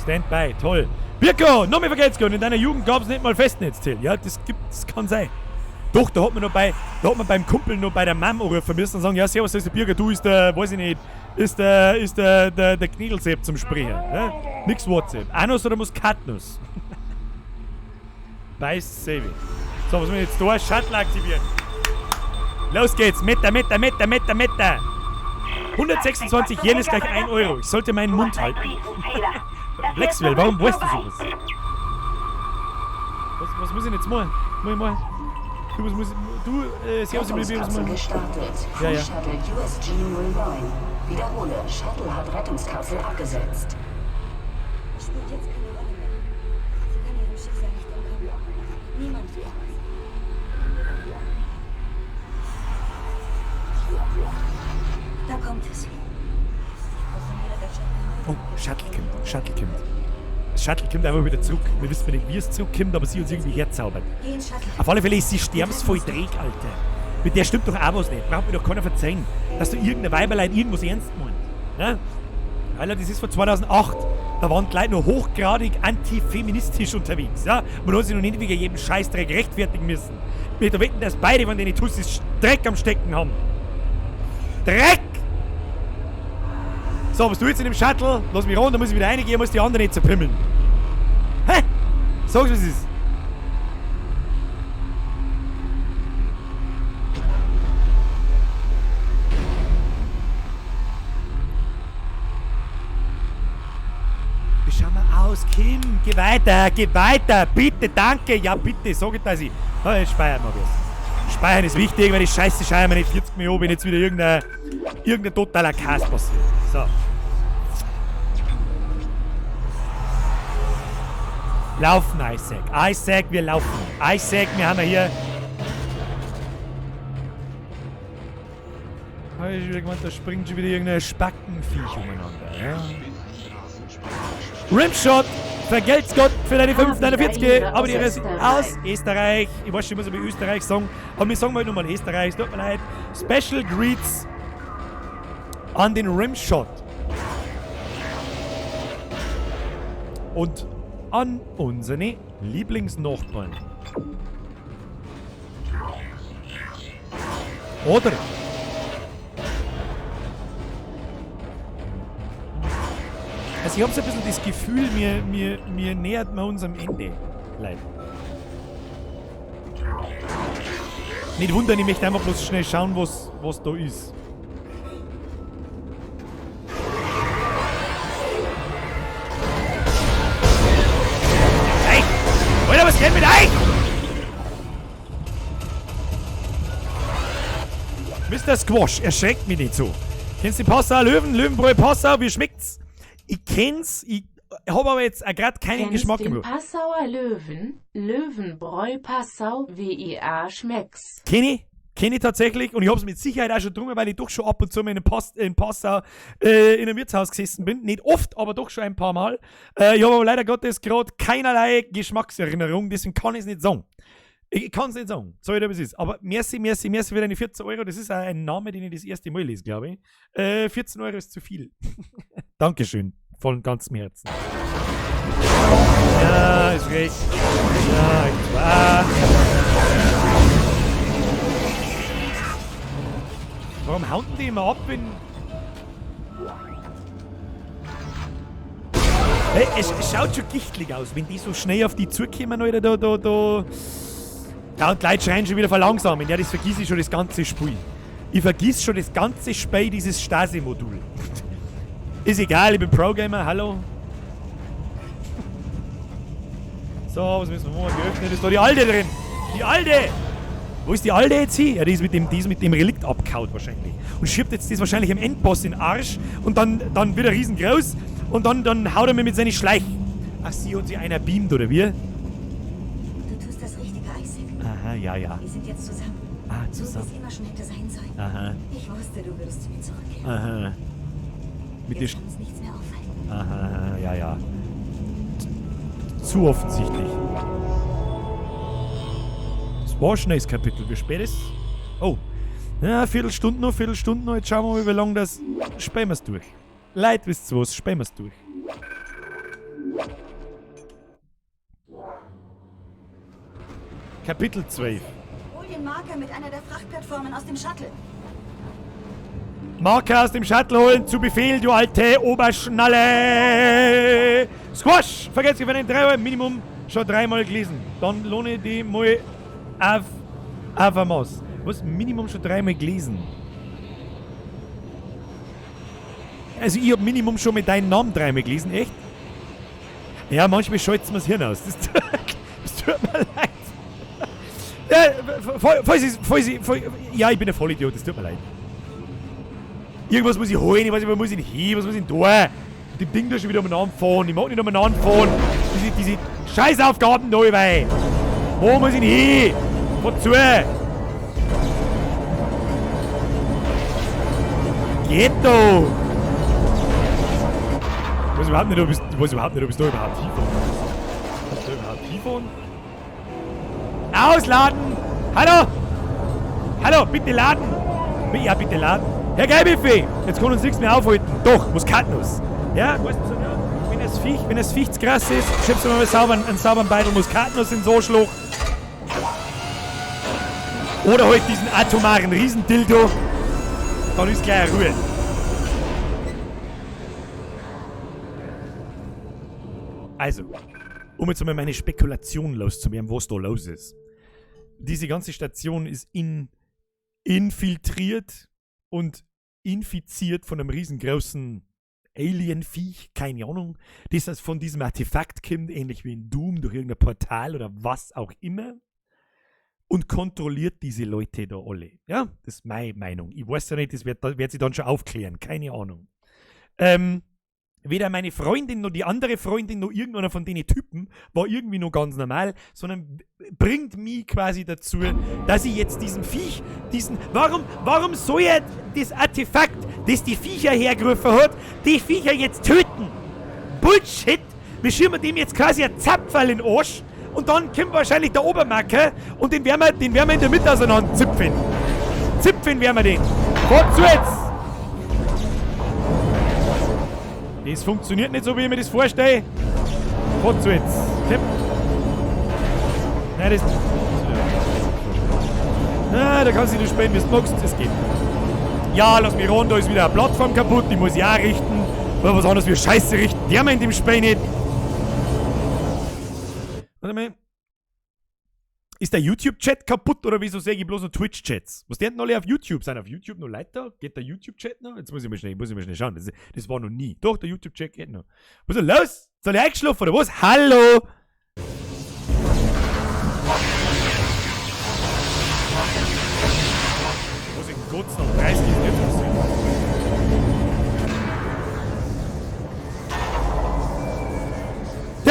Stand by, toll. Birko, noch mehr vergelt's gehen. In deiner Jugend gab's nicht mal Festnetz, Till. Ja, das kann sein. Doch, da hat man noch beim Kumpel noch bei der Mom anrufen müssen und sagen, ja, servus, das ist der Birger, du ist der, weiß ich nicht, ist der Knädelsepp zum Sprechen. Ne? Nix WhatsApp. Anus oder Muskatnuss? Beiß Saving. So, was müssen wir jetzt da? Shuttle aktivieren. Los geht's. Meter, Meter, Meter, Meter, Meter. 126 Yen ist gleich 1 Euro. Ich sollte meinen Mund halten. Blackswell, warum weißt du sowas? Was muss ich denn jetzt machen? Muss ich machen? Du, was muss ich... Du, servus, Rettungskapsel gestartet. Ja, ja. Shuttle USG 09. Wiederhole, Shuttle hat Rettungskapsel abgesetzt. Spielt jetzt keine Rolle mehr. Sie kann ihrem Schicksal nicht entkommen. Niemand wird. Da kommt es. Oh, Shuttle kommt, Shuttle kommt. Das Shuttle kommt einfach wieder zurück. Wir wissen nicht, wie es zurückkommt, aber sie uns irgendwie herzaubert. Auf alle Fälle ist sie sterbensvoll Dreck, Alter. Mit der stimmt doch auch was nicht. Braucht mir doch keiner verzeihen, dass du irgendein Weiberlein irgendwas ernst meint. Ne? Alter, das ist von 2008. Da waren die Leute noch hochgradig antifeministisch unterwegs. Ja? Man hat sich noch nicht wegen jedem Scheißdreck rechtfertigen müssen. Ich möchte wetten, dass beide von denen Tussis Dreck am Stecken haben. Dreck! So, was du jetzt in dem Shuttle? Lass mich ran, da muss ich wieder reingehen, muss die anderen nicht zerpimmeln. Hä? Sag's, was es ist. Wie schauen wir aus, Kim? Geh weiter, bitte, danke, ja bitte, sag ich, dass ich. Na, jetzt speichern wir das. Speichern ist wichtig, weil die Scheiße scheiße mir nicht 40 Millionen, wenn jetzt wieder irgendein totaler Chaos passiert. So. Laufen, Isaac. Isaac, wir laufen. Isaac, wir haben ja hier... Hab ich wieder gemeint, da springt schon wieder irgendein Spackenviech umeinander. Ja? Rimshot! Vergelt's Gott für deine 5,49, aber die Rest aus Österreich. Ich weiß schon, ich muss aber Österreich sagen. Aber wir sagen mal nochmal Österreich, es tut mir leid. Special Greets an den Rimshot. Und an unsere Lieblingsnachbarn. Oder? Also ich habe so ein bisschen das Gefühl, mir nähert man uns am Ende. Leid. Nicht wundern, ich möchte einfach bloß schnell schauen, was da ist. Hey! Alter, was geht mit euch? Mr. Squash, erschreckt mich nicht so. Kennst du den Passauer Löwen? Löwenbräu Passau, wie schmeckt's? Ich kenn's, ich hab aber jetzt auch grad keinen Kennst Geschmack den im Mund. Passauer Löwen, Löwenbräu Passau, WIA schmeckt's. Kenn ich, kenn ich tatsächlich und ich hab's mit Sicherheit auch schon getrunken, weil ich doch schon ab und zu mal in Passau in einem Wirtshaus gesessen bin. Nicht oft, aber doch schon ein paar Mal. Ich hab aber leider Gottes grad keinerlei Geschmackserinnerung, deswegen kann ich's nicht sagen. Ich kann's nicht sagen, so wie das ist. Aber merci, merci, merci für deine 14 Euro. Das ist auch ein Name, den ich das erste Mal lese, glaube ich. 14 Euro ist zu viel. Dankeschön, von ganzem Herzen. Ja, ist recht. Ja, ich war. Warum hauen die immer ab, wenn... Hey, es schaut schon gichtlich aus, wenn die so schnell auf die zukommen, Alter, da. Ja, und die Leute schreien schon wieder verlangsamen. Ja, das vergiss ich schon das ganze Spiel. Ich vergiss schon das ganze Spiel, dieses Stasi-Modul. Ist egal, ich bin Pro-Gamer, hallo. So, was müssen wir machen? Geöffnet ist da die Alte drin. Die Alte! Wo ist die Alte jetzt hin? Ja, die ist mit dem Relikt abgehauen wahrscheinlich. Und schiebt jetzt das wahrscheinlich im Endboss in den Arsch und dann wird er riesengroß und dann haut er mir mit seinen Schleich. Ach, sie hat sich einer beamt, oder wie? Du tust das Richtige, Isaac. Aha, ja, ja. Wir sind jetzt zusammen. Ah, So wie zusammen. es immer schon hätte sein sollen. Aha. Ich wusste, du würdest zu mir zurückkehren. Aha. Mit Jetzt der kann uns nichts mehr aufhalten. Aha, ja, ja. Zu offensichtlich. Das war schon das Kapitel. Wie spät ist? Oh. Ja, Viertelstunde noch, Viertelstunde noch. Jetzt schauen wir mal, wie lange das... Spielen wir's durch. Leute, wisst ihr was? Spielen wir's durch. Kapitel 12. Hol den Marker mit einer der Frachtplattformen aus dem Shuttle. Marker aus dem Shuttle holen, zu Befehl, du alte Oberschnalle! Squash! Vergesst, ich den 3 Euro Minimum schon dreimal gelesen. Dann lohne ich die mal auf ein Maß. Was? Minimum schon dreimal gelesen? Also ich hab Minimum schon mit deinem Namen dreimal gelesen, echt? Ja, manchmal schaltet's mir das Hirn aus. Das tut mir leid. Ja, ja, ich bin ein Vollidiot, das tut mir leid. Irgendwas muss ich holen, ich weiß nicht, wo muss ich hin, was muss ich denn da? Mit dem Ding da schon wieder umeinander fahren, ich mag nicht umeinander fahren. Diese Scheißaufgaben da überall. Wo muss ich denn hin? Wozu? Geht doch! Ich weiß überhaupt nicht, ob ich, ich weiß überhaupt nicht, ob ich da überhaupt hinfahren muss. Ob ich da überhaupt hinfahren? Ausladen! Hallo! Hallo, bitte laden! Ja, bitte laden! Herr Geibiffi, jetzt kann uns nichts mehr aufhalten. Doch, Muskatnuss. Ja, weißt du, ja, wenn das Viech zu krass ist, schiebst du mal einen sauberen Beutel Muskatnuss ins Arschloch. Oder halt diesen atomaren Riesendildo. Dann ist gleich Ruhe. Also, um jetzt einmal meine Spekulation loszuwerden, was da los ist. Diese ganze Station ist infiltriert und infiziert von einem riesengroßen Alien-Viech, keine Ahnung, das das von diesem Artefakt kommt, ähnlich wie in Doom, durch irgendein Portal oder was auch immer, und kontrolliert diese Leute da alle. Ja, das ist meine Meinung. Ich weiß ja nicht, das wird sie dann schon aufklären, keine Ahnung. Weder meine Freundin noch die andere Freundin noch irgendeiner von den Typen war irgendwie noch ganz normal, sondern bringt mich quasi dazu, dass ich jetzt diesen Viech, diesen, warum soll er das Artefakt, das die Viecher hergerufen hat, die Viecher jetzt töten? Bullshit! Wir schirmen dem jetzt quasi ein Zapferl in den Arsch und dann kommt wahrscheinlich der Obermacker und den werden wir in der Mitte auseinander zipfen. Zipfen werden wir den. Wozu jetzt? Das funktioniert nicht so, wie ich mir das vorstelle. Wozu jetzt? Tipp. Nein, das... Na, da kannst du dich spielen, wie du magst. Das geht. Ja, lass mich ran, da ist wieder eine Plattform kaputt. Die muss ich auch richten. Aber was anderes wie Scheiße richten, der wir in dem Spiel nicht. Warte mal. Ist der YouTube-Chat kaputt oder wieso sehe ich bloß noch Twitch-Chats? Was die denn alle auf YouTube? Sind auf YouTube noch Leute da? Geht der YouTube-Chat noch? Jetzt muss ich mal schnell schauen. Das war noch nie. Doch, der YouTube-Chat geht noch. Was ist denn los? Soll ich eingeschlafen oder was? Hallo? Was in Gottes Namen?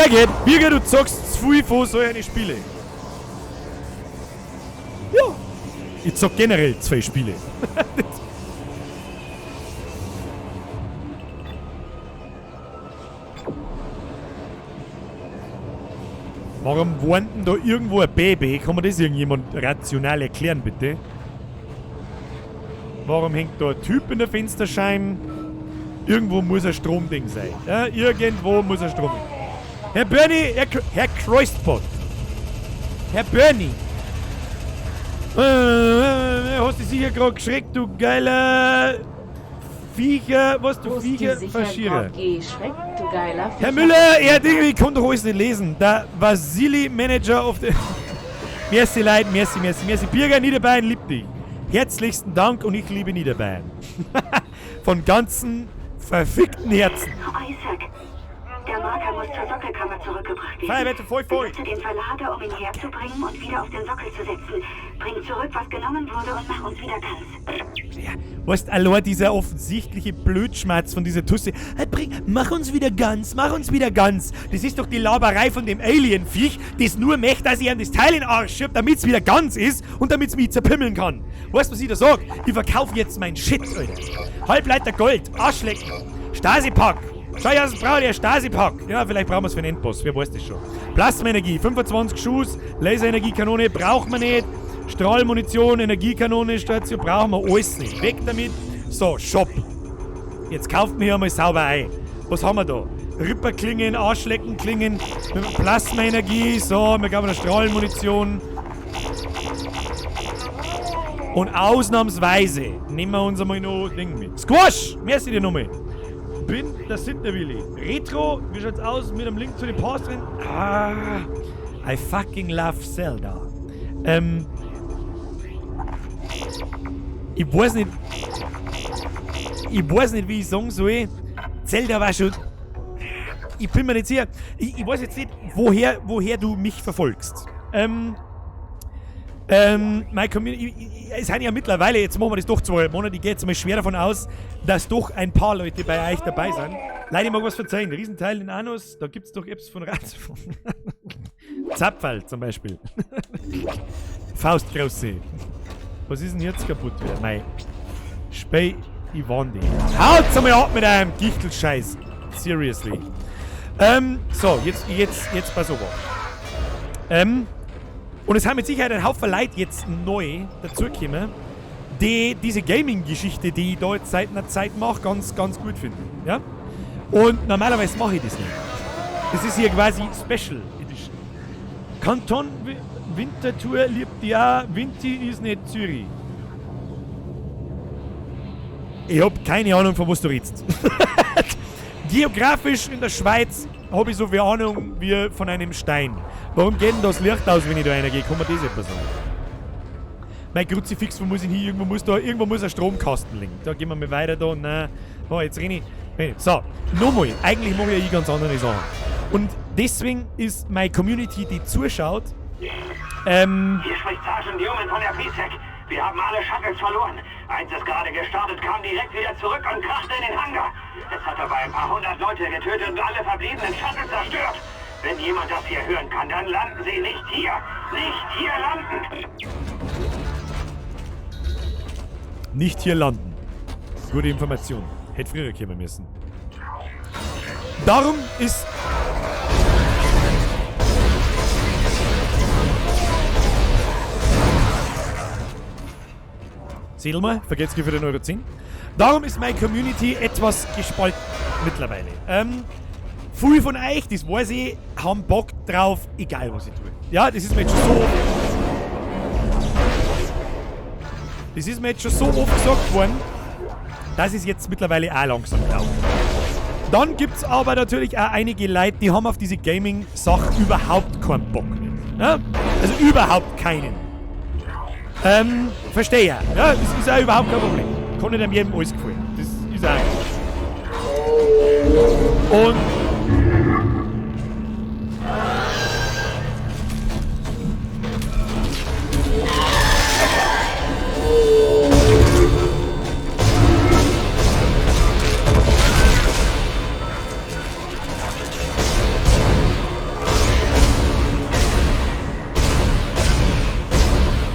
Birgit, Birgit, du zockst zu viel von solchen Spiele. Ja. Ich zock generell 2 Spiele. Warum wohnt denn da irgendwo ein Baby? Kann mir das irgendjemand rational erklären, bitte? Warum hängt da ein Typ in der Fensterscheibe? Irgendwo muss ein Stromding sein. Ja, irgendwo muss ein Stromding. Herr Bernie, Herr Kreuzbot. Herr Bernie. Hast dich sicher gerade geschreckt, du geiler Viecher. Was, du Viecher? Verschierer. Herr Müller, er ich kann doch alles nicht lesen. Der Vasili Manager of the... Merci, Leute, merci, merci, merci. Birger Niederbayern liebt dich. Herzlichsten Dank und ich liebe Niederbayern. Von ganzem verfickten Herzen. Isaac, der Marker muss zur Sockelkammer zurückgebracht werden. Feuerwehr, voll, voll. Benutze den Verlader, um ihn herzubringen und wieder auf den Sockel zu setzen. Bring zurück, was genommen wurde und mach uns wieder ganz. Ja, weißt, allein dieser offensichtliche Blödschmerz von dieser Tusse. Hey, mach uns wieder ganz, mach uns wieder ganz. Das ist doch die Laberei von dem Alien-Viech, das nur möchte, dass ich ihm das Teil in den Arsch schiebt, damit's wieder ganz ist und damit's mich zerpimmeln kann. Weißt du, was ich da sag? Ich verkaufe jetzt mein Shit, Alter. Halbleiter Gold, Arschlecken, Stasi-Pack. Schau, ja, das braucht der Stasi-Pack. Ja, vielleicht brauchen wir es für den Endboss, wer weiß das schon. Plasmaenergie, 25 Schuss, Laserenergiekanone braucht man nicht. Strahlmunition, Energiekanone, Station, brauchen wir alles nicht. Weg damit. So, Shop. Jetzt kauft mir hier mal sauber ein. Was haben wir da? Ripperklingen, Arschleckenklingen, Plasmaenergie, so, wir haben eine Strahlmunition. Und ausnahmsweise nehmen wir uns einmal noch Ding mit. Squash! Merci dir nochmal. Bin der Sintner Willi. Retro, wie schaut's aus mit dem Link zu den Past drin? Ah, I fucking love Zelda. Ich weiß nicht, wie ich sagen soll. Zelda war schon. Ich bin mir nicht sicher. Ich weiß jetzt nicht, woher du mich verfolgst. Mein Community, es sind ja mittlerweile, jetzt machen wir das doch 2 Monate, ich gehe jetzt mal schwer davon aus, dass doch ein paar Leute bei euch dabei sind. Leider, ich mag was verzeihen. Riesenteil in Anus, da gibt's doch Apps von Ratio. Zapferl zum Beispiel. Faustgroße. Was ist denn jetzt kaputt wieder? Mei. Spey Iwandi. Haut's einmal ab mit eurem Gichtelscheiß. Seriously. So, jetzt pass auf. Und es haben mit Sicherheit ein Haufen Leute jetzt neu dazugekommen, die diese Gaming-Geschichte, die ich da jetzt seit einer Zeit mache, ganz, ganz gut finden. Ja? Und normalerweise mache ich das nicht. Das ist hier quasi Special Edition. Kanton Winterthur liebt ja, Winti ist nicht Zürich. Ich hab keine Ahnung, von was du redest. Geografisch in der Schweiz habe ich so viel Ahnung wie von einem Stein. Warum geht denn das Licht aus, wenn ich da reingehe? Kann man das etwas sagen? Mein Kruzifix, wo muss ich hin? Irgendwo muss ein Stromkasten liegen. Da gehen wir mal weiter da. Nein. Oh, jetzt renne ich. So, nochmal. Eigentlich mache ich ja ganz andere Sachen. Und deswegen ist meine Community, die zuschaut. Hier spricht Sergeant Newman von der PSEC. Wir haben alle Shuttles verloren. Eins ist gerade gestartet, kam direkt wieder zurück und krachte in den Hangar. Es hat dabei ein paar hundert Leute getötet und alle verbliebenen Shuttles zerstört. Wenn jemand das hier hören kann, dann landen Sie nicht hier. Nicht hier landen. Nicht hier landen. Gute Information. Hätte früher kommen müssen. Darum ist... Seht mal, vergesst für den Euro 10. Darum ist meine Community etwas gespalten mittlerweile. Viele von euch, das weiß ich, haben Bock drauf, egal was ich tue. Ja, das ist mir jetzt schon so... Das ist mir jetzt schon so oft gesagt worden, dass ich es jetzt mittlerweile auch langsam glaube. Dann gibt es aber natürlich auch einige Leute, die haben auf diese Gaming-Sache überhaupt keinen Bock nicht. Ja? Also überhaupt keinen. Verstehe ja. Ja, das ist auch überhaupt kein Problem. Kann nicht jedem alles gefallen. Das ist auch. Und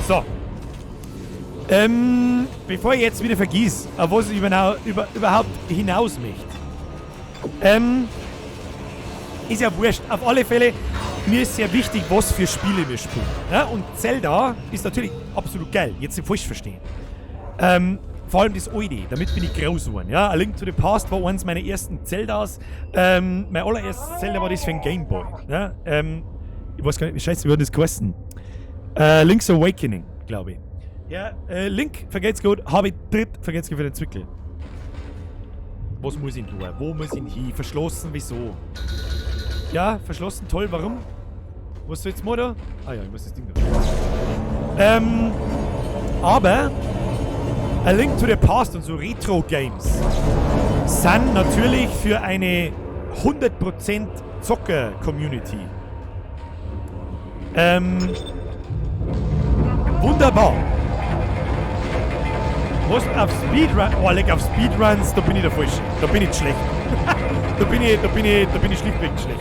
So. Bevor ich jetzt wieder vergiss, auf was ich überhaupt hinaus möchte. Ist ja wurscht. Auf alle Fälle, mir ist sehr wichtig, was für Spiele wir spielen. Ja, und Zelda ist natürlich absolut geil. Jetzt nicht falsch verstehen. Vor allem das alte, damit bin ich groß geworden. Ja? A Link to the Past war eins meiner ersten Zeldas. Mein allererstes Zelda war das für den Game Boy. Ja? Ich weiß gar nicht, scheiße, wie hat das geheißen? Link's Awakening, glaube ich. Ja, Link, vergelt's gut, habe ich dritt, vergelt's gut für den Zwickel. Was muss ich denn tun? Wo muss ich denn hin? Verschlossen, wieso? Ja, verschlossen, toll, warum? Was soll jetzt mal da? Ah ja, ich muss das Ding da. Aber A Link to the Past und so Retro-Games sind natürlich für eine 100% Zocker-Community. Wunderbar. Was auf Speedrun? Oh, leck, auf Speedruns, da bin ich der Falsche. Da bin ich schlecht. Da bin ich schlichtweg schlecht.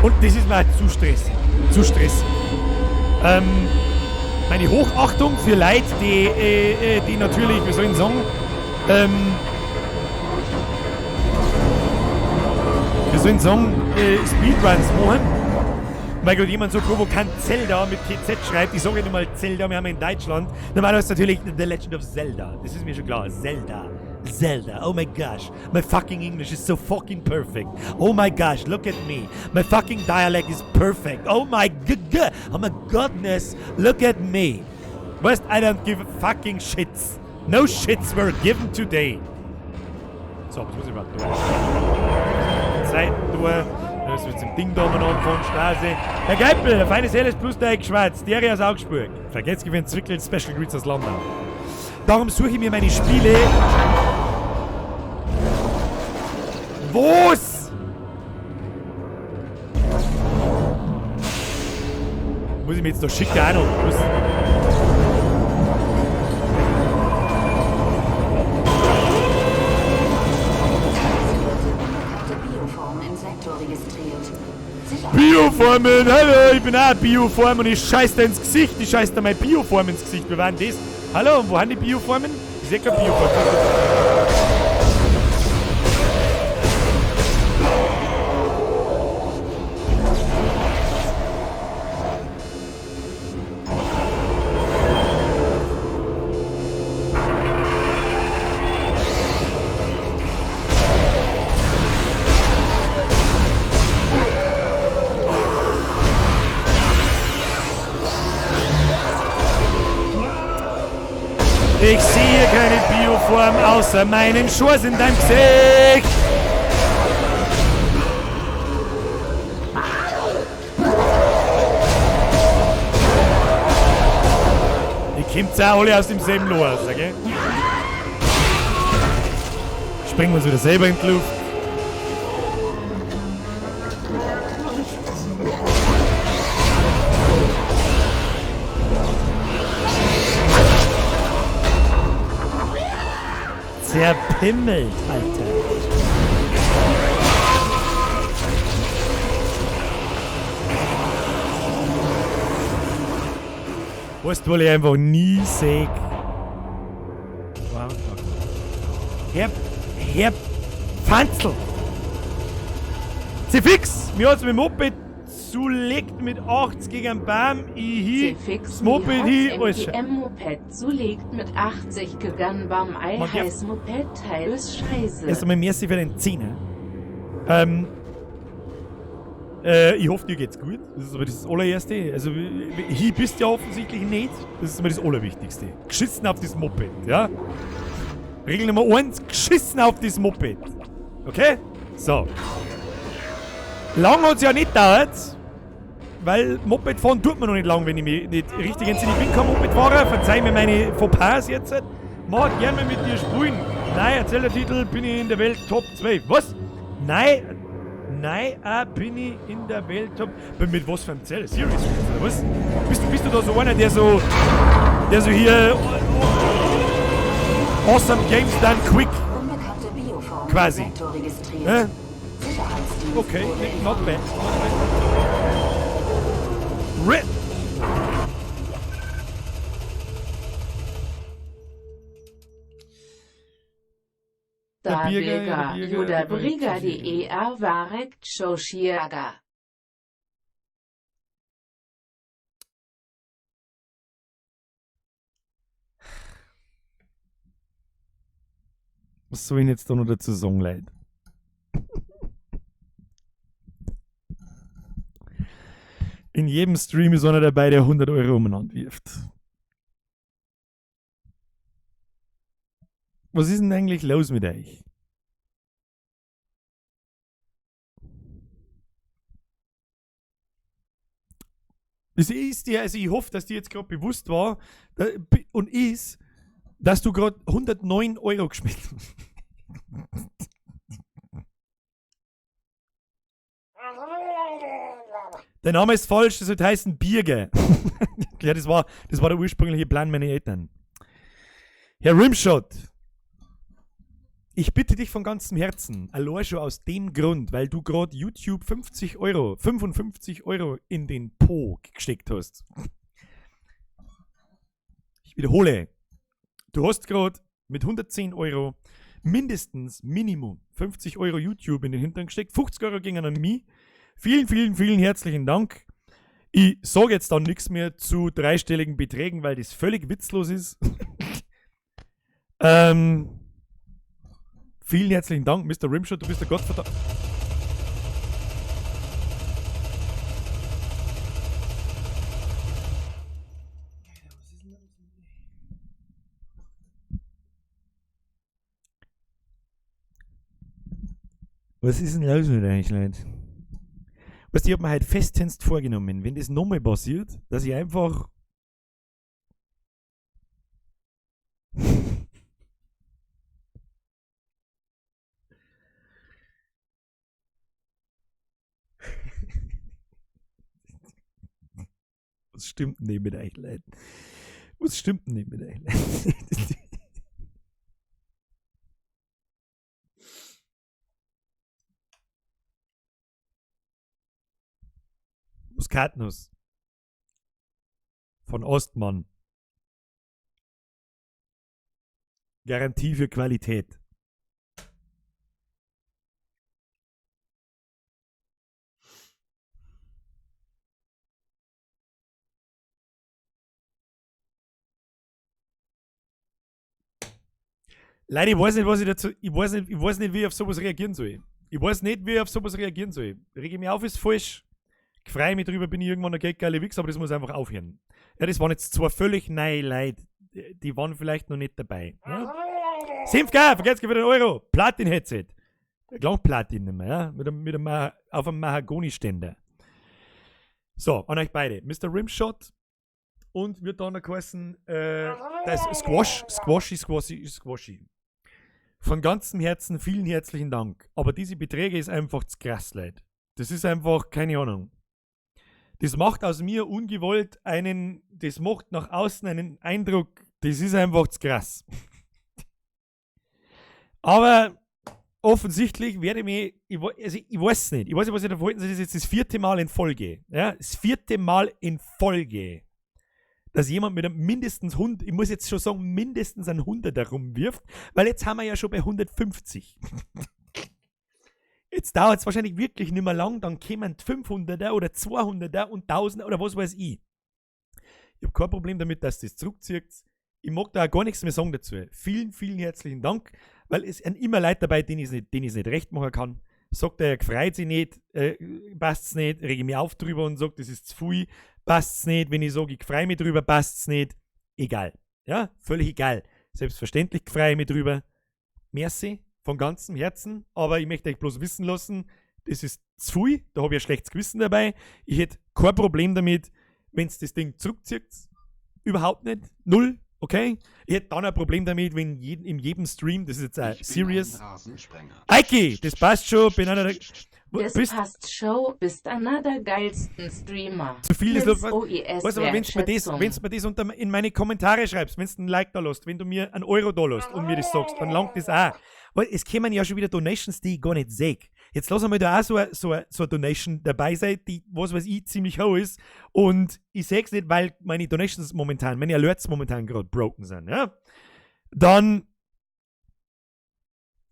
Und das ist mir halt zu stressig. Zu stressig. Meine Hochachtung für Leute, die natürlich, wie soll ich sagen, Speedruns machen. Weil gerade jemand so provokant Zelda mit TZ schreibt, ich sage nicht mal Zelda, wir haben in Deutschland. Normalerweise natürlich The Legend of Zelda. Das ist mir schon klar. Zelda. Zelda. Oh my gosh. My fucking English is so fucking perfect. Oh my gosh, look at me. My fucking dialect is perfect. Oh my oh my goodness, look at me. Weißt, I don't give fucking shits. No shits were given today. So, was muss ich überhaupt tun? Seitentor. Dann müssen wir mit dem Ding da mal anfahren, Straße. Herr Geipel, ein feines helles Plus Schwarz, der aus Augsburg. Vergesst gewinnt Zwickel Special Greets aus Landau. Darum suche ich mir meine Spiele. Was? Muss ich mir jetzt da schicken auch noch? Was? Bioformen, hallo, ich bin auch eine Bioform und ich scheiß dir ins Gesicht. Ich scheiß dir meine Bioform ins Gesicht. Wir waren das. Hallo, und wo haben die Bioformen? Ich seh keine Bioform. Ich sehe keine Bioform außer meinen Schors in deinem Gesicht. Die kommt's auch alle aus demselben Loch raus, okay? Springen wir uns wieder selber in die Luft. Zerpimmelt, Alter. Weißt du, weil ich einfach nie seh. Herr Pfanzl! C-Fix! Mir hat's mit dem Moped zulegt mit 80 gegen einen Baum. Ich hi, das Moped hi, alles scheiße. Moped zulegt mit 80 gegen einen Baum. Ei heiß Moped, Teil ist scheiße. Erst einmal merci für den Zehner. Ich hoffe, dir geht's gut. Das ist aber das allererste. Also, hier bist du ja offensichtlich nicht. Das ist immer das Allerwichtigste. Geschissen auf das Moped, ja? Regel Nummer 1, geschissen auf das Moped. Okay? So. Lang hat's ja nicht gedauert, weil Moped fahren tut man noch nicht lang, wenn ich mich nicht richtig entsinne. Ich bin kein Mopedfahrer, verzeih mir meine Fauxpas jetzt. Mach gerne mit dir spielen. Nein, Erzählertitel, bin ich in der Welt Top 12. Was? Nein, nein, bin ich in der Welt Top... Mit was für einem Zell? Serious, oder was? Bist du da so einer, der so hier... Awesome Games Done Quick. Unbekannte Bioform quasi. Okay, not bad. Not bad. RIP! Da Der Birger, Bilga, der Birger, Juda der Birger. Brigadier Varek Choshiaga. Was soll ich denn jetzt da noch dazu sagen, Leute? In jedem Stream ist einer dabei, der 100 Euro umeinander wirft. Was ist denn eigentlich los mit euch? Das ist dir, also ich hoffe, dass dir jetzt gerade bewusst war und ist, dass du gerade 109 Euro geschmissen hast. Der Name ist falsch, das sollte heißen Birger. Ja, das war der ursprüngliche Plan meiner Eltern. Herr Rimshot, ich bitte dich von ganzem Herzen, allein schon aus dem Grund, weil du gerade YouTube 50 Euro, 55 Euro in den Po gesteckt hast. Ich wiederhole, du hast gerade mit 110 Euro mindestens, Minimum 50 Euro YouTube in den Hintern gesteckt, 50 Euro gingen an mich. Vielen, vielen, vielen herzlichen Dank. Ich sage jetzt dann nichts mehr zu dreistelligen Beträgen, weil das völlig witzlos ist. Vielen herzlichen Dank, Mr. Rimshot, du bist der Gottverdammt. Was ist denn los mit euch, Leute? Weißt du, ich hab mir halt festens vorgenommen, wenn das nochmal passiert, dass ich einfach. Was stimmt denn nicht mit euch, Leute? Was stimmt denn nicht mit euch, Leute? Muskatnuss. Von Ostmann. Garantie für Qualität. Leute, ich weiß nicht, was ich dazu. Ich weiß nicht, wie ich auf sowas reagieren soll. Ich weiß nicht, wie ich auf sowas reagieren soll. Rege ich mich auf, ist falsch. Freue mich drüber, bin ich irgendwann ein geldgeile Wichser, aber das muss einfach aufhören. Ja, das waren jetzt zwei völlig neue Leute. Die waren vielleicht noch nicht dabei. Ja? 7K, vergesst für den Euro. Platin-Headset. Klang Platin nicht mehr, ja? Auf einem Mahagoni-Ständer. So, an euch beide. Mr. Rimshot und wird dann noch geheißen, das Squash, Squashy, Squashy, Squashy. Von ganzem Herzen vielen herzlichen Dank. Aber diese Beträge ist einfach zu krass, Leute. Das ist einfach, keine Ahnung. Das macht aus mir ungewollt einen, das macht nach außen einen Eindruck, das ist einfach zu krass. Aber offensichtlich werde ich mich, also ich weiß nicht, ich weiß nicht, was ich da verhalten soll, das ist jetzt das vierte Mal in Folge. Ja, das vierte Mal in Folge, dass jemand mit einem mindestens 100, ich muss jetzt schon sagen, mindestens ein 100er rumwirft, weil jetzt haben wir ja schon bei 150. Jetzt dauert es wahrscheinlich wirklich nicht mehr lang, dann kämen 500er oder 200er und 1000er oder was weiß ich. Ich habe kein Problem damit, dass das zurückzieht. Ich mag da auch gar nichts mehr sagen dazu. Vielen, vielen herzlichen Dank, weil es sind immer Leute dabei, denen ich nicht recht machen kann. Sagt er, er freut sich nicht, passt's nicht, rege ich mich auf drüber und sagt, das ist zu viel, passt's nicht. Wenn ich sage, ich freue mich drüber, passt's nicht. Egal. Ja, völlig egal. Selbstverständlich freue ich mich drüber. Merci von ganzem Herzen, aber ich möchte euch bloß wissen lassen, das ist zu viel, da habe ich ein schlechtes Gewissen dabei. Ich hätte kein Problem damit, wenn's das Ding zurückzieht. Überhaupt nicht. Null. Okay? Ich hätte dann ein Problem damit, wenn in jedem Stream, das ist jetzt auch Ich bin serious. ein Rasensprenger. Eiki, das passt schon, bin einer der. Das Bist passt schon, bist einer der geilsten Streamer. zu viel ist Nils was, OES weißt du, aber wenn's mir das, Wertschätzung. wenn's mir das in meine Kommentare schreibst, wenn's ein Like da lässt, wenn du mir einen Euro da lässt und mir das sagst, dann langt das auch. Weil es kämen ja schon wieder Donations, die ich gar nicht sehe. Jetzt lass einmal da auch so eine Donation dabei sein, die, was weiß ich, ziemlich hoch ist. Und ich seh's nicht, weil meine Donations momentan, meine Alerts momentan gerade broken sind, ja. Dann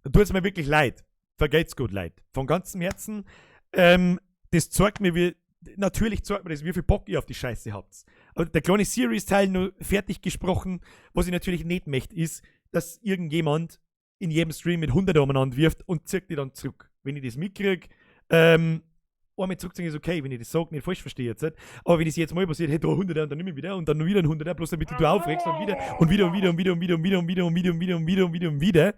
Da tut es mir wirklich leid. Vergelt's gut leid. Von ganzem Herzen. Das zeigt mir, wie, natürlich zeigt mir das, wie viel Bock ihr auf die Scheiße habt. Aber der kleine Series-Teil nur fertig gesprochen, was ich natürlich nicht möchte, ist, dass irgendjemand in jedem Stream mit 100 umeinander wirft und zieht die dann zurück. Wenn ich das mitkrieg, einmal zurückziehen ist okay, wenn ich das sage, nicht falsch verstehe jetzt. Nicht? Aber wenn es jetzt mal passiert, hey, da 100 und dann nicht mehr wieder und dann noch wieder ein 100er, bloß damit du aufregst und wieder und wieder und wieder und wieder und wieder und wieder und wieder und wieder und wieder und wieder und wieder und wieder,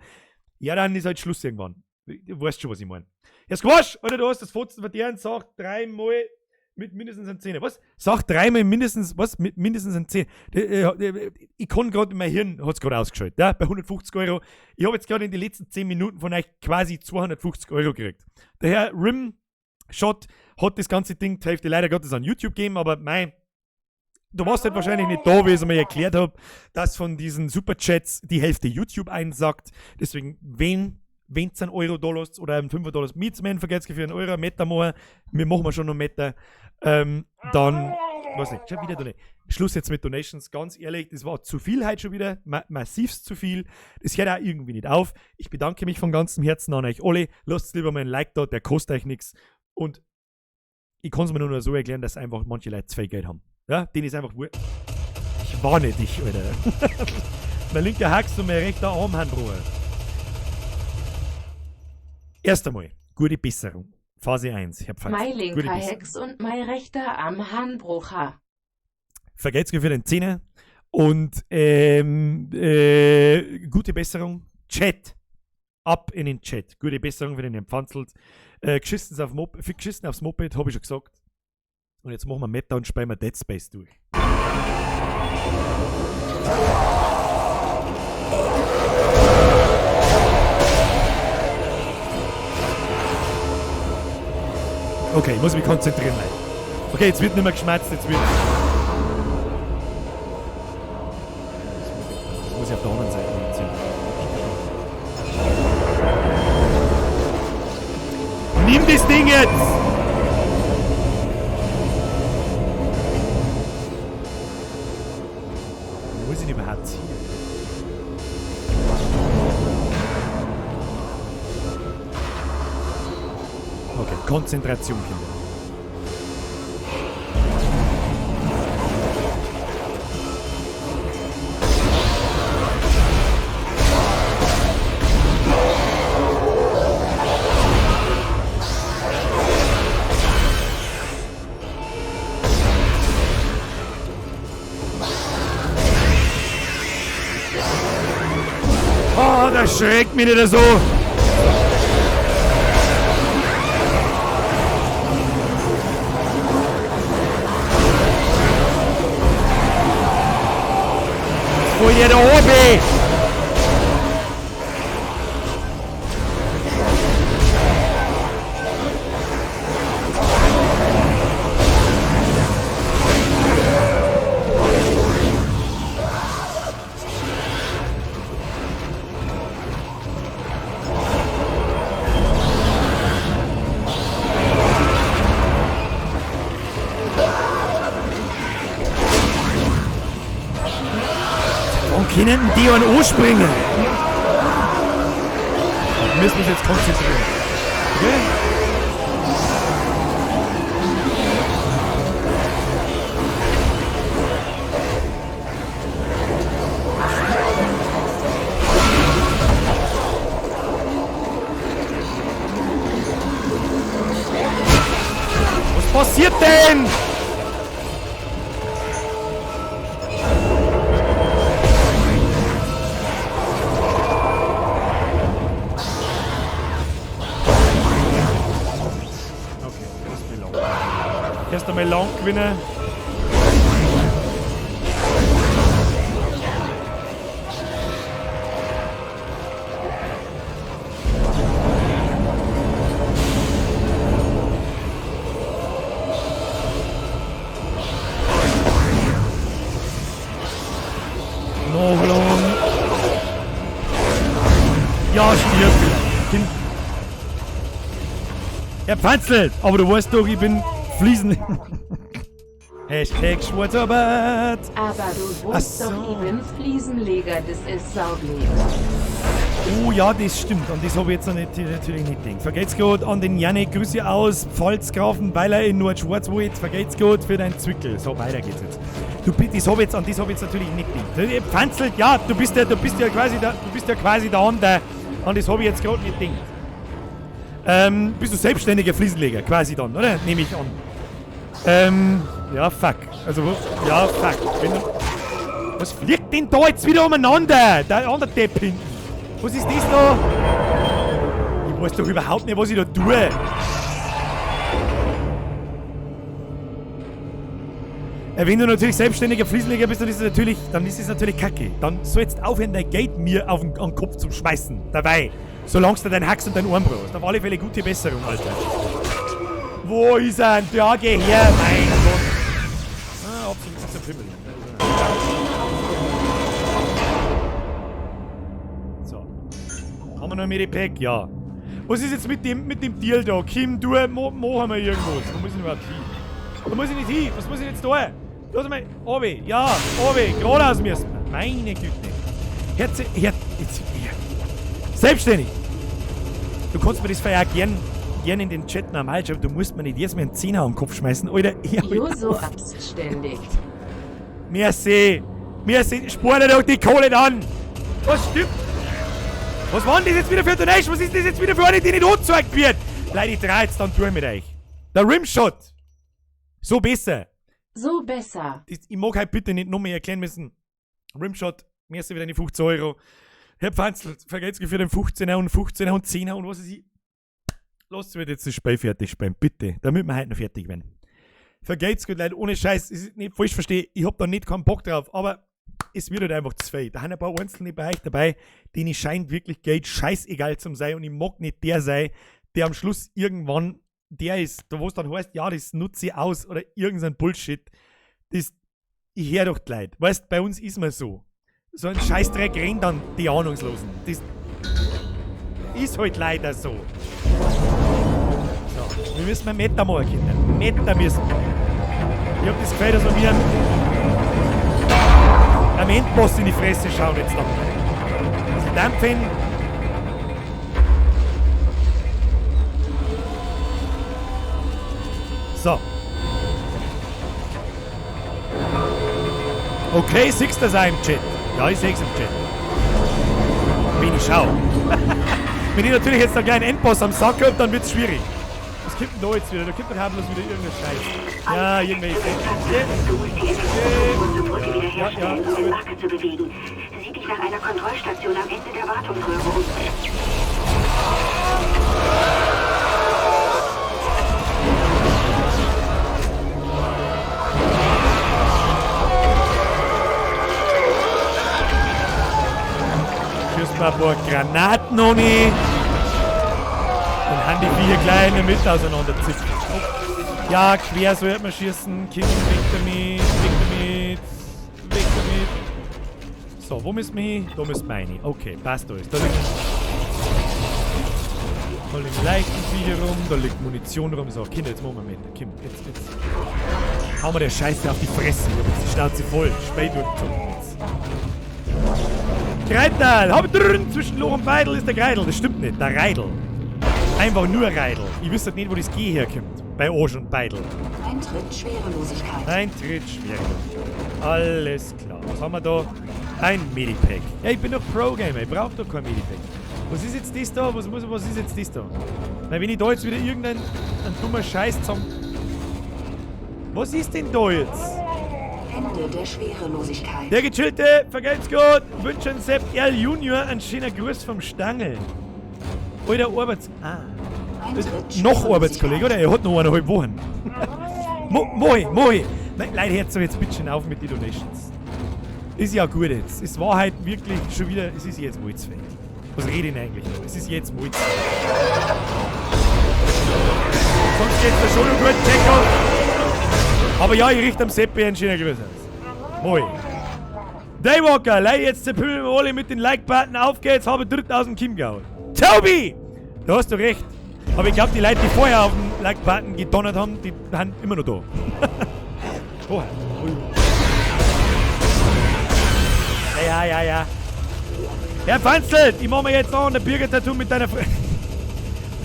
ja, dann ist halt Schluss irgendwann. Du weißt schon, was ich meine. Ja, Squash! Oder du hast das Fotzen verdient, sag dreimal mit mindestens einem Zehner. Was? Sag dreimal mindestens, was? Mit mindestens einem Zehner. Ich kann gerade, mein Hirn hat's gerade ausgeschaltet, ja, bei 150 Euro. Ich habe jetzt gerade in den letzten 10 Minuten von euch quasi 250 Euro gekriegt. Der Herr Rim Shot hat das ganze Ding die Hälfte leider Gottes an YouTube gegeben, aber mei, du warst halt wahrscheinlich nicht da, wie ich es mir erklärt hab, dass von diesen Superchats die Hälfte YouTube einsackt. Deswegen, wenn's einen Euro da lasst oder einen 5 Dollar mitzunehmen, vergesst für einen Euro, Meter machen, wir machen schon noch Meter, dann, weiß nicht, schon wieder Donation. Schluss jetzt mit Donations, ganz ehrlich, das war zu viel heute schon wieder, massivst zu viel. Das hört auch irgendwie nicht auf. Ich bedanke mich von ganzem Herzen an euch alle. Lasst lieber mal ein Like da, der kostet euch nichts. Und ich kann's mir nur so erklären, dass einfach manche Leute zu viel Geld haben. Ja, denen ist einfach wurscht. Ich warne dich, Alter. Mein linker Hax und mein rechter Arm haben Ruhe. Erst einmal, gute Besserung. Phase 1. Ich hab Fakt. Mein linker Gute Besserung. Hex und mein rechter Arm Handbrucher. Vergelt's mir für den Zehner. Und gute Besserung. Chat. Ab in den Chat. Gute Besserung für den Empfanzelt. Geschissen auf Mop-, für geschissen aufs Moped, hab ich schon gesagt. Und jetzt machen wir Meta und spielen wir Dead Space durch. Okay, ich muss mich konzentrieren, Leute. Okay, jetzt wird nicht mehr geschmerzt, jetzt wird... Das muss ich auf der anderen Seite ziehen. Nimm das Ding jetzt! Wo muss ich denn überhaupt ziehen? Okay, Konzentration, Kinder. Oh, das schreckt mich nicht so. Voll hier da oben. Können die an anspringen? Wir müssen uns jetzt konzentrieren. Okay? Was passiert denn? Erst einmal lang gewinnen. Noch lang. Ja, stirb. Kind. Er panzelt, aber du weißt doch, ich bin Fliesen. Hashtag Schwarzarbeit. Aber du Ach wusst doch, so. ich bin Fliesenleger, das ist saublöd. Oh ja, das stimmt. Und das habe ich jetzt noch nicht, natürlich nicht gedacht. Vergeht's gut an den Janik. Grüße aus Pfalzgrafenweiler in Nordschwarzwald. Vergeht's gut für deinen Zwickel. So, weiter geht's jetzt. Du, das habe ich jetzt, an das habe ich jetzt natürlich nicht gedacht. Pfanzelt, ja, du bist ja quasi der, du bist ja quasi der andere. An das habe ich jetzt gerade nicht gedacht. Bist du selbstständiger Fliesenleger, quasi dann, oder? Nehme ich an. Ja, fuck. Also, ja, fuck. Wenn du, was fliegt denn da jetzt wieder umeinander? Der andere Depp hinten. Was ist das da? Ich weiß doch überhaupt nicht, was ich da tue. Wenn du natürlich selbstständiger Fliesenleger bist, dann ist es natürlich, kacke. Dann sollst du aufhören, dein Geld mir auf den, an den Kopf zu schmeißen. Dabei. Solange du deinen Hax und deinen Arm brauchst. Auf alle Fälle gute Besserung, Alter. Wo ist er? Ja, geh her! Mein Gott! Ah, absolut ist der Pimmel. So. Haben wir noch ein Medipack? Ja. Was ist jetzt mit dem Deal da? Kim, du, machen wir irgendwas. Wo muss ich denn überhaupt hin? Da muss ich nicht hin. Was muss ich jetzt da? Lass mal. Obi, ja, Obi, geradeaus müssen wir. Meine Güte. Herz, jetzt, ja. Selbstständig! Du kannst mir das vielleicht auch gern in den Chat normal schreiben, du musst mir nicht jedes Mal einen Zehner am Kopf schmeißen, Alter. Jo, so abständig. Merci! Merci! Spar dir doch die Kohle an! Was stimmt? Was war denn das jetzt wieder für eine Donation? Was ist das jetzt wieder für eine, die nicht angezeigt wird? Leute, ich dreh jetzt dann durch mit euch. Der Rimshot! So besser! So besser. Das, ich mag halt bitte nicht noch mehr erklären müssen. Rimshot, merci für deine 15 Euro. Herr Pfanzl, vergeht's mir für den 15er und 15er und 10er und was weiß ich. Lasst mich jetzt das Spiel fertig spielen, bitte, damit wir heute noch fertig werden. Vergeht's gut, Leute, ohne Scheiß, ist nicht falsch verstehe, ich hab da nicht keinen Bock drauf, aber es wird halt einfach zu viel. Da sind ein paar Einzelne bei euch dabei, denen scheint wirklich Geld scheißegal zum sein und ich mag nicht der sein, der am Schluss irgendwann der ist, da wo es dann heißt, ja, das nutze ich aus oder irgendein Bullshit. Das, ich hör doch die Leute. Weißt, bei uns ist man so. So ein Scheißdreck rennt dann die Ahnungslosen. Das ist halt leider so. So, wir müssen mal Meter machen, Kinder. Meter müssen wir. Ich hab das Gefühl, dass wir am Endboss in die Fresse schauen jetzt dann. Ein bisschen dampfen. So. Okay, siehst du das auch im Chat? Ja, ich seh's im Chat. Wenn ich schau. Wenn ich natürlich jetzt noch gleich einen Endboss am Sack hab, dann wird's schwierig. Was kommt denn da jetzt wieder? Da kommt doch auch bloß wieder irgendein Scheiß. Ja, irgendwelche. Du musst die Elektromotoren zur Brücke wiederherstellen, um den gut. Marker zu bewegen. Sieh dich nach einer Kontrollstation am Ende der Wartungsröhre um. Schießt mal ein paar Granaten ohne. Dann haben die vier Kleine mit auseinanderzippen. Oh. Ja, quer sollte man schießen. Kind, weg damit, weg damit, weg damit. So, wo müssen wir hin? Da müssen wir rein. Okay, passt alles. Da liegen leichten Viecher rum, da liegt Munition rum. So, Kinder, jetzt machen wir mit. Kim, jetzt. Hauen wir der Scheiße auf die Fresse. Ich hab jetzt die Schnauze voll. Spät durchgezogen jetzt. Greidel! Hab drin! Zwischen Loch und Beidel ist der Greidel. Das stimmt nicht. Der Reidel. Einfach nur Reidel. Ich wüsste nicht, wo das G herkommt. Bei Osch und Beidel. Eintritt Schwerelosigkeit. Eintritt Schwerelosigkeit. Alles klar. Was haben wir da? Ein Medipack. Ja, ich bin doch Pro-Gamer. Ich brauche doch kein Medipack. Was ist jetzt das da? Was ist jetzt das da? Na, wenn ich da jetzt wieder irgendein ein dummer Scheiß zusammen... Was ist denn da jetzt? Ende der Schwerelosigkeit. Der Gechillte, vergelt's gut, wünschen Sepp R. Junior einen schönen Gruß vom Stangl. Alter Arbeits... Ah. Noch Arbeitskollege, oder? Er hat noch 1,5 Wochen. Moi, moi. Nein, Leute, hört so jetzt bitte schön auf mit den Donations. Ist ja gut jetzt. Es war halt wirklich schon wieder... Es ist jetzt wohl zu viel. Was rede ich denn eigentlich noch? Es ist jetzt wohl zu viel. Sonst geht's mir schon noch gut, Checker. Aber ja, ich richte am Seppi einen schönen Gruß aus. Moi. Daywalker, Leute, jetzt zerpümmeln wir alle mit den Like-Button. Auf geht's, habe dritt aus dem Chiemgau. Tobi! Da hast du recht. Aber ich glaube, die Leute, die vorher auf den Like-Button gedonnert haben, die sind immer noch da. Oh. Ja, ja, ja. Herr Pfanzelt, ich mach mir jetzt noch eine Bürger-Tattoo mit deiner Fre.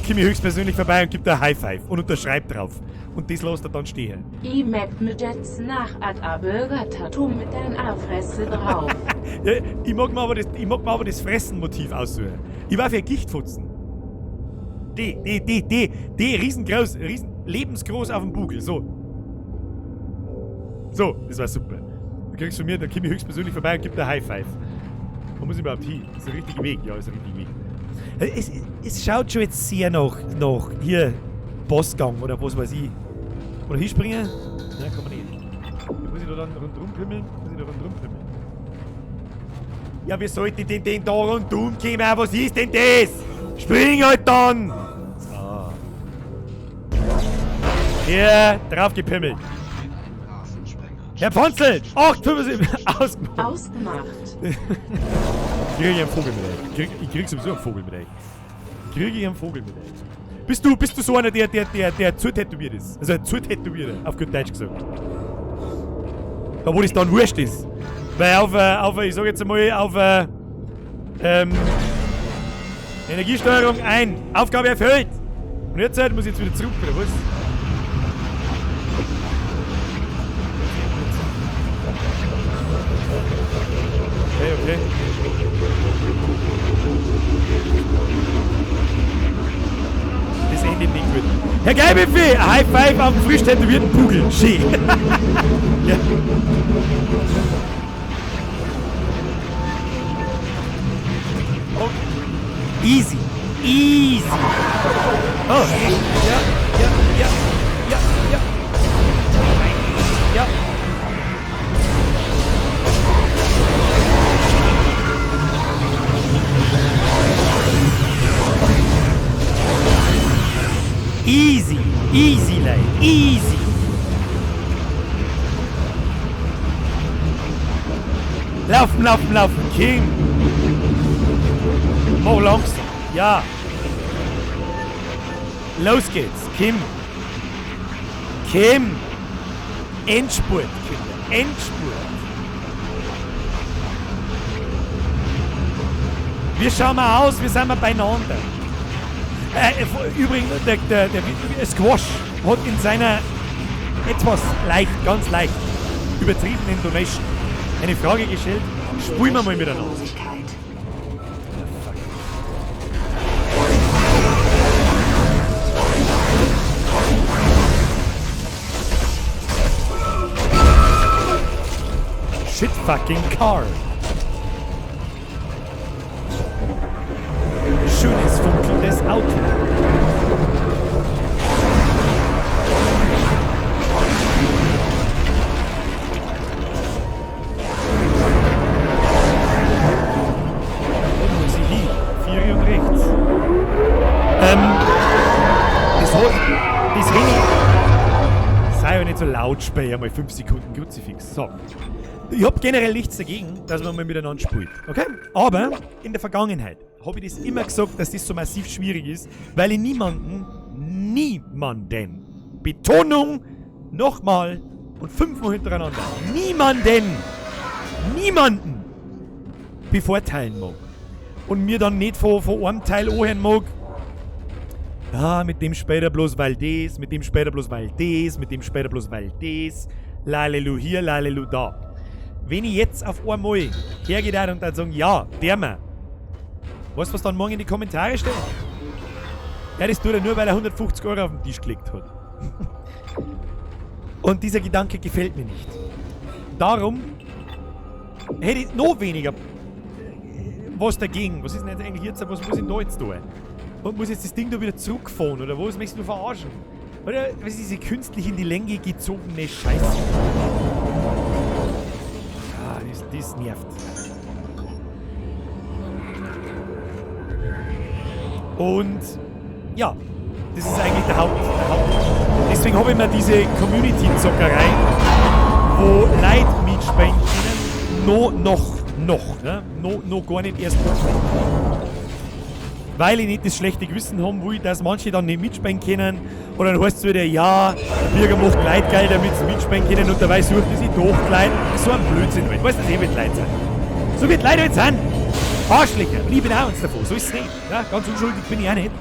Komm ich höchstpersönlich vorbei und gib dir ein High Five und unterschreib drauf. Und das lässt er dann stehen. Ich mag mit jetzt nach Ad a Bürger-Tattoo mit deiner Fresse drauf. Ja, ich mag mir aber das, ich mag mir aber das Fressen-Motiv aussuchen. Ich war für Gichtfutzen. Die, riesengroß, riesen, lebensgroß auf dem Bugel, so. So, das war super. Du kriegst von mir, da komm ich höchstpersönlich vorbei und gib dir ein High Five. Wo muss ich überhaupt hin? Ist der richtige Weg? Ja, ist der richtige Weg. Es schaut schon jetzt sehr nach hier, Bossgang oder was weiß ich. Oder hinspringen? Nein, kann man nicht. Da muss ich da dann rundrum pimmeln? Muss ich da rundrum pimmeln? Ja, wie sollte ich denn da rundum kommen? Was ist denn das? Spring halt dann! So. Hier, drauf gepimmelt. Herr Pfanzelt! 8,75! Ausgemacht! Ausgemacht. Ich krieg einen Vogel mit euch. Ich krieg sowieso einen Vogel mit euch. Krieg ich einen Vogel mit euch. Bist du so einer, der zu tätowiert ist? Also ein zu Tätowierter, auf gut Deutsch gesagt. Da wo das dann wurscht ist. Weil auf ich sag jetzt einmal, auf Energiesteuerung ein. Aufgabe erfüllt. Und jetzt muss ich jetzt wieder zurück, oder was? Okay, okay. Das endet nicht gut. Herr Geibiffi, ein High Five auf dem frisch tätowierten Pugel. Schön. Ja. Okay. Easy. Easy. Oh. Ja, ja, ja, ja, ja. Ja. Easy, easy, Leute, easy. Laufen, laufen, laufen, King. Mach langsam, ja. Los geht's, Kim. Kim. Endspurt, Kinder, Endspurt. Wir schauen mal aus, wir sind mal beieinander. Übrigens, der Squash hat in seiner etwas leicht, ganz leicht übertriebenen Donation eine Frage gestellt. Spulen wir mal miteinander. Shit fucking car. Schönes funkelndes Auto. Wo muss ich hin? 4 und rechts. Das Handy. Sei ja nicht so laut, späher mal 5 Sekunden Kruzifix. So. Ich hab generell nichts dagegen, dass man mal miteinander spielt, okay? Aber in der Vergangenheit habe ich das immer gesagt, dass das so massiv schwierig ist, weil ich niemanden, Betonung, nochmal und 5-mal hintereinander, niemanden bevorteilen mag. Und mir dann nicht von einem Teil anhören mag, ah, mit dem später bloß weil das, mit dem später bloß weil das, mit dem später bloß weil das, lalelu hier, lalelu da. Wenn ich jetzt auf einmal hergehe und dann sagen, ja, der mir. Weißt du, was dann morgen in die Kommentare steht? Ja, das tut er nur, weil er 150 Euro auf den Tisch gelegt hat. Und dieser Gedanke gefällt mir nicht. Darum hätte ich noch weniger was dagegen. Was ist denn jetzt eigentlich jetzt? Was muss ich da jetzt tun? Und muss jetzt das Ding da wieder zurückfahren? Oder was möchtest du verarschen? Oder was ist diese künstlich in die Länge gezogene Scheiße? Ah, das nervt. Und ja, das ist eigentlich der Haupt. Deswegen habe ich mir diese Community-Zockerei, wo Leute mitspielen können, noch gar nicht erst angefangen. Weil ich nicht das schlechte Gewissen haben will, dass manche dann nicht mitspielen können. Und dann heißt es wieder, ja, der Bürger macht Leute geil, damit sie mitspielen können und dabei sucht er sich doch Leute. So ein Blödsinn halt. Weißt du, das eh wird Leute sein. So wird Leute halt sein. Arschlöcher. Und ich bin auch eins davon. So ist es nicht. Ja, ganz unschuldig bin ich auch nicht.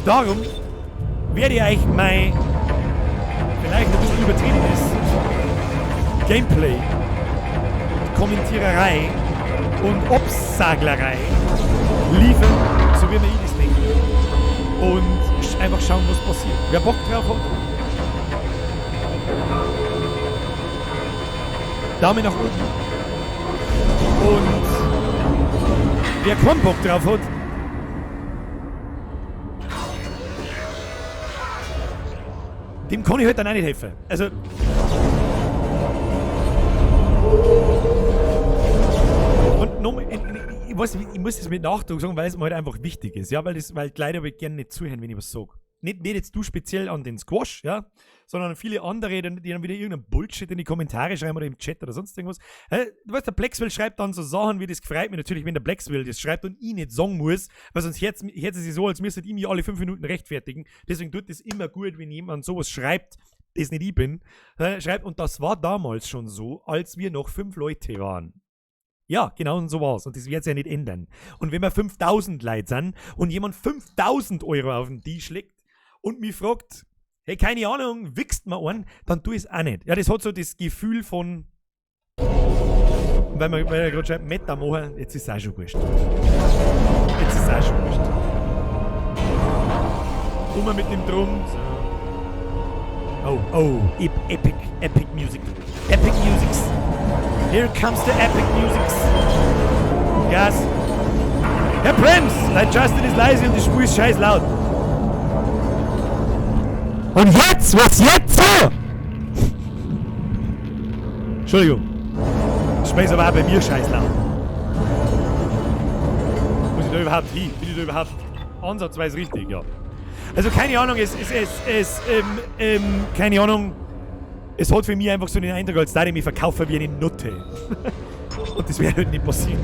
Darum werde ich euch mein vielleicht ein bisschen übertriebenes Gameplay, Kommentiererei und Obsaglerei liefern, so wie mir ich das denke. Und einfach schauen, was passiert. Wer Bock drauf hat, Daumen nach oben. Und wer keinen Bock drauf hat, dem kann ich halt dann auch nicht helfen. Also. Und nochmal, ich weiß nicht, ich muss das mit Nachdruck sagen, weil es mir halt einfach wichtig ist. Ja, weil die Leute aber gerne nicht zuhören, wenn ich was sage. Nicht jetzt du speziell an den Squash, ja, sondern viele andere, die dann wieder irgendeinen Bullshit in die Kommentare schreiben oder im Chat oder sonst irgendwas. Du weißt, der Blackswell schreibt dann so Sachen wie, das freut mich natürlich, wenn der Blackswell das schreibt und ich nicht sagen muss, weil sonst hört es sich so, als müsste ich mich alle 5 Minuten rechtfertigen. Deswegen tut es immer gut, wenn jemand sowas schreibt, das nicht ich bin, schreibt, und das war damals schon so, als wir noch 5 Leute waren. Ja, genau und so war's. Und das wird sich ja nicht ändern. Und wenn wir 5000 Leute sind und jemand 5000 Euro auf den Tisch legt und mich fragt, hey, keine Ahnung, wichst mal an, dann tu ich's auch nicht. Ja, das hat so das Gefühl von, weil er gerade schreibt, Meta machen, jetzt ist es auch schon wurscht. Jetzt ist es auch schon wurscht. Immer mit dem Drum. So. Oh, oh, epic, epic music. Epic musics. Here comes the epic musics. Gas. Herr Brems, dein Justin ist leise und die Spur ist scheiß laut. Und jetzt? Was jetzt so? Entschuldigung. Das Spiel ist aber auch bei mir scheiß laut. Muss ich da überhaupt hin? Bin ich da überhaupt ansatzweise richtig? Ja. Also keine Ahnung, keine Ahnung. Es hat für mich einfach so den Eindruck, als da ich mich verkaufe wie eine Nutte. Und das wäre halt nicht passieren.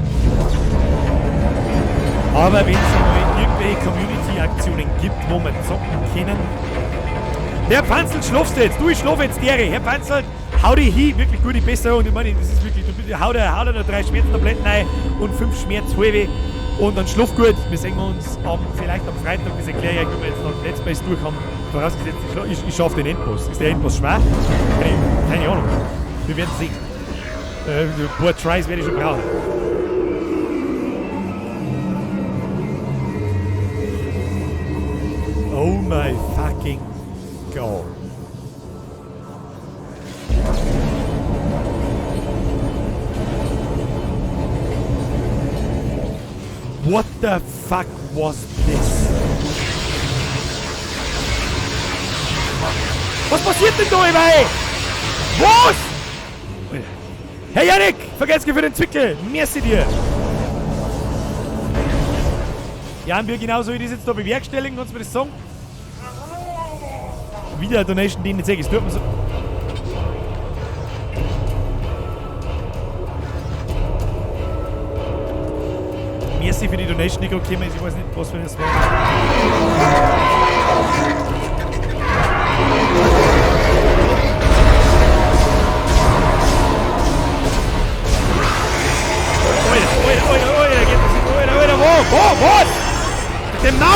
Aber wenn es einmal irgendwelche Community-Aktionen gibt, wo wir zocken können. Der Panzel, schlafst du jetzt? Du, ich schlaf jetzt, Dere. Herr Panzel, hau dich hin. Wirklich gute Besserung. Ich meine, das ist wirklich, du, hau dir noch 3 Schmerztabletten rein und 5 Schmerzhalbe. Und dann schlaf gut. Wir sehen uns vielleicht am Freitag. Das erkläre ich euch, wenn wir jetzt noch Dead Space durch haben. Vorausgesetzt, ich schaffe den Endboss. Ist der Endboss schwer? Keine Ahnung. Wir werden sehen. Ein paar Tries werde ich schon brauchen. Oh my fucking God. What the fuck was this? Was passiert denn da überall? Was? Hey Janik, vergesst für den Zwickel. Merci dir. Ja, und wir genauso wie das jetzt da bewerkstelligen, kannst du mir das sagen? Wieder eine Donation, die ich nicht sehe. Es tut mir so. Merci für die Donation, die gerade gekommen ist. Ich weiß nicht, was für das war. Alter, Alter, Alter, Alter, geht das nicht? Alter, Alter, wo? Wo? Was? Mit dem Maul!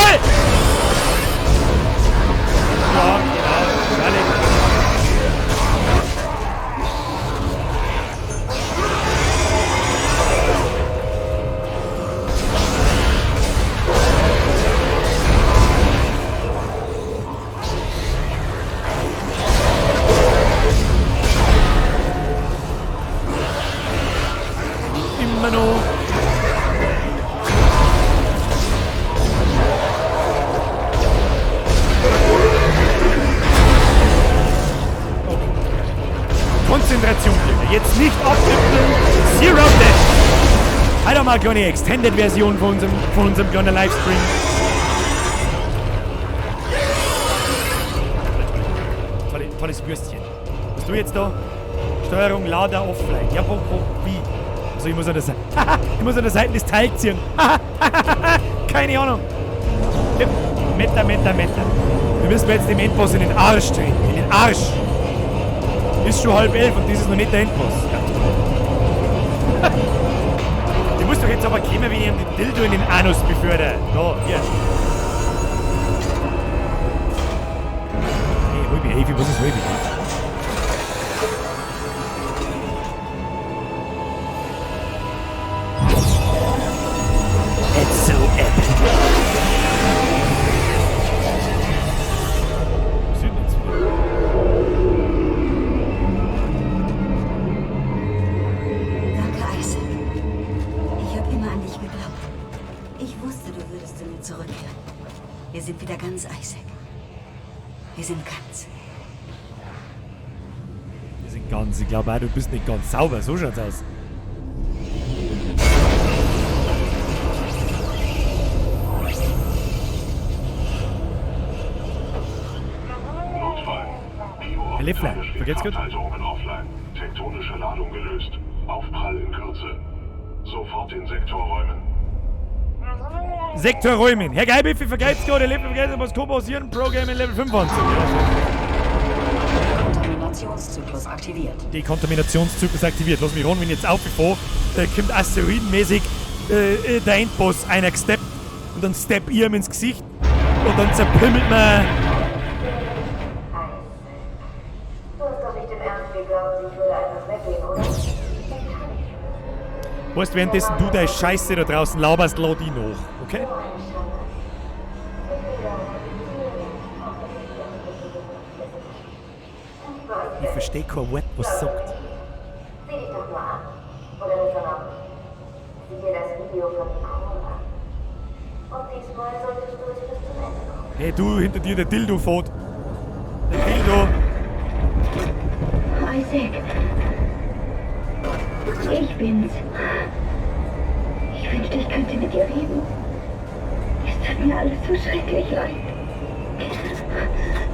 Ja, genau. Alle. Immer noch. Okay. Konzentration, bitte. Jetzt nicht abnippeln. Zero Death. Heute mal eine kleine Extended-Version von unserem kleinen Livestream. Tolles Würstchen. Was du jetzt da? Steuerung Lader offline. Ja, wo, wie? Also ich muss an der Seite. Ich muss an der Seite das Teil ziehen. Keine Ahnung. Meter, Meter, Meter. Wir müssen jetzt dem Endboss in den Arsch treten. In den Arsch. Ist schon 10:30 und das ist noch nicht der Endboss. Ja. jetzt aber kommen, wenn ich ihm den Dildo in den Anus befördere. Da, hier. Hey, Halbi, hey, was ist Halbi? It's so epic. Was sind jetzt wieder? Danke, Isaac. Ich habe immer an dich geglaubt. Ich wusste, du würdest zu mir zurückkehren. Wir sind wieder ganz, Isaac. Wir sind ganz. Wir sind ganz. Ich glaube auch, du bist nicht ganz sauber. So schaut's aus. Notfall. Herr Leffler, vergeht's gut? Halterungen offline. Tektonische Ladung gelöst. Aufprall in Kürze. Sofort den Sektor räumen. Sektor räumen. Herr Geibiffi, vergeht's gut. Herr Leffler, vergeht's was kann passieren? Pro Game in Level 25. Ja, Kontaminationszyklus aktiviert. Dekontaminationszyklus aktiviert. Lass mich ran, wenn ich jetzt aufgefahren, da kommt asteroidenmäßig der Endboss einer gesteppt und dann stepp ich ihm ins Gesicht und dann zerpimmelt man. Du hast doch nicht im Ernst geglaubt, ich würde einfach weggehen, oder? Weißt du, währenddessen du deine Scheiße da draußen lauberst, lad ich nach, okay? Ich verstehe kein Wort, was sagt. Sieh dich doch nur an. Oder besser noch, sieh dir das Video von Nicole an. Und diesmal solltest du es bis zum Ende gucken. Hey, du, hinter dir der Dildo fährt. Der Dildo. Isaac. Ich bin's. Ich wünschte, ich könnte mit dir reden. Es tut mir alles so schrecklich leid.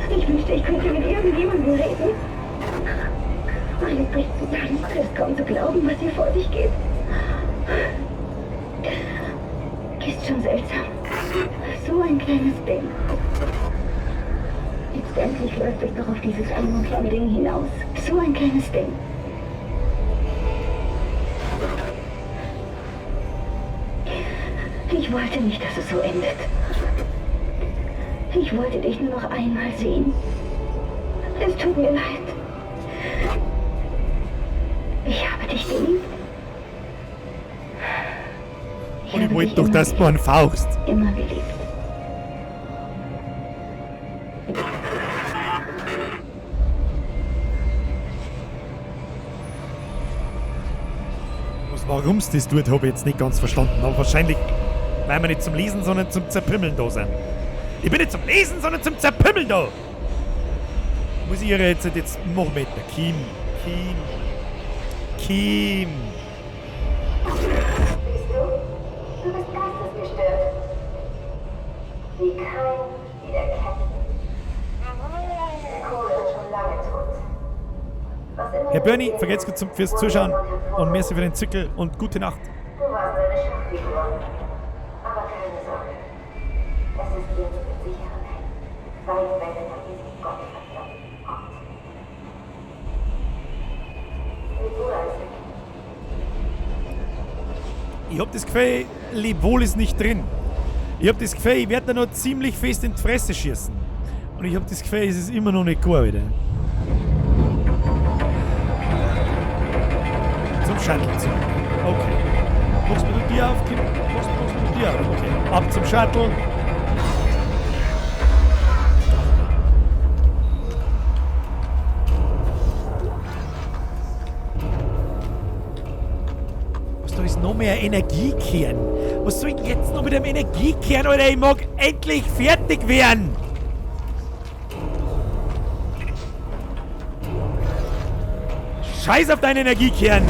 Ich wünschte, ich könnte mit irgendjemandem reden. Alles bricht zusammen. Es ist kaum zu glauben, was hier vor sich geht. Ist schon seltsam. So ein kleines Ding. Letztendlich läuft es doch auf dieses eine kleine Ding hinaus. So ein kleines Ding. Ich wollte nicht, dass es so endet. Ich wollte dich nur noch einmal sehen. Es tut mir leid. Ich habe dich geliebt. Und ich wollte doch, dass du einen fauchst. Immer geliebt. Warum es das tut, habe ich jetzt nicht ganz verstanden. Aber wahrscheinlich, weil wir nicht zum Lesen, sondern zum Zerpimmeln da sind. Ich bin nicht zum Lesen, sondern zum Zerpimmeln da! Muss ich ihre jetzt Moment, Kim, Kim, Kim. Siehst du? Du bist geistesgestört. Wie Kain, wie der Captain. Nicole ist schon lange tot. Was immer Herr Bernie, vergesst gut fürs Zuschauen und merci für den Zickel und gute Nacht. Du warst eine Schachfigur. Aber keine Sorge. Es ist jetzt in sicheren Händen. Weit weg von diesem gottverdammten Ort. Leb wohl, Isaac. Ich hab das Gefühl, Lebwohl ist nicht drin. Ich hab das Gefühl, ich werd da noch ziemlich fest in die Fresse schießen. Und ich hab das Gefühl, es ist immer noch nicht gut wieder. Zum Shuttle zurück. Okay. Machst du dir auf, Kim? Machst du dir auf? Okay. Ab zum Shuttle. Was, da ist noch mehr Energiekern. Was soll ich jetzt noch mit dem Energiekern, Alter? Ich mag endlich fertig werden. Scheiß auf deinen Energiekern.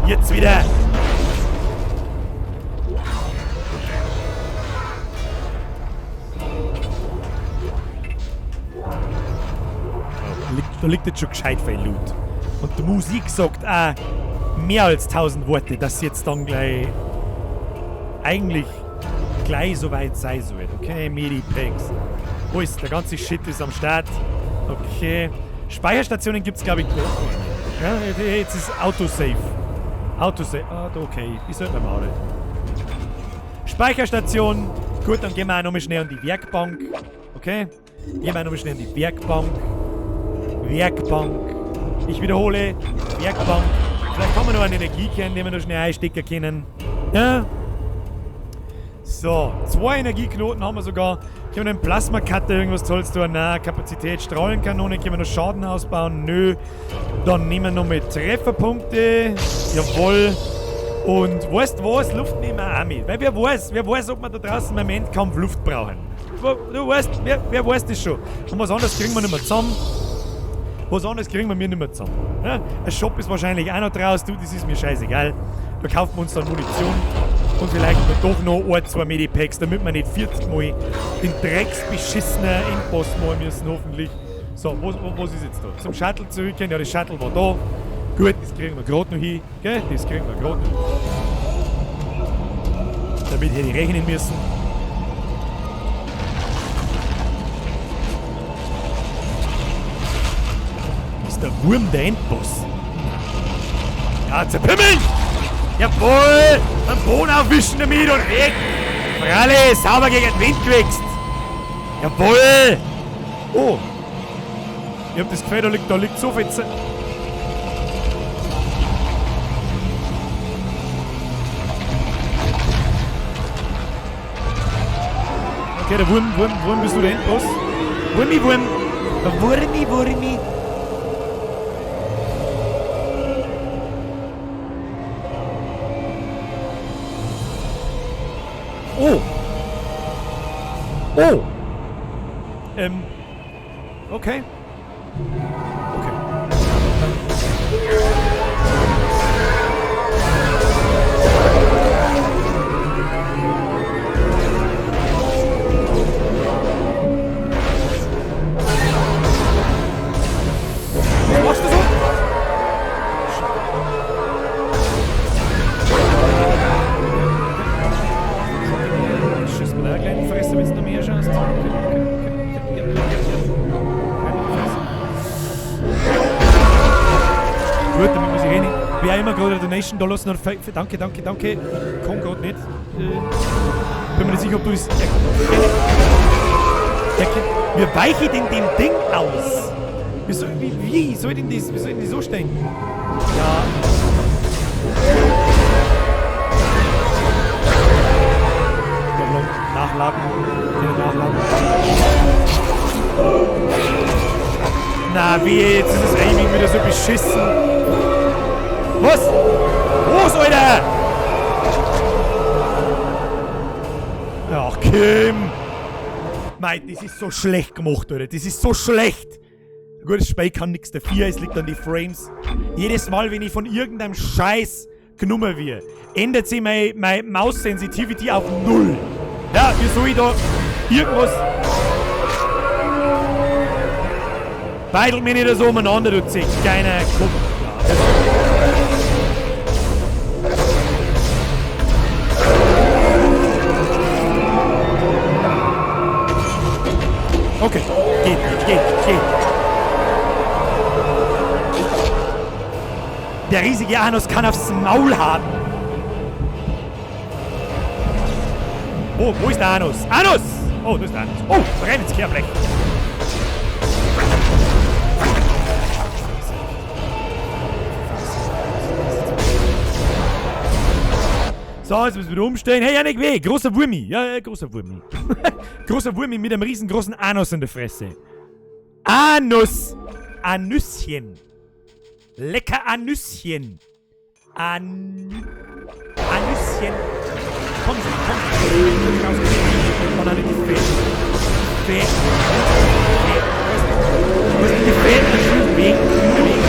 Jetzt wieder. Da liegt jetzt schon gescheit viel Loot. Und die Musik sagt auch mehr als 1000 Worte, dass jetzt dann gleich eigentlich gleich so weit sein soll. Okay, Medipacks. Wo ist der ganze Shit ist am Start. Okay. Speicherstationen gibt es, glaube ich, gar keine. Ja, jetzt ist Autosave. Autosave. Ah, okay. Ich sollte mir mal nicht. Speicherstation. Gut, dann gehen wir auch nochmal schnell an die Werkbank. Okay. Gehen wir auch nochmal schnell an die Werkbank. Werkbank. Ich wiederhole. Werkbank. Vielleicht haben wir noch einen Energiekern, den wir noch schnell einstecken können. Ja. So, 2 Energieknoten haben wir sogar. Können wir einen Plasma-Cutter irgendwas Tolles tun? Nein, Kapazität, Strahlenkanone, können wir noch Schaden ausbauen? Nö. Dann nehmen wir noch mit Trefferpunkte. Jawohl. Und weißt du was? Luft nehmen wir auch mit. Weil wer weiß, ob wir da draußen beim Endkampf Luft brauchen. Du weißt, wer weiß das schon? Und was anderes kriegen wir nicht mehr zusammen. Was anderes kriegen wir nicht mehr zusammen. Ja? Ein Shop ist wahrscheinlich auch noch draus. Du, das ist mir scheißegal. Da kaufen wir uns dann Munition. Und vielleicht doch noch 1, 2 Medipacks, damit wir nicht 40 Mal den drecksbeschissenen Endboss machen müssen, hoffentlich. So, was ist jetzt da? Zum Shuttle zurückgehen. Ja, das Shuttle war da. Gut, das kriegen wir gerade noch hin. Gell? Das kriegen wir gerade noch hin. Damit hier nicht rechnen müssen. Ist der Wurm der Endboss? Ja, zerpimmeln! Jawohl! Am Boden aufwischen damit und weg! Fralle, sauber gegen den Wind gewichst! Jawohl! Oh! Ich hab das Gefühl, da liegt so viel Zeit. Okay, der Wurm, bist du der Endboss? Wurmi, Wurm! Der Wurmi, Wurmi! Oh! Oh! Okay. Okay. Was machst du so? Schieß mir da gleich in die Fresse, wenn du noch mehr schaust. Okay. Ja. Gut, damit muss ich reden. Wer immer gerade eine Donation da lassen hat, danke. Kann gerade nicht. Bin mir nicht sicher, ob du das. Wie weiche ich denn dem Ding aus? Wie soll denn das, wie soll denn das so stehen? Ja. Nachladen. Nachladen. Na, wie jetzt ist das Aiming wieder so beschissen. Was? Was, Alter? Ach, Kim. Mei, das ist so schlecht gemacht, Alter. Das ist so schlecht. Gut, das Spiel kann nichts dafür, es liegt an die Frames. Jedes Mal, wenn ich von irgendeinem Scheiß genommen werde, ändert sich meine Maus-Sensitivity auf 0. Ja, wie soll ich da irgendwas... Beidelt mich nicht so umeinander, du Zick. Keiner Kopf. Okay, geht. Der riesige Anus kann aufs Maul haben. Oh, wo ist der Anus? Anus! Oh, da ist der Anus. Oh, rein ins Kehrblech. So, jetzt müssen wir wieder umstellen. Hey, Janik W., großer Wurmi. Ja, großer Wurmi. Großer Wurmi mit einem riesengroßen Anus in der Fresse. Anus! Anüsschen. Lecker Anüsschen. Anüsschen. Komm schon, komm schon. Oh nein, die Fäden. Fäden. Wo ist denn die Fäden? Weg. Weg.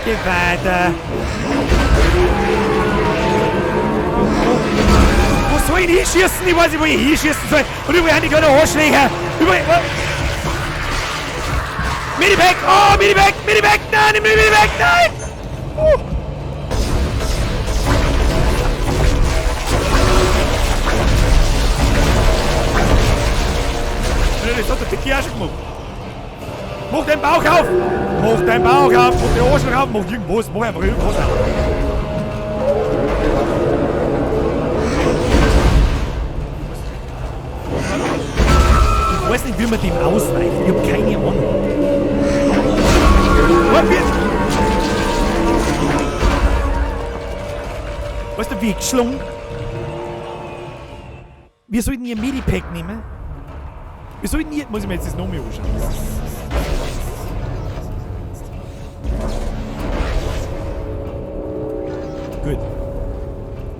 Geh weiter. Wo soll ich hinschießen? Ich weiß nicht, wo ich hinschießen soll. Und überall die gerade Arschlöcher. Überall. Medipack! Oh, Medipack! Medipack! Nein, nimm Medipack! Nein! Oh. Kacke auch schon gemacht. Mach deinen Bauch auf! Mach deinen Bauch auf! Mach den Arsch auf! Mach irgendwas! Mach einfach irgendwas auf! Ich weiß nicht, wie man dem ausweicht. Ich hab keine Ahnung. Weißt du, wie ich geschlungen? Wir sollten ihr Medipack nehmen. Wir sollten ihr... Muss ich mir jetzt das nochmal anschauen. Gut.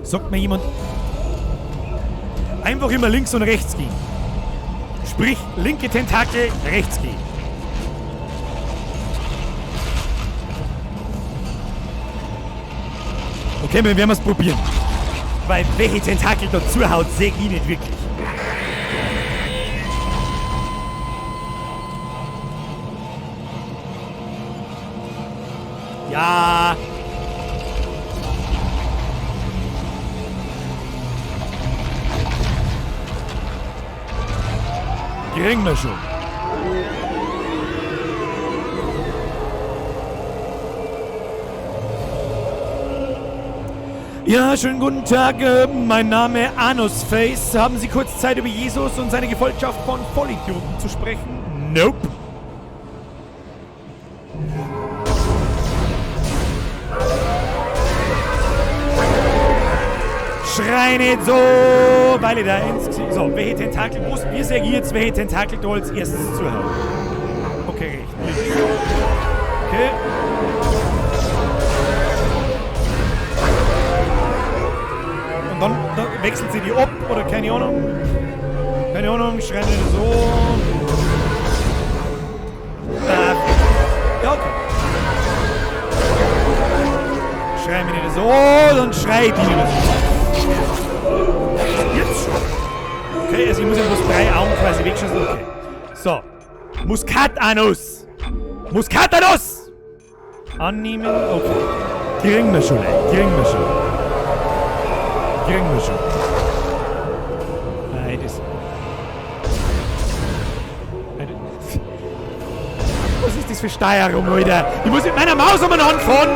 Sagt mir jemand... Einfach immer links und rechts gehen. Sprich, linke Tentakel, rechts gehen. Okay, wir werden es probieren. Weil welche Tentakel da zuhaut, sehe ich nicht wirklich. Ja. Kriegen wir schon. Ja, schönen guten Tag. Mein Name Anusface. Haben Sie kurz Zeit, über Jesus und seine Gefolgschaft von Vollidioten zu sprechen? Nope. Schrei nicht so, weil ich da ins Gesicht... So, welche Tentakel... Wie sehe ich jetzt, welche Tentakel da als erstes zuhauen? Okay, rechts. Links. Okay. Und dann wechselt sie die ab oder keine Ahnung. Keine Ahnung, schrei nicht so. Ja, okay. Schrei mir nicht so, dann schrei die nicht so. Jetzt schon. Okay, also ich muss ja bloß 3 Augen quasi wegschießen. Okay. So. Muskatanus! Muskatanus! Annehmen. Okay. Kriegen wir schon, ey. Kriegen wir schon. Kriegen wir schon. Nein, das... Was ist das für Steuerung, Alter? Ich muss mit meiner Maus umeinander fahren!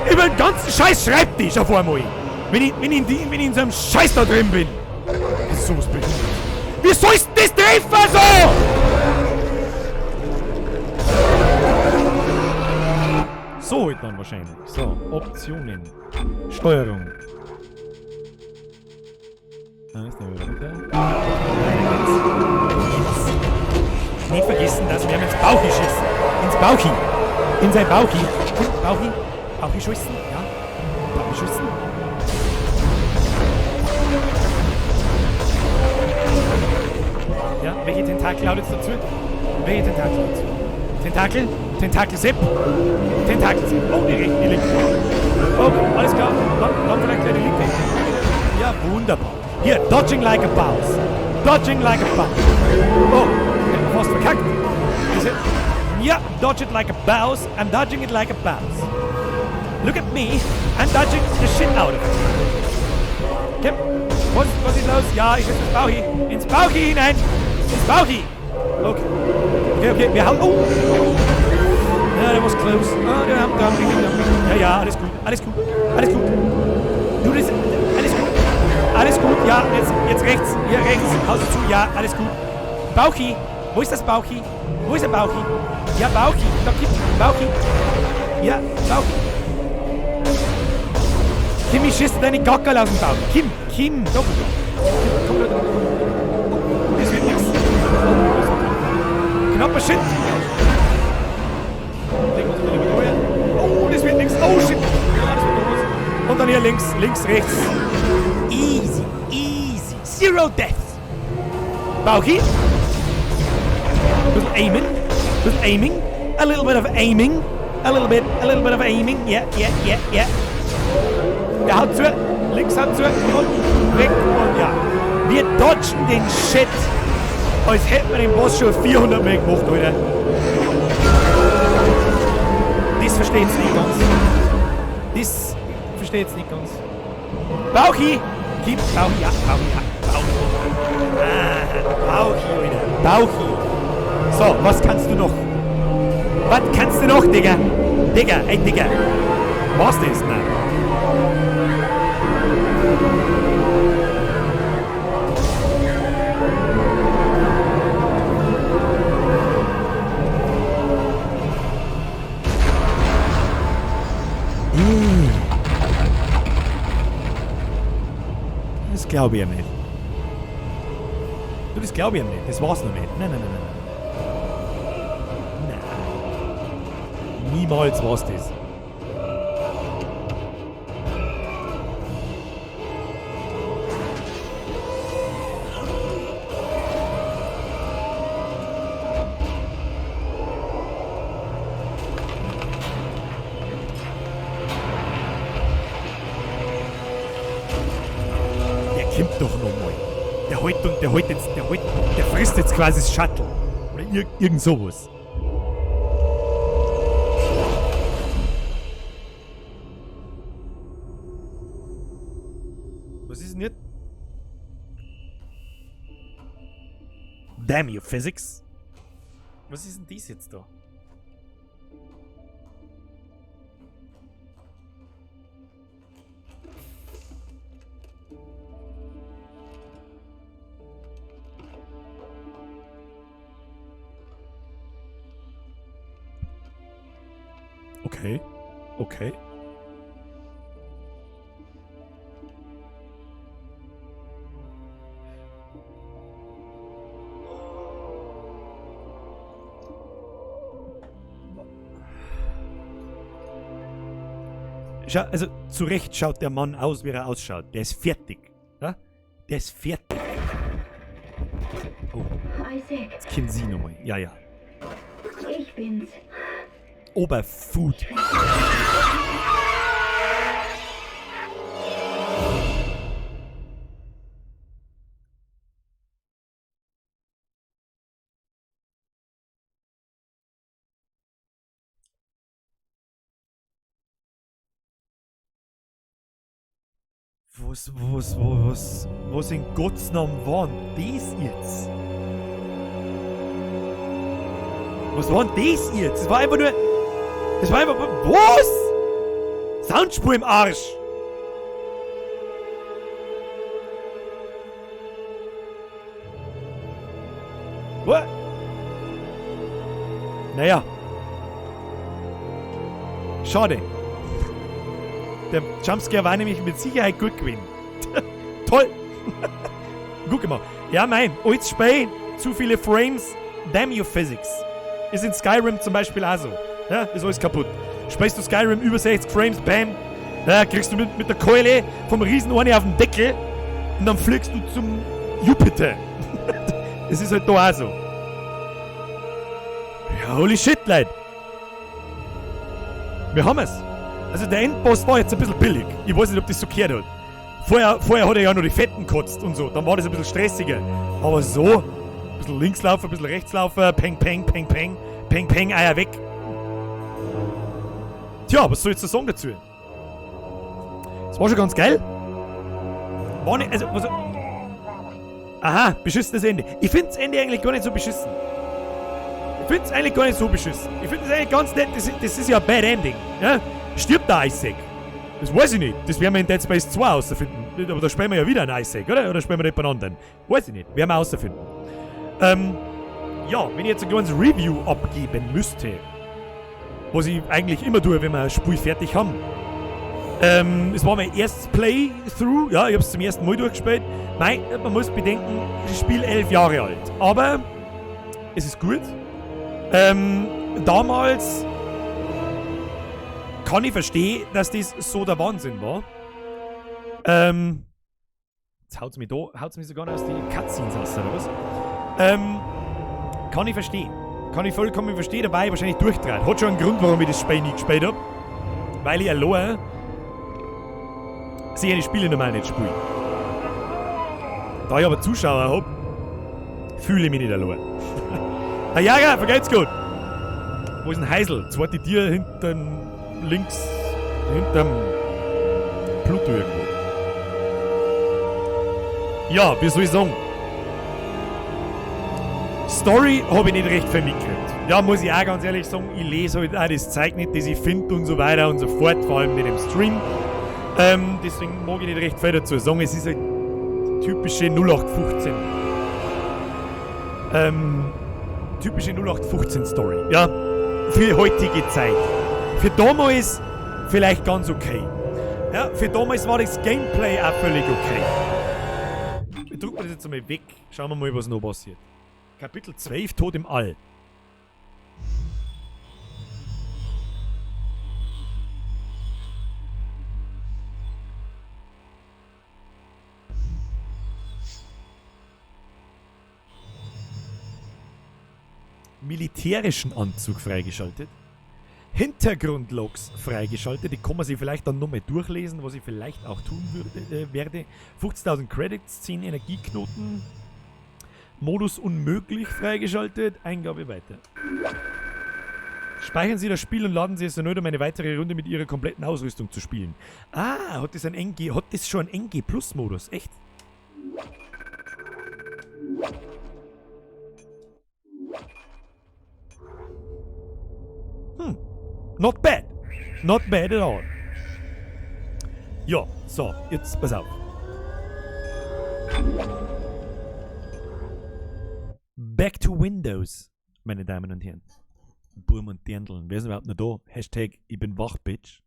Über den ganzen scheiß Schreibtisch auf einmal! Wenn ich in so einem Scheiß da drin bin! Das ist sowas bestimmt. Wie sollst du das treffen so? So halt dann wahrscheinlich. So, Optionen. Steuerung. Da ist der wieder runter. Jetzt. Nicht vergessen, dass wir ins Bauchi schießen. Ins Bauchi. In sein Bauchi. Bauchi. Bauchi schießen. Ja. Bauchi schießen. Ja, welche Tentakel haut jetzt dazu? Welche Tentakel dazu? Tentakel? Tentakel Sepp? Tentakel Sepp. Oh, die rechte, die linke. Okay, alles klar. Dann vielleicht gleich die linke. Ja, wunderbar. Hier, dodging like a boss. Dodging like a boss. Oh, ich hab fast verkackt. Ja, dodge it like a boss. I'm dodging it like a boss. Look at me. I'm dodging the shit out of it. Okay. Was ist los? Ja, ich schieße ins Bauchi. Ins Bauchi hinein. Ins Bauchi. Okay. Okay, wir hauen. Oh! Ja, der was close. Oh, der haben. Ja, ja, alles gut. Alles gut. Alles gut. Du, das. Alles gut. Alles gut. Ja, jetzt rechts. Hier rechts. Haus zu. Ja, alles gut. Bauchi. Wo ist das Bauchi? Wo ist der Bauchi? Ja, Bauchi. Da gibt's Bauchi. Ja, Bauchi. Kim, ich schieße deine Gackerl aus dem Bauch. Kim, Kim, da. Komm, komm, komm. Oh, das wird nichts. Oh, knapper Shit. Oh, das wird nichts. Oh, shit. Und dann hier links, links, rechts. Easy, easy. Zero deaths. Bauchi. Ein bisschen aimen. Ein bisschen aiming. A little bit of aiming. A little bit of aiming. Yeah, yeah, yeah, yeah. Der haut zu, links haut zu und weg und ja. Wir dodgen den Shit, als hätten wir den Boss schon 400 Mal gemacht, Alter. Das verstehe ich nicht ganz. Das verstehe ich nicht ganz. Bauchi! Gib Bauchi, ja, Bauchi, ja, Bauchi. Ah, Bauchi, Alter. Bauchi. So, was kannst du noch? Was kannst du noch, Digga? Digga, ey, Digga. Was das? Nein. Das glaube ich ihm nicht. Du, das glaube ich ihm nicht. Das war's noch nicht. Nein, nein, nein, nein. Nein. Niemals war's das. Der kommt doch noch mal. Der holt und der holt jetzt, der holt, der frisst jetzt quasi das Shuttle. Oder irgend sowas. Was ist denn jetzt? Damn you, Physics. Was ist denn dies jetzt da? Okay, okay. Schau, also zu Recht schaut der Mann aus, wie er ausschaut. Der ist fertig. Ja? Der ist fertig. Oh. Isaac. Jetzt kommt sie nochmal. Ja, ja. Ich bin's. Oberfood. Was in Gottes Namen war denn das jetzt? Was war denn das jetzt? Das war einfach nur... Das war einfach... Was? Soundspur im Arsch! What? Naja. Schade. Der Jumpscare war nämlich mit Sicherheit gut gewesen. Toll! Gut gemacht. Ja, mein, altes Spiel, zu viele Frames, damn you Physics. Ist in Skyrim zum Beispiel auch so. Ja, ist alles kaputt. Spielst du Skyrim über 60 Frames, bam, ja, kriegst du mit der Keule vom Riesen eine auf den Deckel und dann fliegst du zum Jupiter. Das ist halt da auch so. Ja, holy shit, Leute. Wir haben es. Also der Endboss war jetzt ein bisschen billig. Ich weiß nicht, ob das so gehört hat. Vorher hat er ja noch die Fetten gekotzt und so. Dann war das ein bisschen stressiger. Aber so, ein bisschen links laufen, ein bisschen rechts laufen, peng, peng, peng, peng, peng, peng, Eier weg. Tja, was soll ich jetzt sagen dazu? Das war schon ganz geil. War nicht, also, was, aha, beschissenes Ende. Ich find's Ende eigentlich gar nicht so beschissen. Ich find's eigentlich gar nicht so beschissen. Ich find es eigentlich ganz nett, das ist ja ein Bad Ending. Ja? Stirbt der Isaac? Das weiß ich nicht. Das werden wir in Dead Space 2 herausfinden. Aber da spielen wir ja wieder einen Isaac, oder? Oder spielen wir jemand anderen? Weiß ich nicht. Werden wir herausfinden. Ja, wenn ich jetzt ein kleines Review abgeben müsste, was ich eigentlich immer tue, wenn wir ein Spiel fertig haben. Es war mein erstes Playthrough. Ja, ich hab's zum ersten Mal durchgespielt. Nein, man muss bedenken, das Spiel 11 Jahre alt. Aber es ist gut. Damals kann ich verstehen, dass das so der Wahnsinn war. Jetzt haut's mich da, haut's mich sogar noch aus den Cutscenes raus, oder was? Kann ich verstehen. Kann ich vollkommen verstehen, dabei wahrscheinlich durchdreht. Hat schon einen Grund, warum ich das Spiel nie gespielt hab. Weil ich allein sicher die Spiele normal nicht spiele. Da ich aber Zuschauer hab, fühle ich mich nicht allein. Herr Jäger, vergeht's gut! Wo ist denn Heisel? Zweite Tier hinterm links, hinterm Pluto irgendwo. Ja, wie soll ich sagen? Story habe ich nicht recht viel mitgekriegt. Ja, muss ich auch ganz ehrlich sagen, ich lese halt auch das Zeug nicht, das ich finde und so weiter und so fort, vor allem nicht im Stream. Deswegen mag ich nicht recht viel dazu sagen. Es ist halt typische 0815. Typische 0815 Story. Ja, für heutige Zeit. Für damals vielleicht ganz okay. Ja, für damals war das Gameplay auch völlig okay. Wir drücken das jetzt einmal weg. Schauen wir mal, was noch passiert. Kapitel 12, Tod im All. Militärischen Anzug freigeschaltet. Hintergrundlogs freigeschaltet. Die kann man sich vielleicht dann nochmal durchlesen, was ich vielleicht auch tun werde. 50.000 Credits, 10 Energieknoten. Modus unmöglich freigeschaltet. Eingabe weiter. Speichern Sie das Spiel und laden Sie es erneut, um eine weitere Runde mit Ihrer kompletten Ausrüstung zu spielen. Ah, hat das ein NG, hat das schon einen NG Plus Modus? Echt? Not bad. Not bad at all. Ja, so, jetzt pass auf. Back to Windows, meine Damen und Herren. Burm und Dirndln. Wer ist überhaupt noch da? Hashtag, ich bin wach, Bitch.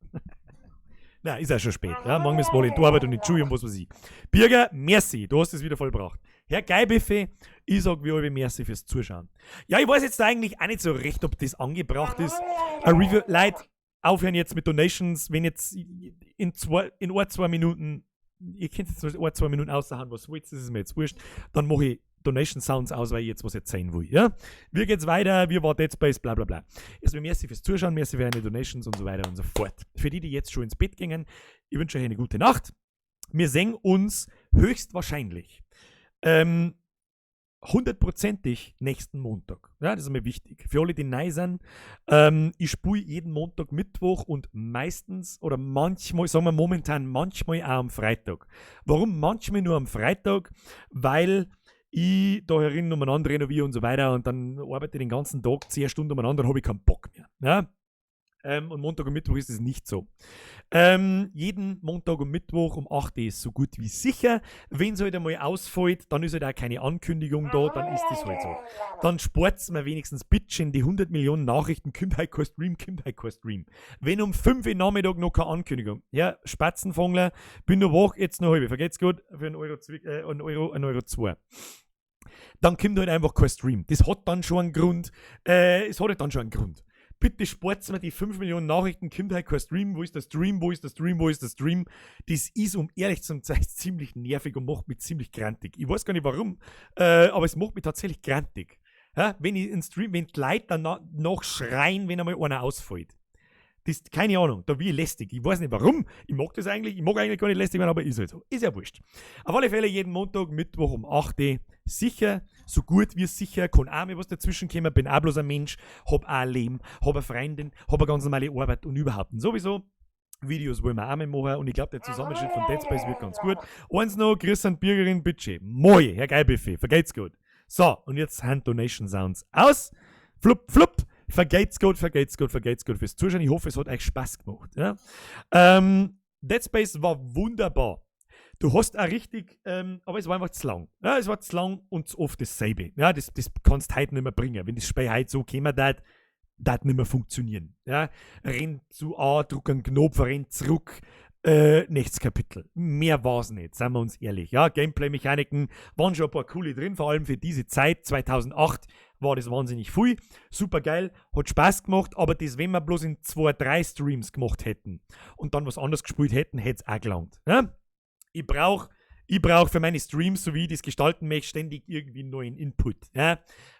Na, ist ja schon spät. Ja, morgen müssen wir alle in die Arbeit und in die Schule und was weiß ich. Birger, merci, du hast es wieder vollbracht. Herr Geilbuffet, ich sag wie alle merci fürs Zuschauen. Ja, ich weiß jetzt eigentlich auch nicht so recht, ob das angebracht ist. Ein Review, Leute, aufhören jetzt mit Donations, wenn jetzt in ein, zwei Minuten, ihr könnt jetzt noch ein, zwei Minuten aussagen, was wollt, das ist mir jetzt wurscht, dann mache ich Donation Sounds aus, weil ich jetzt was erzählen will. Ja? Wie geht's weiter? Wie war Dead Space? Bla bla bla. Erstmal merci fürs Zuschauen, merci für eure Donations und so weiter und so fort. Für die, die jetzt schon ins Bett gingen, ich wünsche euch eine gute Nacht. Wir sehen uns höchstwahrscheinlich hundertprozentig nächsten Montag. Ja, das ist mir wichtig. Für alle, die neu sind, ich spiele jeden Montag, Mittwoch und meistens oder manchmal, sagen wir momentan manchmal auch am Freitag. Warum manchmal nur am Freitag? Weil ich da herin umeinander renoviere und so weiter und dann arbeite ich den ganzen Tag 10 Stunden umeinander, dann habe ich keinen Bock mehr. Ja? Und Montag und Mittwoch ist es nicht so. Jeden Montag und Mittwoch um 8 Uhr ist so gut wie sicher. Wenn es halt einmal ausfällt, dann ist halt auch keine Ankündigung da, dann ist das halt so. Dann sport's mir wenigstens bitchen, die 100 Millionen Nachrichten, kommt heute kein Stream, kommt heute kein Stream. Wenn um 5 Uhr Nachmittag noch keine Ankündigung. Ja, Spatzenfangler, bin noch wach, jetzt noch halb. Vergeht's gut, für einen Euro, einen Euro zwei. Dann kommt halt einfach kein Stream. Das hat dann schon einen Grund. Es hat halt dann schon einen Grund. Bitte sport's mir die 5 Millionen Nachrichten, kommt halt kein Stream, wo ist der Stream, wo ist der Stream, wo ist der Stream? Das ist, um ehrlich zu sein, ziemlich nervig und macht mich ziemlich grantig. Ich weiß gar nicht warum, aber es macht mich tatsächlich grantig. Ja, wenn ich einen Stream, wenn die Leute dann noch schreien, wenn einmal einer ausfällt. Das ist, keine Ahnung, da bin ich lästig. Ich weiß nicht warum. Ich mag das eigentlich, ich mag eigentlich gar nicht lästig werden, aber ist halt so. Ist ja wurscht. Auf alle Fälle jeden Montag, Mittwoch um 8 Uhr sicher, so gut wie sicher, kann auch mal was dazwischen kommen, bin auch bloß ein Mensch, hab auch ein Leben, hab eine Freundin, hab eine ganz normale Arbeit und überhaupt. Und sowieso, Videos wollen wir auch mal machen und ich glaub, der Zusammenschnitt von Dead Space wird ganz gut. Eins noch, Chris und Birgerin, bitte. Moi, Herr Geilbuffet, vergeht's gut. So, und jetzt sind Donation Sounds aus. Flupp, flupp. Vergeht's gut, vergeht's gut, vergeht's gut fürs Zuschauen. Ich hoffe, es hat euch Spaß gemacht. Ja? Dead Space war wunderbar. Du hast auch richtig, aber es war einfach zu lang. Ja, es war zu lang und zu oft dasselbe. Ja, das kannst du heute nicht mehr bringen. Wenn das Spiel heute so käme, das nicht mehr funktionieren. Ja, renn zu A, druck einen Knopf, renn zurück. Nächstes Kapitel. Mehr war's nicht, seien wir uns ehrlich. Ja, Gameplay-Mechaniken waren schon ein paar coole drin, vor allem für diese Zeit, 2008, war das wahnsinnig viel. Super geil, hat Spaß gemacht, aber das, wenn wir bloß in 2, 3 Streams gemacht hätten und dann was anderes gespielt hätten, hätt's auch gelangt. Ja? Ich brauch für meine Streams, so wie ich das gestalten möchte, ständig irgendwie neuen Input. Ja?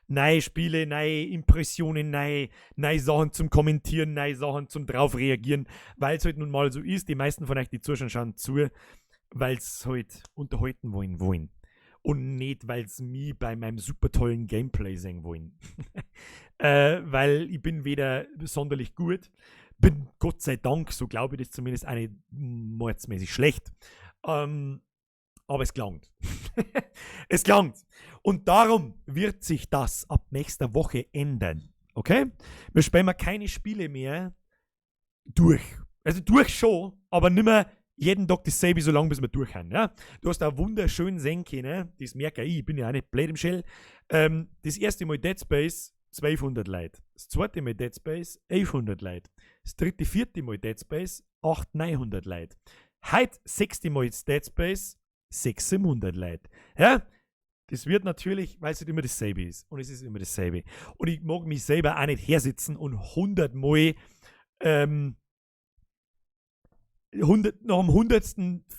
Neue Spiele, neue Impressionen, neue Sachen zum Kommentieren, neue Sachen zum drauf reagieren, weil's halt nun mal so ist. Die meisten von euch, die zuschauen, schauen zu, weil's halt unterhalten wollen. Und nicht, weil's mich bei meinem super tollen Gameplay sehen wollen. Weil ich bin weder sonderlich gut, bin Gott sei Dank, so glaube ich das zumindest, auch nicht mordsmäßig schlecht. Aber es gelangt. Es gelangt. Und darum wird sich das ab nächster Woche ändern. Okay? Wir spielen keine Spiele mehr durch. Also durch schon, aber nimmer jeden Tag dasselbe, so lange bis wir durch haben. Ja? Du hast da wunderschön sehen können, das merke ich, ich bin ja auch nicht blöd im Shell. Das erste Mal Dead Space, 1200 Leute. Das zweite Mal Dead Space, 1100 Leute. Das dritte, vierte Mal Dead Space, 800, 900 Leute. Heute, sechste Mal Dead Space, 600, 700 Leute. Ja? Das wird natürlich, weil es halt immer dasselbe ist. Und es ist immer dasselbe. Und ich mag mich selber auch nicht hersitzen und 100 Mal 100, nach dem 100.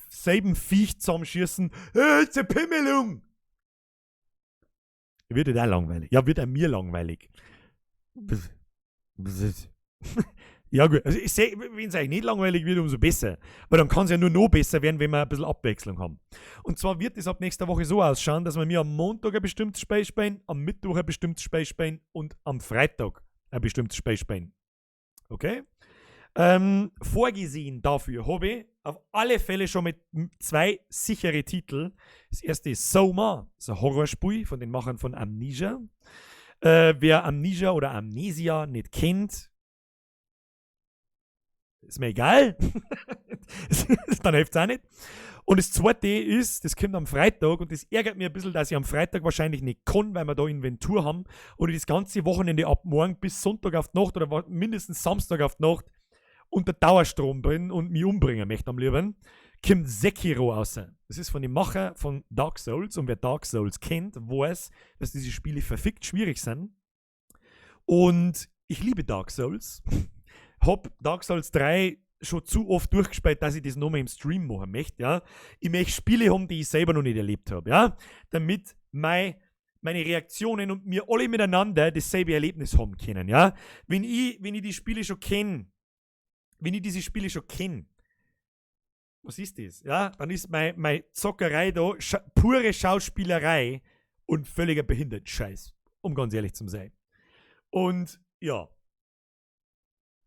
selben Viech zusammenschießen. Hey, ist eine Pimmelung! Wird halt auch langweilig. Ja, wird auch mir langweilig. Ja, gut. Also ich seh, wenn es euch nicht langweilig wird, umso besser. Weil dann kann es ja nur noch besser werden, wenn wir ein bisschen Abwechslung haben. Und zwar wird es ab nächster Woche so ausschauen, dass wir mir am Montag ein bestimmtes Spiel spielen, am Mittwoch ein bestimmtes Spiel spielen und am Freitag ein bestimmtes Spiel spielen. Okay? Vorgesehen dafür habe ich auf alle Fälle schon mit zwei sichere Titel. Das erste ist Soma, das ist ein Horrorspiel von den Machern von Amnesia. Wer Amnesia oder Amnesia nicht kennt, ist mir egal. Dann hilft es auch nicht. Und das zweite ist, das kommt am Freitag und das ärgert mich ein bisschen, dass ich am Freitag wahrscheinlich nicht kann, weil wir da Inventur haben und ich das ganze Wochenende ab morgen bis Sonntag auf die Nacht oder mindestens Samstag auf die Nacht unter Dauerstrom bin und mich umbringen möchte am liebsten, kommt Sekiro raus. Das ist von dem Macher von Dark Souls und wer Dark Souls kennt, weiß, dass diese Spiele verfickt schwierig sind. Und ich liebe Dark Souls. Hab Dark Souls 3 schon zu oft durchgespielt, dass ich das nochmal im Stream machen möchte, ja. Ich möchte Spiele haben, die ich selber noch nicht erlebt habe, ja. Damit meine Reaktionen und wir alle miteinander dasselbe Erlebnis haben können, ja. Wenn ich die Spiele schon kenne, wenn ich diese Spiele schon kenne, was ist das? Ja, dann ist meine Zockerei da pure Schauspielerei und völliger Behinderten-Scheiß, um ganz ehrlich zu sein. Und ja,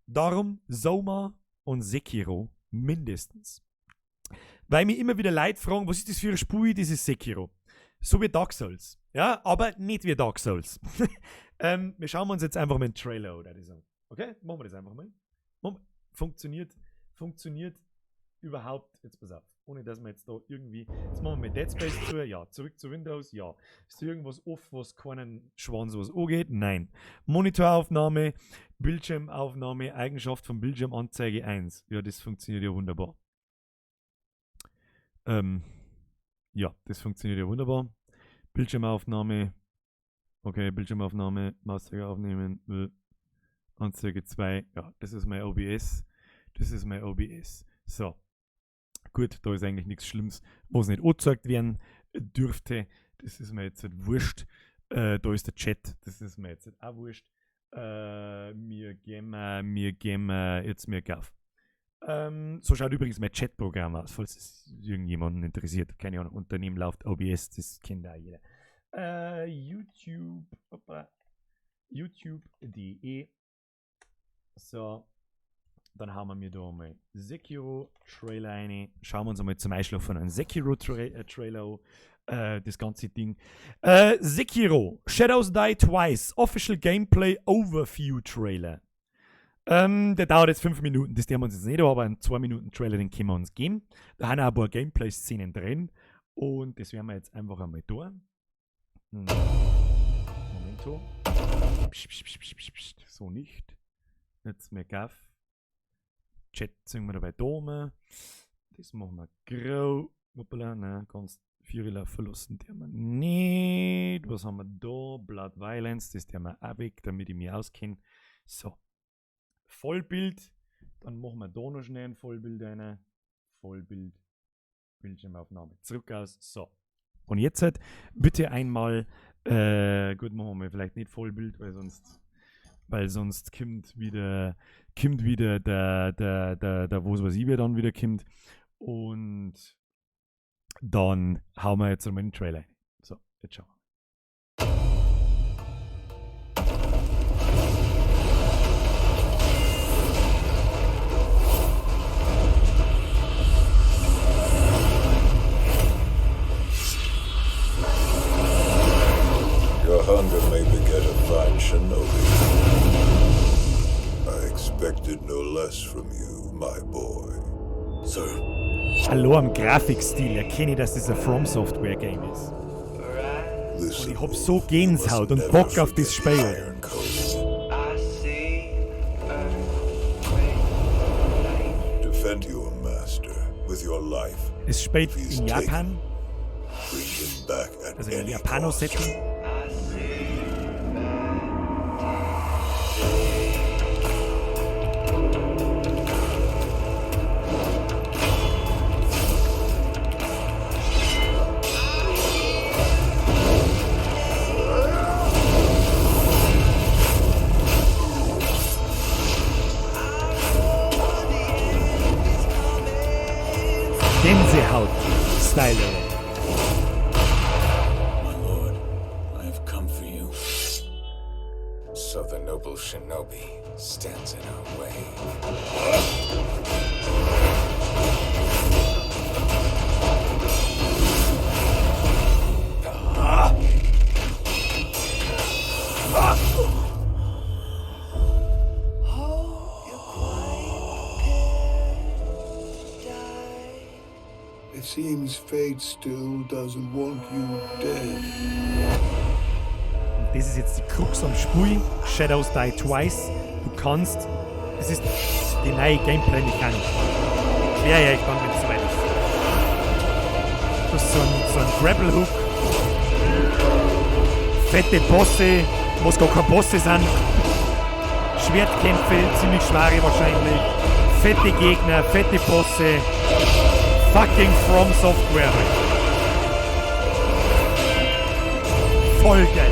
darum Soma und Sekiro mindestens. Weil mir immer wieder Leute fragen, was ist das für ein Spiel, dieses Sekiro? So wie Dark Souls. Ja, aber nicht wie Dark Souls. Wir schauen uns jetzt einfach mal einen Trailer an, oder so. Okay, machen wir das einfach mal. Funktioniert überhaupt, jetzt pass auf, ohne dass wir jetzt da irgendwie, jetzt machen wir mit Dead Space zu, ja, zurück zu Windows, ja. Ist irgendwas off, was keinen Schwanz was angeht? Nein. Monitoraufnahme, Bildschirmaufnahme, Eigenschaft von Bildschirmanzeige 1. Ja, das funktioniert ja wunderbar. Ja, das funktioniert ja wunderbar. Bildschirmaufnahme, okay, Bildschirmaufnahme, Mauszeiger aufnehmen, Anzeige 2, ja, das ist mein OBS. Das ist mein OBS. So. Gut, da ist eigentlich nichts Schlimmes, was nicht angezeigt werden dürfte. Das ist mir jetzt nicht wurscht. Da ist der Chat, das ist mir jetzt nicht auch wurscht. Mir geben jetzt mir Gaff. So schaut übrigens mein Chatprogramm aus, falls es irgendjemanden interessiert. Keine Ahnung, Unternehmen läuft OBS, das kennt auch jeder. YouTube, hoppa, youtube.de. So, dann haben wir mir da mal Sekiro Trailer rein. Schauen wir uns einmal zum Einschlafen einen Sekiro Trailer an. Das ganze Ding. Sekiro, Shadows Die Twice, Official Gameplay Overview Trailer. Der dauert jetzt 5 Minuten, das werden wir uns jetzt nicht, aber einen 2 Minuten Trailer, den können wir uns geben. Da haben auch ein paar Gameplay-Szenen drin. Und das werden wir jetzt einfach einmal tun. Momento. Psch, psch, psch, psch, psch. So nicht. Jetzt mehr Gaff. Chat ziehen wir dabei da. Das machen wir grau. Hoppala, nein, ganz Vierler verlassen der wir nicht. Was haben wir da? Blood Violence, das der wir auch weg, damit ich mich auskenne. So. Vollbild. Dann machen wir da noch schnell ein Vollbild rein. Vollbild. Bildschirmaufnahme. Zurück aus. So. Und jetzt halt bitte einmal, gut, machen wir vielleicht nicht Vollbild, weil sonst kommt wieder der was weiß ich, wer dann wieder kommt. Und dann hauen wir jetzt einmal den Trailer rein. So, jetzt schauen wir. Shinobi. I expected no less from you, my boy. Sir. Hallo am Grafikstil erkenne ich, dass das ein From Software Game ist. Und ich hab so Gänsehaut und Bock auf das Spiel. Defend your master with your life. Es spielt If he's in Japan, taken, bring him back at also in any cost. Japano-Setting. Gänsehaut-Style. My lord, I have come for you. So the noble shinobi stands in our way. It seems fate still doesn't want you dead. Und das ist jetzt die Krux am Spiel. Shadows Die Twice. Du kannst. Es ist die neue Gameplay-Mechanik. Erkläre ich euch dann, wenn es soweit ist. Du hast so einen Grapple-Hook. Fette Bosse, was gar keine Bosse sind. Schwertkämpfe, ziemlich schwere wahrscheinlich. Fette Gegner, fette Bosse. Fucking From Software. Voll geil.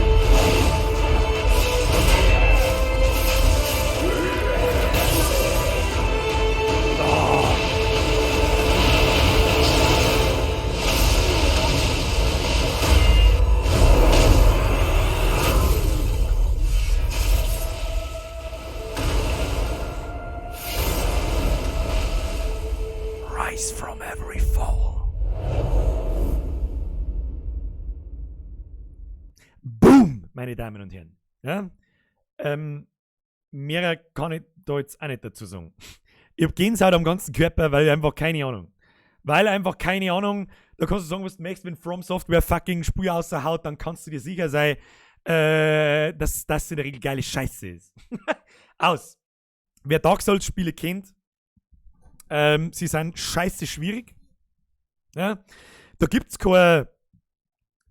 Oh. Rise from every fall. Boom, meine Damen und Herren. Ja? Mehr kann ich da jetzt auch nicht dazu sagen. Ich hab Gänsehaut am ganzen Körper, weil ich einfach keine Ahnung. Weil einfach keine Ahnung, da kannst du sagen, was du möchtest, wenn From Software fucking Spiel außerhaut, dann kannst du dir sicher sein, dass das in der Regel geile Scheiße ist. Aus. Wer Dark Souls Spiele kennt, sie sind scheiße schwierig. Ja? Da gibt's kein,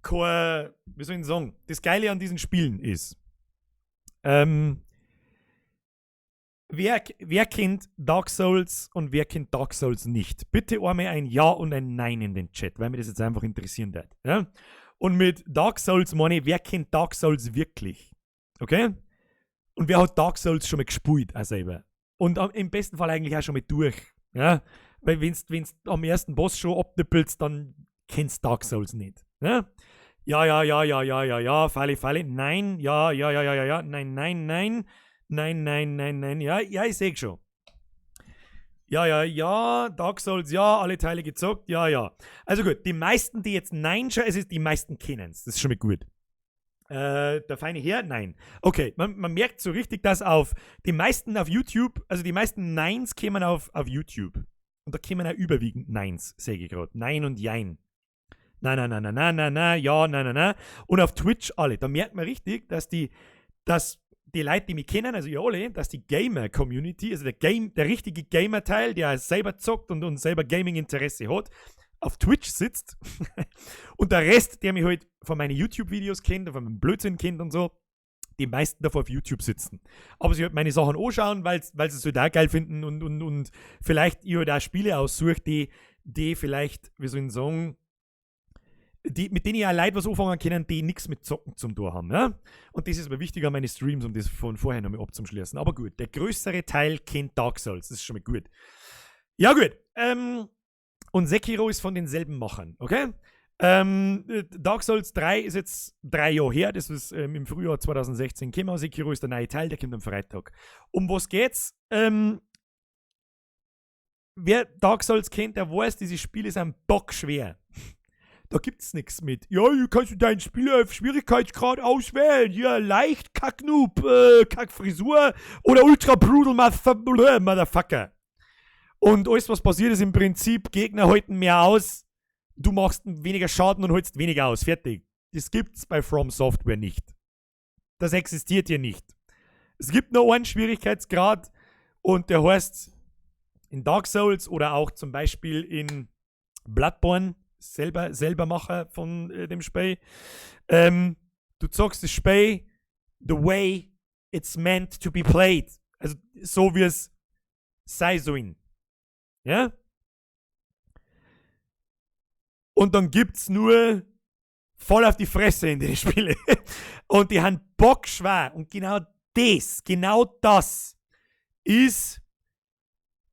wie soll ich denn sagen, das Geile an diesen Spielen ist, wer kennt Dark Souls und wer kennt Dark Souls nicht? Bitte einmal ein Ja und ein Nein in den Chat, weil mir das jetzt einfach interessieren wird. Ja? Und mit Dark Souls meine ich, wer kennt Dark Souls wirklich? Okay? Und wer hat Dark Souls schon mal gespielt, auch selber? Und im besten Fall eigentlich auch schon mal durch. Ja? Weil wenn's am ersten Boss schon abnippelst, dann kennst Dark Souls nicht. Ja? Ja, ja, ja, ja, ja, ja, ja, Falle, Falle, nein, ja, ja, ja, ja, ja, ja, nein, nein, nein, nein, nein, nein, nein, ja, ja, ich seh schon. Ja, ja, ja, Dark Souls, ja, alle Teile gezockt, ja, ja. Also gut, die meisten, die jetzt Nein schreiben, es ist, die meisten kennen's, das ist schon mal gut. Der feine Herr, nein. Okay, man merkt so richtig, dass auf die meisten auf YouTube, also die meisten Neins kämen auf YouTube. Und da kämen auch überwiegend Neins, sehe ich grad. Nein und Jein. Na, na, na, na, na, na, na, ja, na, na, na. Und auf Twitch alle. Da merkt man richtig, dass die Leute, die mich kennen, also ihr alle, dass die Gamer-Community, also der richtige Gamer-Teil, der selber zockt und selber Gaming-Interesse hat, auf Twitch sitzt. Und der Rest, der mich halt von meinen YouTube-Videos kennt, von meinem Blödsinn kennt und so, die meisten davon auf YouTube sitzen. Aber sie halt meine Sachen anschauen, weil sie es halt auch geil finden und vielleicht ihr halt auch Spiele aussucht, die vielleicht, wie soll ich sagen, die, mit denen ich auch Leute was anfangen können, die nichts mit Zocken zum Tor haben. Ja? Und das ist mir wichtig an meine Streams, um das von vorher nochmal abzuschließen. Aber gut, der größere Teil kennt Dark Souls, das ist schon mal gut. Ja gut, und Sekiro ist von denselben Machern, okay? Dark Souls 3 ist jetzt 3 Jahre her, das ist im Frühjahr 2016 gekommen. Sekiro ist der neue Teil, der kommt am Freitag. Um was geht's? Wer Dark Souls kennt, der weiß, diese Spiele sind bockschwer. Da gibt's nichts mit. Ja, hier kannst du deinen Spieler auf Schwierigkeitsgrad auswählen. Hier, leicht, Kacknoob, Kackfrisur oder Ultra Brutal Motherfucker. Und alles, was passiert, ist im Prinzip, Gegner halten mehr aus, du machst weniger Schaden und holst weniger aus. Fertig. Das gibt's bei From Software nicht. Das existiert hier nicht. Es gibt nur einen Schwierigkeitsgrad und der heißt in Dark Souls oder auch zum Beispiel in Bloodborne, selber Macher von dem Spiel. Du zockst das Spiel the way it's meant to be played. Also so, wie es sei sollen. Ja? Und dann gibt's nur voll auf die Fresse in den Spielen. Und die haben Bock schwer. Und genau das ist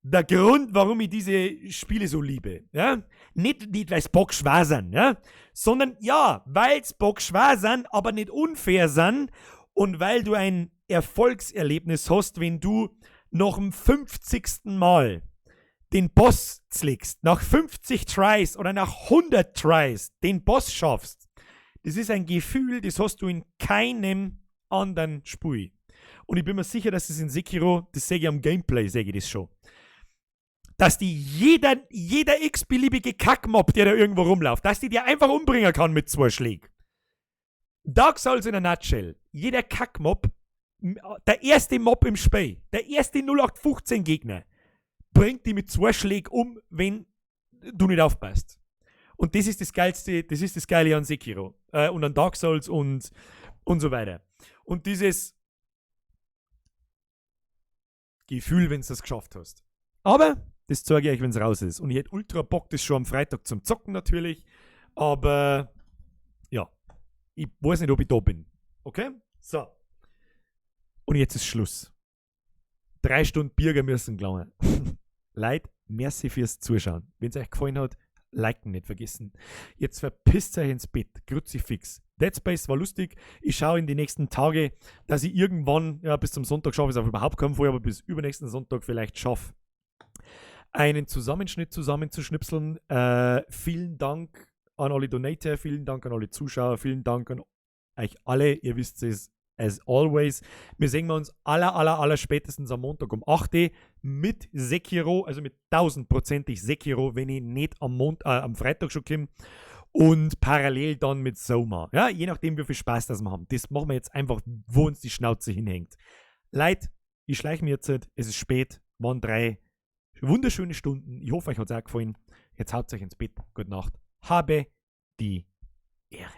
der Grund, warum ich diese Spiele so liebe. Ja? Nicht weil es bockschwer sind, ja? Sondern ja, weil es bockschwer sind, aber nicht unfair sind und weil du ein Erfolgserlebnis hast, wenn du nach dem 50. Mal den Boss zlegst, nach 50 Tries oder nach 100 Tries den Boss schaffst. Das ist ein Gefühl, das hast du in keinem anderen Spiel. Und ich bin mir sicher, dass es in Sekiro, das sehe ich am Gameplay, sehe ich das schon, dass die jeder x-beliebige Kackmob, der da irgendwo rumläuft, dass die dir einfach umbringen kann mit zwei Schlägen. Dark Souls in a nutshell. Jeder Kackmob, der erste Mob im Spiel, der erste 0815 Gegner, bringt die mit zwei Schlägen um, wenn du nicht aufpasst. Und das ist das Geilste, das ist das Geile an Sekiro und an Dark Souls und so weiter. Und dieses Gefühl, wenn du das geschafft hast. Aber das zeige ich euch, wenn es raus ist. Und ich hätte ultra Bock, das schon am Freitag zum Zocken natürlich. Aber ja, ich weiß nicht, ob ich da bin. Okay? So. Und jetzt ist Schluss. 3 Stunden Birger müssen gelangen. Leute, merci fürs Zuschauen. Wenn es euch gefallen hat, liken nicht vergessen. Jetzt verpisst euch ins Bett. Kruzifix. Dead Space war lustig. Ich schaue in die nächsten Tage, dass ich irgendwann, ja, bis zum Sonntag schaffe ich es auf überhaupt keinen Fall, aber bis übernächsten Sonntag vielleicht schaffe, einen Zusammenschnitt zusammenzuschnipseln. Vielen Dank an alle Donater, vielen Dank an alle Zuschauer, vielen Dank an euch alle. Ihr wisst es, as always. Wir sehen uns aller, aller, aller spätestens am Montag um 8 Uhr mit Sekiro, also mit 1000-prozentig Sekiro, wenn ich nicht am Freitag schon komme. Und parallel dann mit Soma. Ja, je nachdem, wie viel Spaß das wir haben. Das machen wir jetzt einfach, wo uns die Schnauze hinhängt. Leute, ich schleiche mir jetzt, es ist spät, waren 3 wunderschöne Stunden. Ich hoffe, euch hat es auch gefallen. Jetzt haut euch ins Bett. Gute Nacht. Habe die Ehre.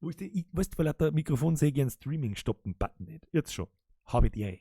Wo ist die, ich, weißt du, weil der Mikrofon sehe ich einen Streaming stoppen Button nicht. Jetzt schon. Habe die Ehre.